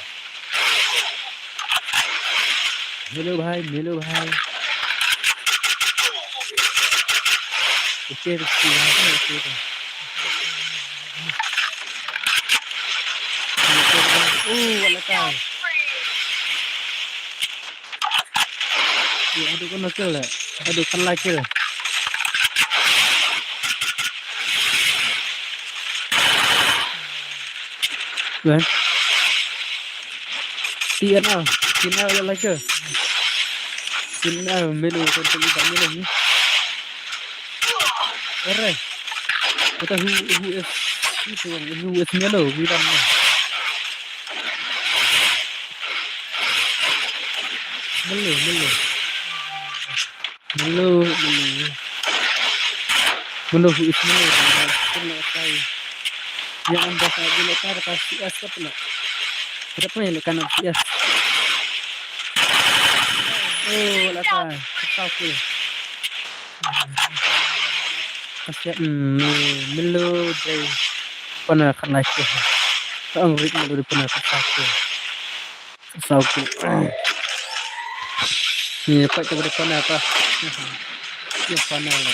Melo bhai, Melo bhai. Okey, okey, okey, okey. Oh, wala kai. Ya, aduh, kena kill lah. Aduh, kena kill. Kan? T N L, T N L ya lagi. T N L melu kan tu tak melu ni. Ere. Kata who, who is itu, who is Melo, bilang ni. Melo, Melo. Melo, Melo. Melo, who is Melo? Kena kai. Yang anda sangat gila kan, dekat C S ke pula? Kenapa yang dekat C S? Oh, lah kai. Kau ke. Kasihan, hmm, Melo, dai. Kena kena ke. Ang rit ma duri puna sa sa ku. Sa sa ku. Ni pa tu duri puna pa. Ni puna la.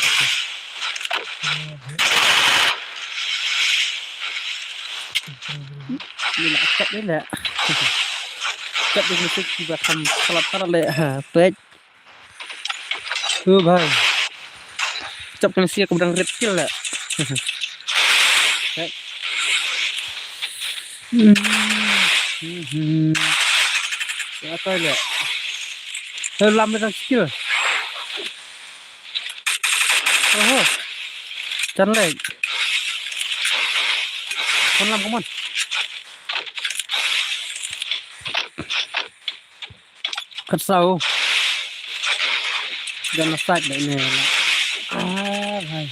Ni la kat ni la. Kat ni mesti kita kan salat salat le. Ha, pek. Oh, bhai. Chop kena sia ka ba dang rit kil la. Hmm. Hmm. Ya, ka la. Hei, lam dang skill. Oho. Chan lei. Kon lam, come on. Kat sau. Jan na sat dei ne. Ah, bhai.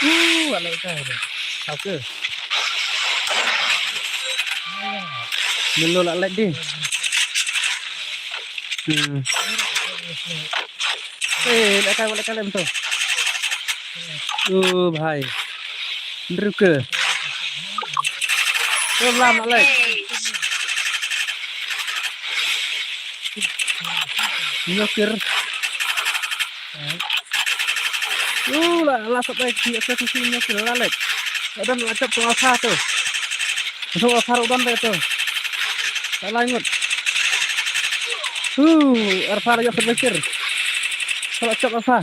Uh, alai ka dei. Sau ke. Melo la lek di. Hmm. Eh, lek ka, lek ka lem tu. Oh, bhai. Ndru ke. Ke lam lek. Nyokir. Lu la, la sat lek, nyokir, nyokir, la lek. Adam la chop tu alpha tu. Tu alpha udan tu. Tak lanjut. Uh, alpha la nyokir bekir. Kalau chop alpha.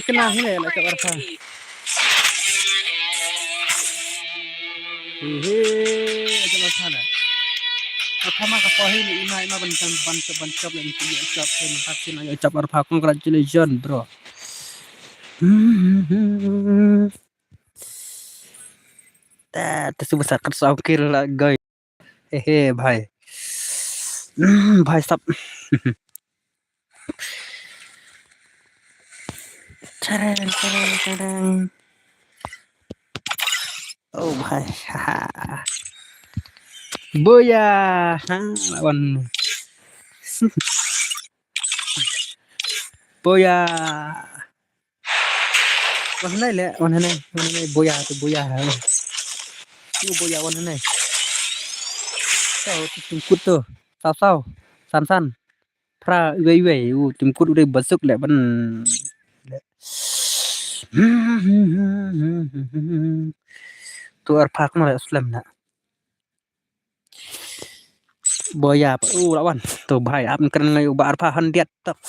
Kena sini la chop alpha. Hehe, aja lah sana. Apa mah ka pahi ni ima, ima ban, ban, ban, ban chop, ban chop, ban chop, ban chop, ban chop, ban chop, ban chop, congratulations, bro. Ta, ta suba sakat sa ongkir la, guys. Hehe, bhai. Bhai sab. Tarang, tarang, tarang. Oh, bhai. Haha. Boya. Ha, lawan. Boya. Wan hanai le, wan hanai, wan hanai, boya tu, boya. Tu boya wan hanai. Tau tu tungkut tu. Tau tau. San san. Pra iwei iwei. U tungkut u dei basuk le ban. Tu arphak ma le slem na. Boya pa. U lawan. Tu bhai ap kren ngai u ba arphak han diat tak.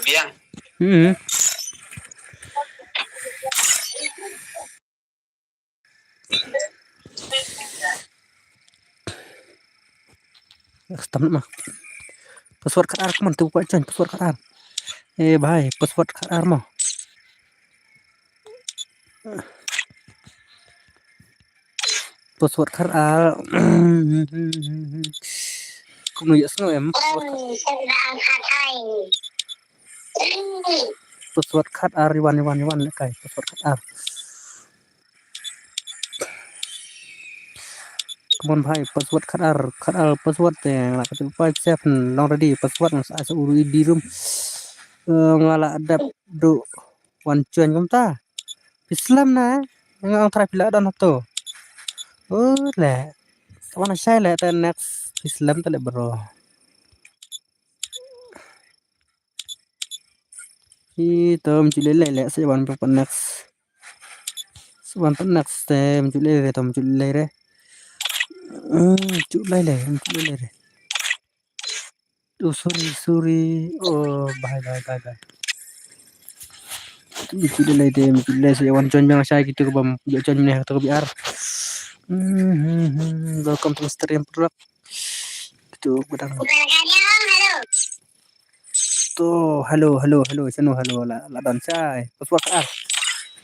Biang. Hmm. Stam ma. Password khat ar, kman tu kwah join password khat ar. Eh, bhai, password khat ar mo. Password khat ar. Kumno ïa sngew em password khat. Password khat ar, wan, wan, wan, kai, password khat ar. Kman bhai, password khat ar, khat ar, password te, la katu five seven, long ready, password, nga sa, sa uru idi room. Eh, nga la dep du wan join kumta. Phi slem na, nga ong try phi la don hato. Oh, le. Sa wan shai le, te next, phi slem te le bro. Ito, mju lei lei le, sa wan pa next. Sa wan pa next, te mju lei re, to mju lei re. Hmm, mju lei le, mju lei re. Oh, sorry, sorry. Oh, bye, bye, bye, bye. Mju lei lei de, mju lei sa wan join biang shai kitu kaba ïa join ne to biar. Hmm, hmm, hmm. Welcome to Mister Riam Product. Kitu kadang. To, hello, hello, hello, chano, hello, la, la don shai. Password khat ar.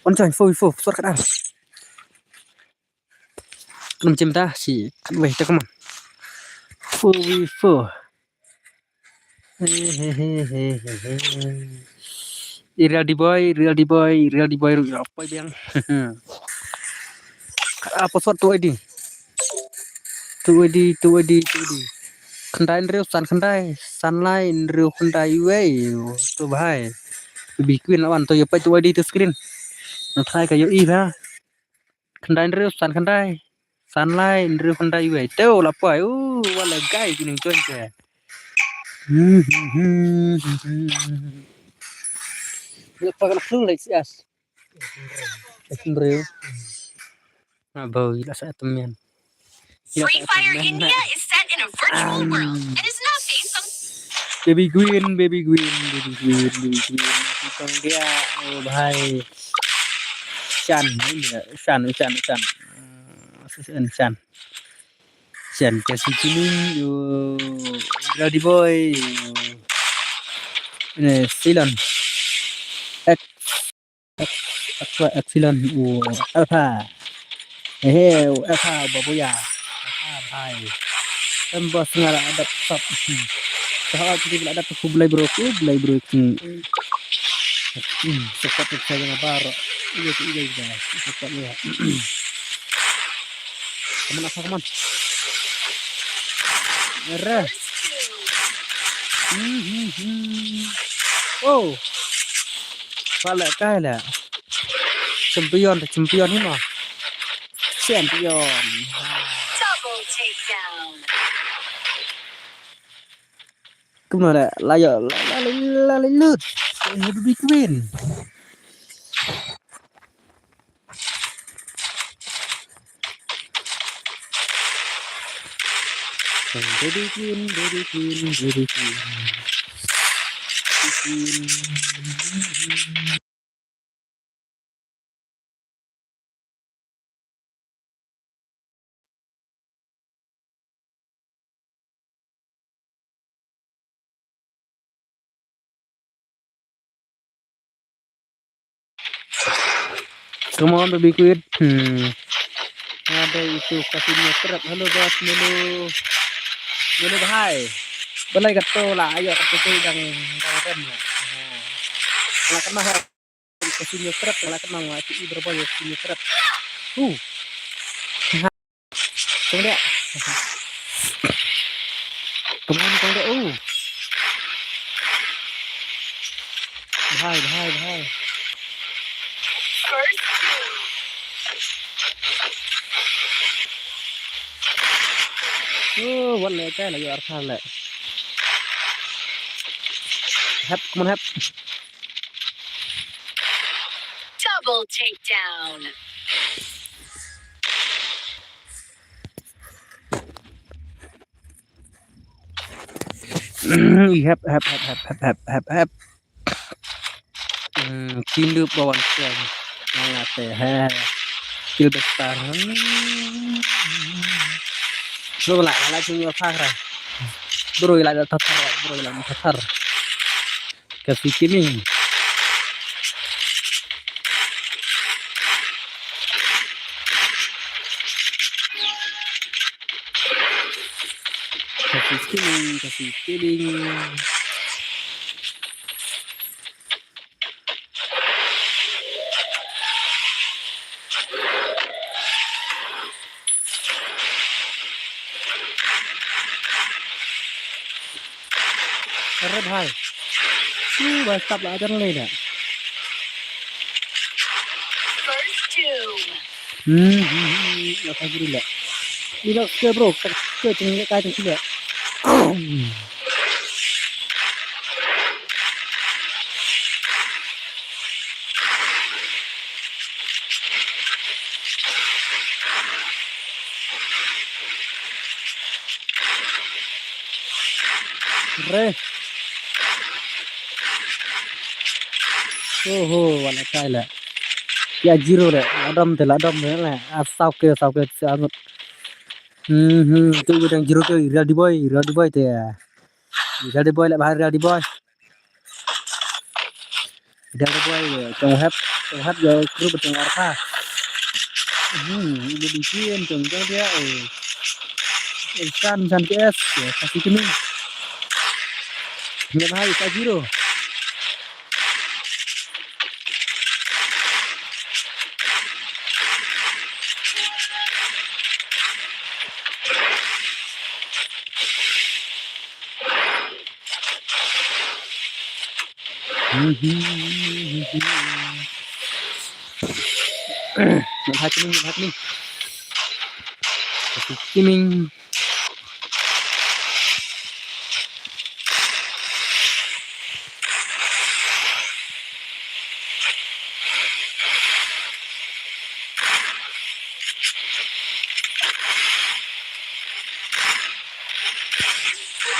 Wan join, four v four, password khat ar. Khlem chim ta, shi, khat wei, ta, come on. Four v four. He, he, he, he, he, he. I real di boy, real di boy, real di boy, ruh, poi biang. Ah, password tu I D. Tu I D, tu I D, tu I D. Khyndai hynriew san khyndai, san lai hynriew khyndai wei. Tu bhai. Baby Queen la wan tu ïa peit tu I D tu screen. Nga try ka ïohi bha. Khyndai hynriew san khyndai. San lai hynriew khyndai wei. Tu la poi. Uh, wala gai ki ning join te. Hmm, hmm, hmm, hmm, hmm. Ïa pa kan khung lai sias. Hynriew. Nga bau ila sa temian. Ila Free sa Fire temian. India is set in a virtual world and is now based on Baby Queen, Baby Queen, Baby Queen, Baby Queen. Kita dia, oh bhai. Shan, ini ya, Shan, Shan, Shan. Ah, Shan, Shan. Shan kasi kini, oh, Rowdy Boy. Ini Silon. Ek Aqua, Epsilon, u Alpha. Ehe, u Alpha, babuya. Alpha, bhai. Em, boss, nga la dap sap. Sahab, kita la dap, khublai bro, khublai bro. Hmm. Hmm, support kita yang baru. Iya, iya, iya. Support ya. Come on, Alpha, come on. Era. Hmm, hmm, hmm. Oh. Pala kai la. Champion, champion ni ma. Champion. Double takedown. Kumno la, la ïa, la, la, la, la, la lut. Baby Queen. Baby Queen, Baby Queen, Baby Queen. Baby Queen. Come on, Baby Queen. Hmm. Ada itu kasih nyetrep. Halo, bos. Melu. Melu, bahai. Belai kata lah. Ayo, kata tu dang, dang rem lah. Lah kena. Ka senior trap, la kena nga ti i berboy senior trap. Uh. Tong dia. Kemana tong dia? Uh. Bahai, bahai, bahai. Oh, wan le kai la yu ar khan le. Hep, come on, hep. Double takedown. Hep, hep, hep. Hmm, Tindup ba wan kuan. Nga te he. Kil besar. Lo la la chung yo phak ra. Bro la da tatar, bro la da tatar. Kasi kini. Kasi kidding, kasi kidding. Arre bhai. Shu ba stop la jan le da. Hmm, hmm, hmm, hmm, ya ka guri la. Ni la ke bro, ke ting le ka ting le. Re. Oho, wala kai la. Ya zero re, la dom te, la dom te la. A saw ke, saw ke, sa ngut. Hmm, hmm, tu dang zero ke, Real D boy, Real D boy te. Real D boy la bahar Real D boy. Real D boy, tong hep, tong hep yo kru ba tong arpha. Hmm, ini di sini tong tong dia, eh. Insan, insan K S, ya, kasi kini. Ini bahaya, sa zero. Happening, happening. Happening.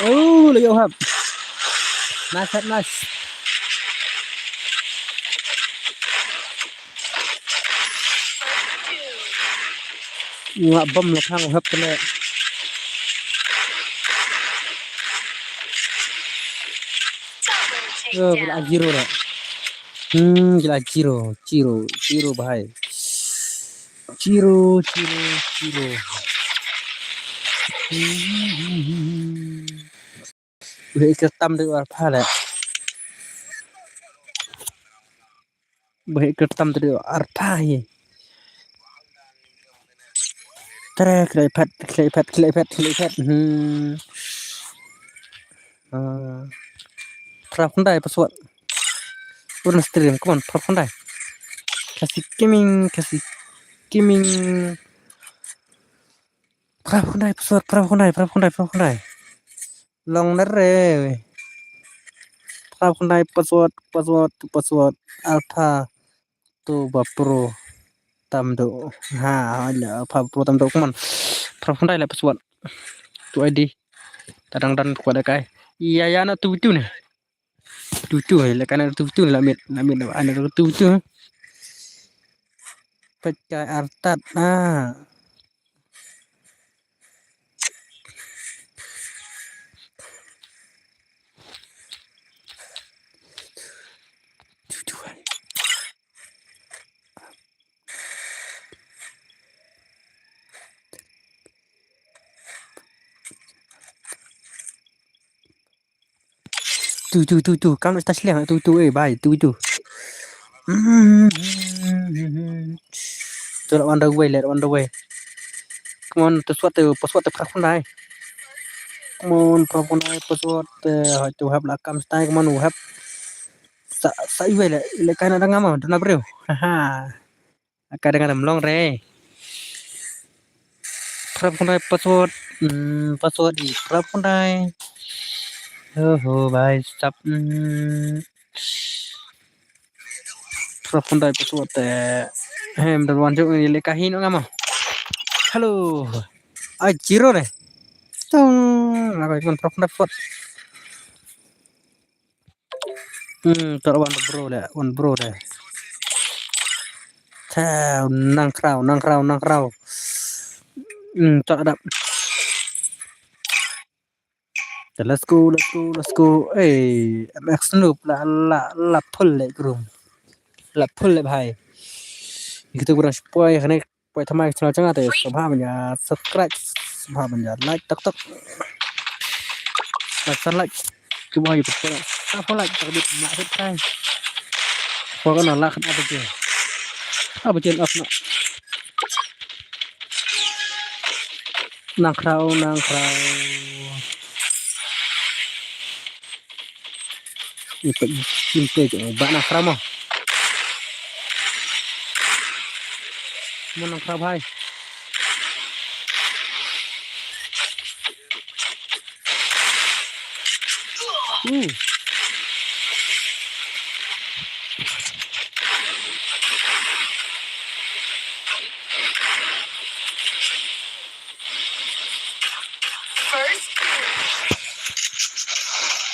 Oh, la ïoh hap. Nice hap, nice. Nga bom la thang hap kena. Oh, kena zero dah. Hmm, kena zero, zero, zero bahai. Zero, zero, zero. Hmm. Wei kertam de arpha le. Wei kertam de arpha hi. Tre, khlei phet, khlei phet, khlei phet, khlei phet. Hmm. Ah. Phra khyndai password. Pun stream, come on, phra khyndai. Kasi gaming, kasi gaming. Phra khyndai password, phra khyndai, phra khyndai, phra khyndai. Long na re. Phra khyndai password, password, password. Alpha. Tu ba pro tam do. Ha, ha, la, pha pro tam do, come on. Phra khyndai la password. Tu I D. Tadang dan kwah da kai. Iya, iya, na tu tu ne. Tu tu, eh, la kana tu tu, la mit, la mit, la ana tu tu. Pet kai artat na. Tu, tu, tu, tu. Kam ta sliang tu, tu, eh, bai, tu, tu. Tu la on the way, la on the way. Come on, tu suat tu, password tu phra khyndai. Come on, phra khyndai, password tu, hai tu hap la kam stai, come on, hap. Sa, sa iwei le, le kana dang ngam, dang na breu. Haha. Ka dang ngam long re. Phra khyndai password. Hmm, password i phra khyndai. Oho, bhai, stop. Hmm. Phra khyndai password te. Hem, dang wan jong ni le ka hin ngam. Hello. Ai, zero re. Tong, la ka phra khyndai password. Hmm, to wan bro le, wan bro le. Tau, nang kraw, nang kraw, nang kraw. Hmm, to dap. Let's go, let's go, let's go. Eh, M X Noob la, la, la full le grum. La full le bhai. Kita kurang spoil kane. Poi thamai channel channel te sngewbha ban ïa subscribe, sngewbha ban ïa like tok tok. Like san like. Ki boi ïa pynpoi. Sa pho like tak bit ma hit kai. Poi kana like kan apa je. Apa je off na. Nang kraw, nang kraw. Ipet ipet ba na krama. Mana krab hai. Hmm.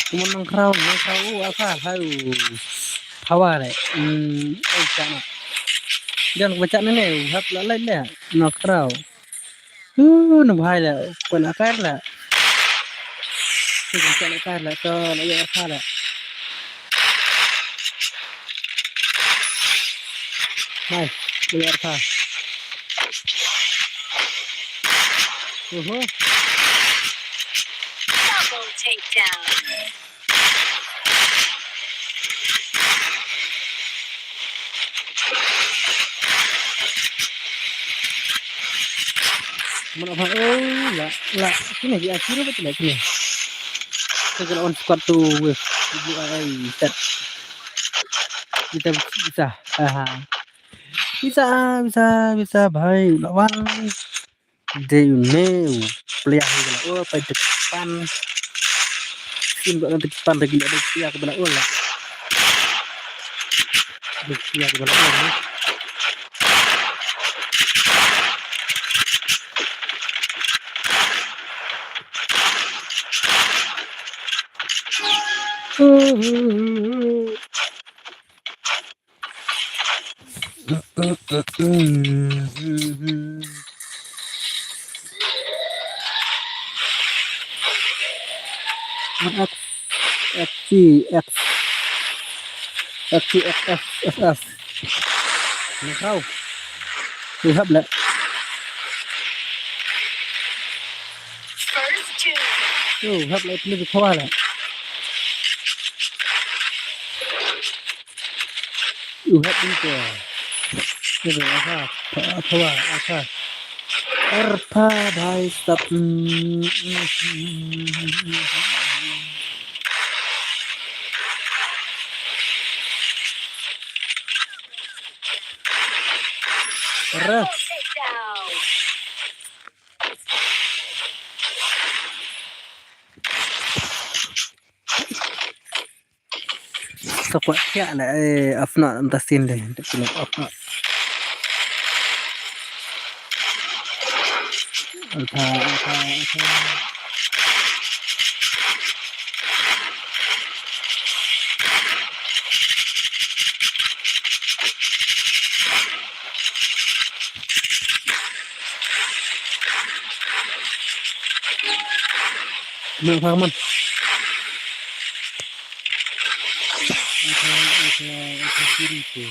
Kumon nang kraw, nang kraw, u asa, hai u. Hawa le. Hmm, ai chana. Jan ko chana ne, hap la lai le, nang kraw. Uh, nang bhai le, ko na kar le. Ko chana kar le, to la ya kar le. Nice. Clear pa. Uhu. Double takedown. Mana pa? Oh, la, la. Sini, di akhir apa tu, la, sini. Saya kena on squad tu, weh. Ibu ai, set. Kita bisa. Aha. Bisa, bisa, bisa, bhai. Lawan. Dei une u player hi ka la ur, pai dei ki pan. Sim ba dei ki pan, dei ki la dei ki player ka ba la ur la. Dei ki player ka ba la ur la. X, X T, X, X T, X F, F F. Nang kraw. Nang hap la. First two. Oh, hap la, please, khawa la. U hap bun te. Te be asa, pa, pa, asa. Arpha bhai sab. Mm, mm, mm, mm, mm. Re. Sa kwah thiah la, eh, Afna, ym ta sien de, de kino Afna. Alpha, Alpha, Alpha. Kino Alpha, come on. Ata, ata, ata kiri tu.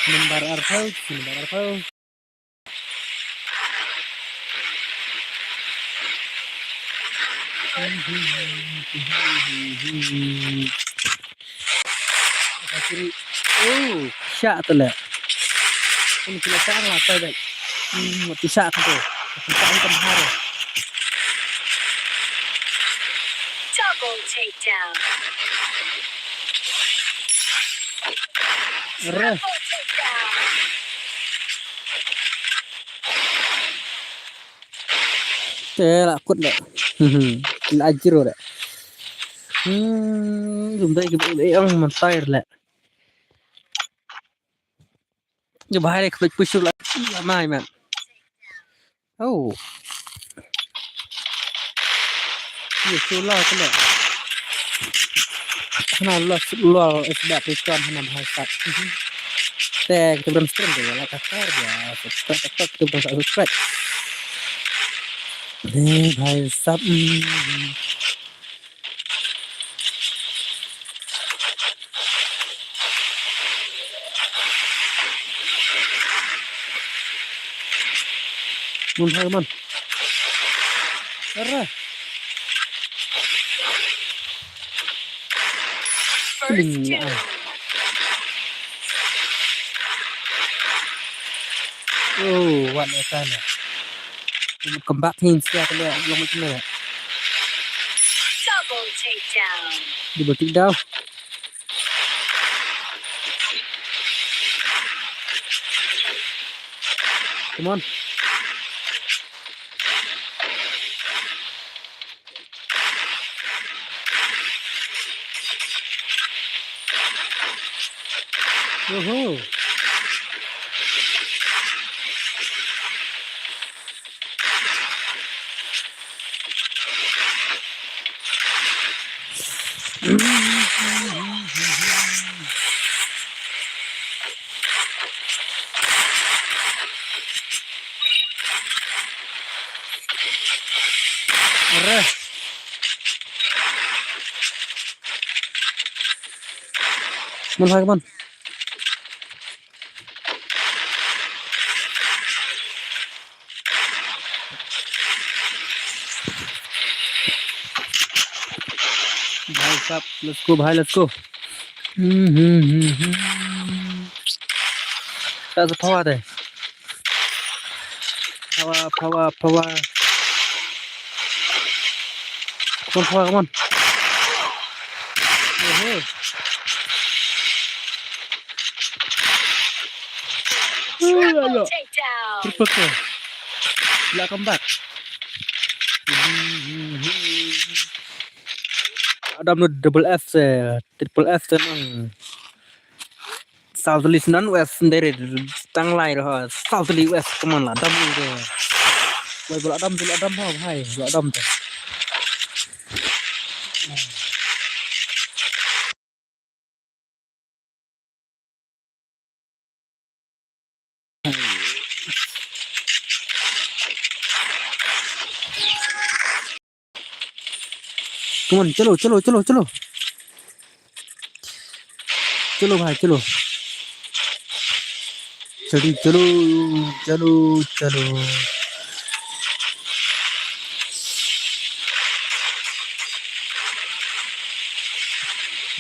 Nombar arphew, nombar arphew. Ata kiri. Oh, shah tu le. Kun kila shah la tai bai. Hmm, ti shah tu. Ti shah ikan bahar. Double takedown. Re. Double takedown. Te la kut le. Hmm, la ajro le. Hmm, jumbai ki bai ong man fire le. Jumbai le kut push la. Iya mai man. Oh. Ye, shu la kena. Hana la, la, is back return hana bhai sap. Te kita bran stream te la ka kar ya. Subscribe, subscribe, kita bran subscribe. Ni bhai sap. Mun hai man. Ara. First kill. Oh, what a time. Come back in, siya ka liya, long mo kena. Double takedown. Double takedown. Come on. Woohoo. Re. Mun hai, come on. Bhai sab, let's go, bhai, let's go. Hmm, hmm, hmm, hmm. That's a power there. Power, power, power. Come on, power, come on. Hey, hey. Triple takedown. Triple kill. Lah, come back. Adam no double F se, triple F se nang. South East nan West ndere tang lai ro South East West, come on lah, Adam ni de. Wai, bala Adam, bala Adam ha, bhai, bala Adam te. Come on, chalo, chalo, chalo, chalo. Chalo bhai, chalo. Chalo, chalo, chalo, chalo.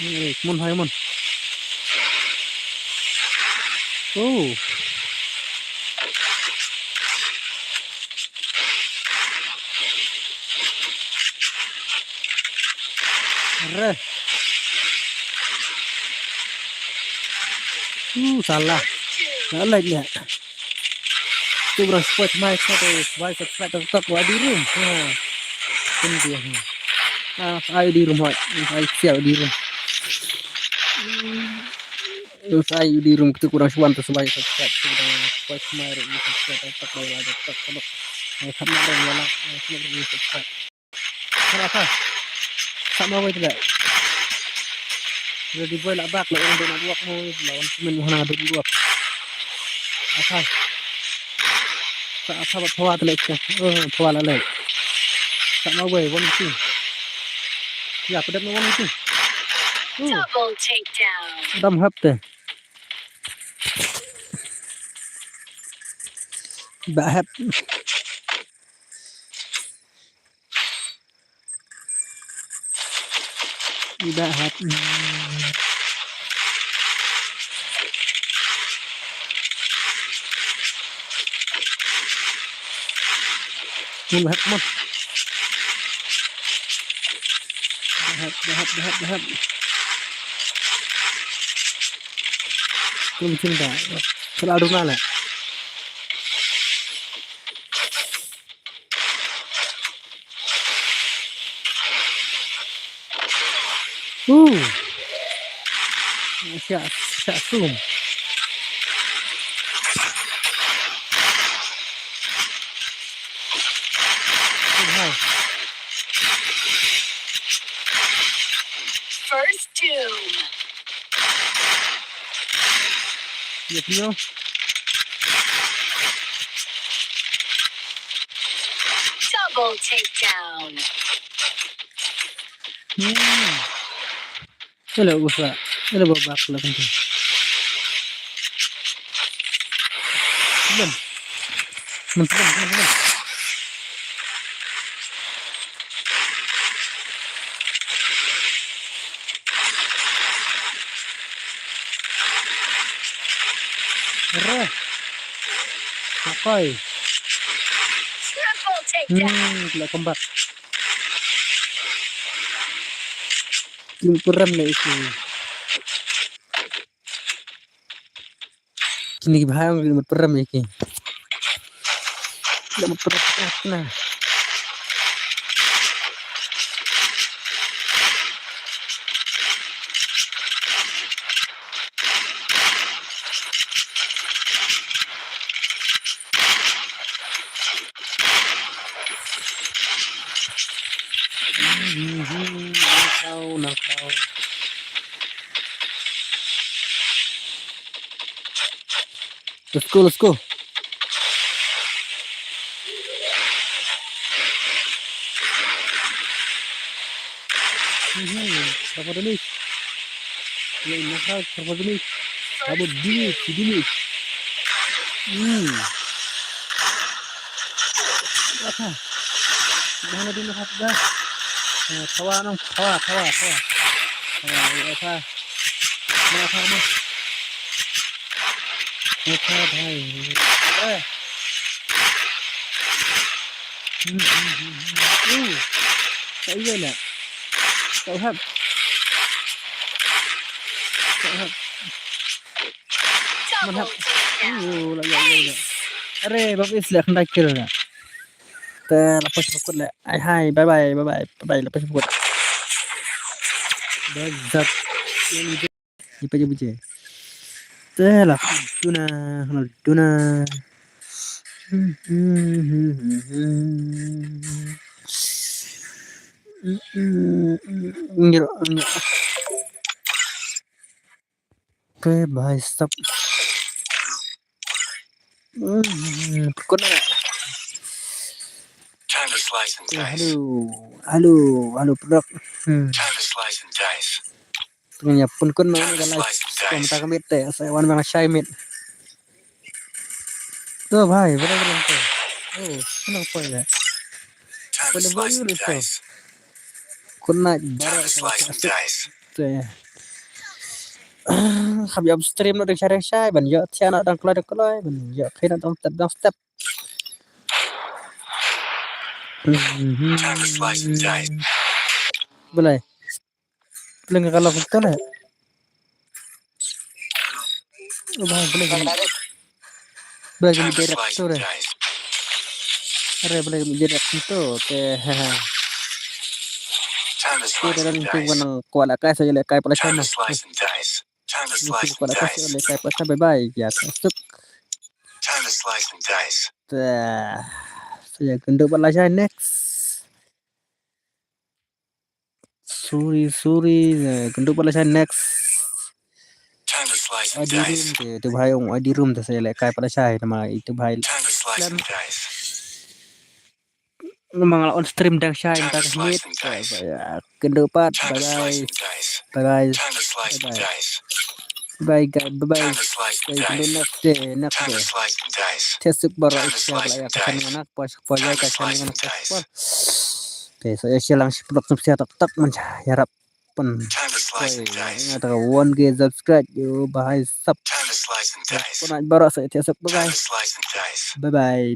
Eh, come on bhai, come on. Oh. Re. Uh, salah. Salah nya. Tu bro, support mai, support mai, support mai, support mai, di room. Ha. Ini dia. Ha. Ah, ai di room, hoi. Ai siap di room. Terus ai di rung tu kurang suan tu sebaik subscribe tu kurang kuat kemai ri subscribe tak bai la tak tak tak. Ai tak nak ri la ai tak ri subscribe. Kenapa? Tak mau itu dah. Ready boy lah bak lah orang nak buat mau itu lah orang semen mau nak buat. Apa? Tak apa buat pawat lek. Oh, pawat lek. Tak mau boy one two. Ya, pedap mau one two. Double takedown. Dam hap te. Ba hap. Ba hap. Mun ba hap, mun. Ba hap, ba hap, ba hap, ba hap. Kum chim da. Kala duna la. Uh. Sha, sha sum. Hai. First doom. Yes, no. Double takedown. Hmm. Hello, what's up? Hello, Bob, back, welcome to. Belum. Belum, belum, belum, belum. Re. Pakai. Triple takedown. Hmm, kena kembak. Kim kurang lah itu. Kini bahaya ngi mut peram ïa ki. Ngi mut peram, peram, peram. Nang kau, nang kau. Let's go, let's go. Mhm, berapa damage? Yang nakal berapa damage? Kamu damage, damage. Hmm. Apa? Mana dia nak dah? Eh, tawa nong, tawa, tawa, tawa. Tawa, tawa. Mana tawa, mana? Tawa, tawa. Eh. Hmm, hmm, hmm, hmm. Uh. Tak iya nak. Tak hap. Tak hap. Manhap. Ayo, la, la, la, la. Are, bab is la, kena kill la. Te, lepas pukul la. Ai, hai, bye bye, bye bye, bye bye, lepas pukul. Dah zat. Ini je. Ini je, ini je. Te, la, duna, la, duna. Ngira, ngira. Okay, bhai, stop. Hmm, pukul na. Time to slice and dice. Hello, hello, hello, product. Hmm. Time to slice and dice. Tengah pun kun na ni kan live. Time to slice and dice. Kom tak mit te, saya wan bang shai mit. To bhai, bhai, bhai, bhai. Oh, kenapa ya? Time to slice and dice. Kena bara. Time to slice and dice. Te. Kham ïa stream na dang shai dang shai ban ïa thian na dang kloi dang kloi ban ïa khin na dang step dang step. Time to slice and dice. Balei? Balei nga kalah betul eh? Oh, bhai, balei nga, balei nga direct tu re. Are, balei nga direct tu. Te, ha ha. Te, dan tu kan kuat la kai, saya leh kai pala sana. Ni kuat la kai, saya leh kai pala sana. Bye bye. Ya, suk. Te, saya kynduh pala sana next. Sorry, sorry. Eh, kynduh pala sana next. Time to slice and dice. Adi room te, te bhai ong adi room te saya leh kai pala sana nama itu bhai. Time to slice and dice. Nama nga la on stream dang shai. Time to slice and dice. Ya, kynduh pat. Bye bye. Time to slice and dice. Bye bye. Time to slice and dice. Bye guys, bye bye. Time to slice and dice. Next day, next day. Time to slice and dice. Te suk baroh. Time to slice and dice. Time to slice and dice. Bye bye guys. Okay, so ïa sha lang shi pynlong sum sia tak tak man ïarap pyn. Time to slice and dice. Ïa ta one K subscribe ïa u bhai sap. Time to slice and dice. Kynduh baroh, sa ïa te suk, bye bye. Time to slice and dice. Bye bye.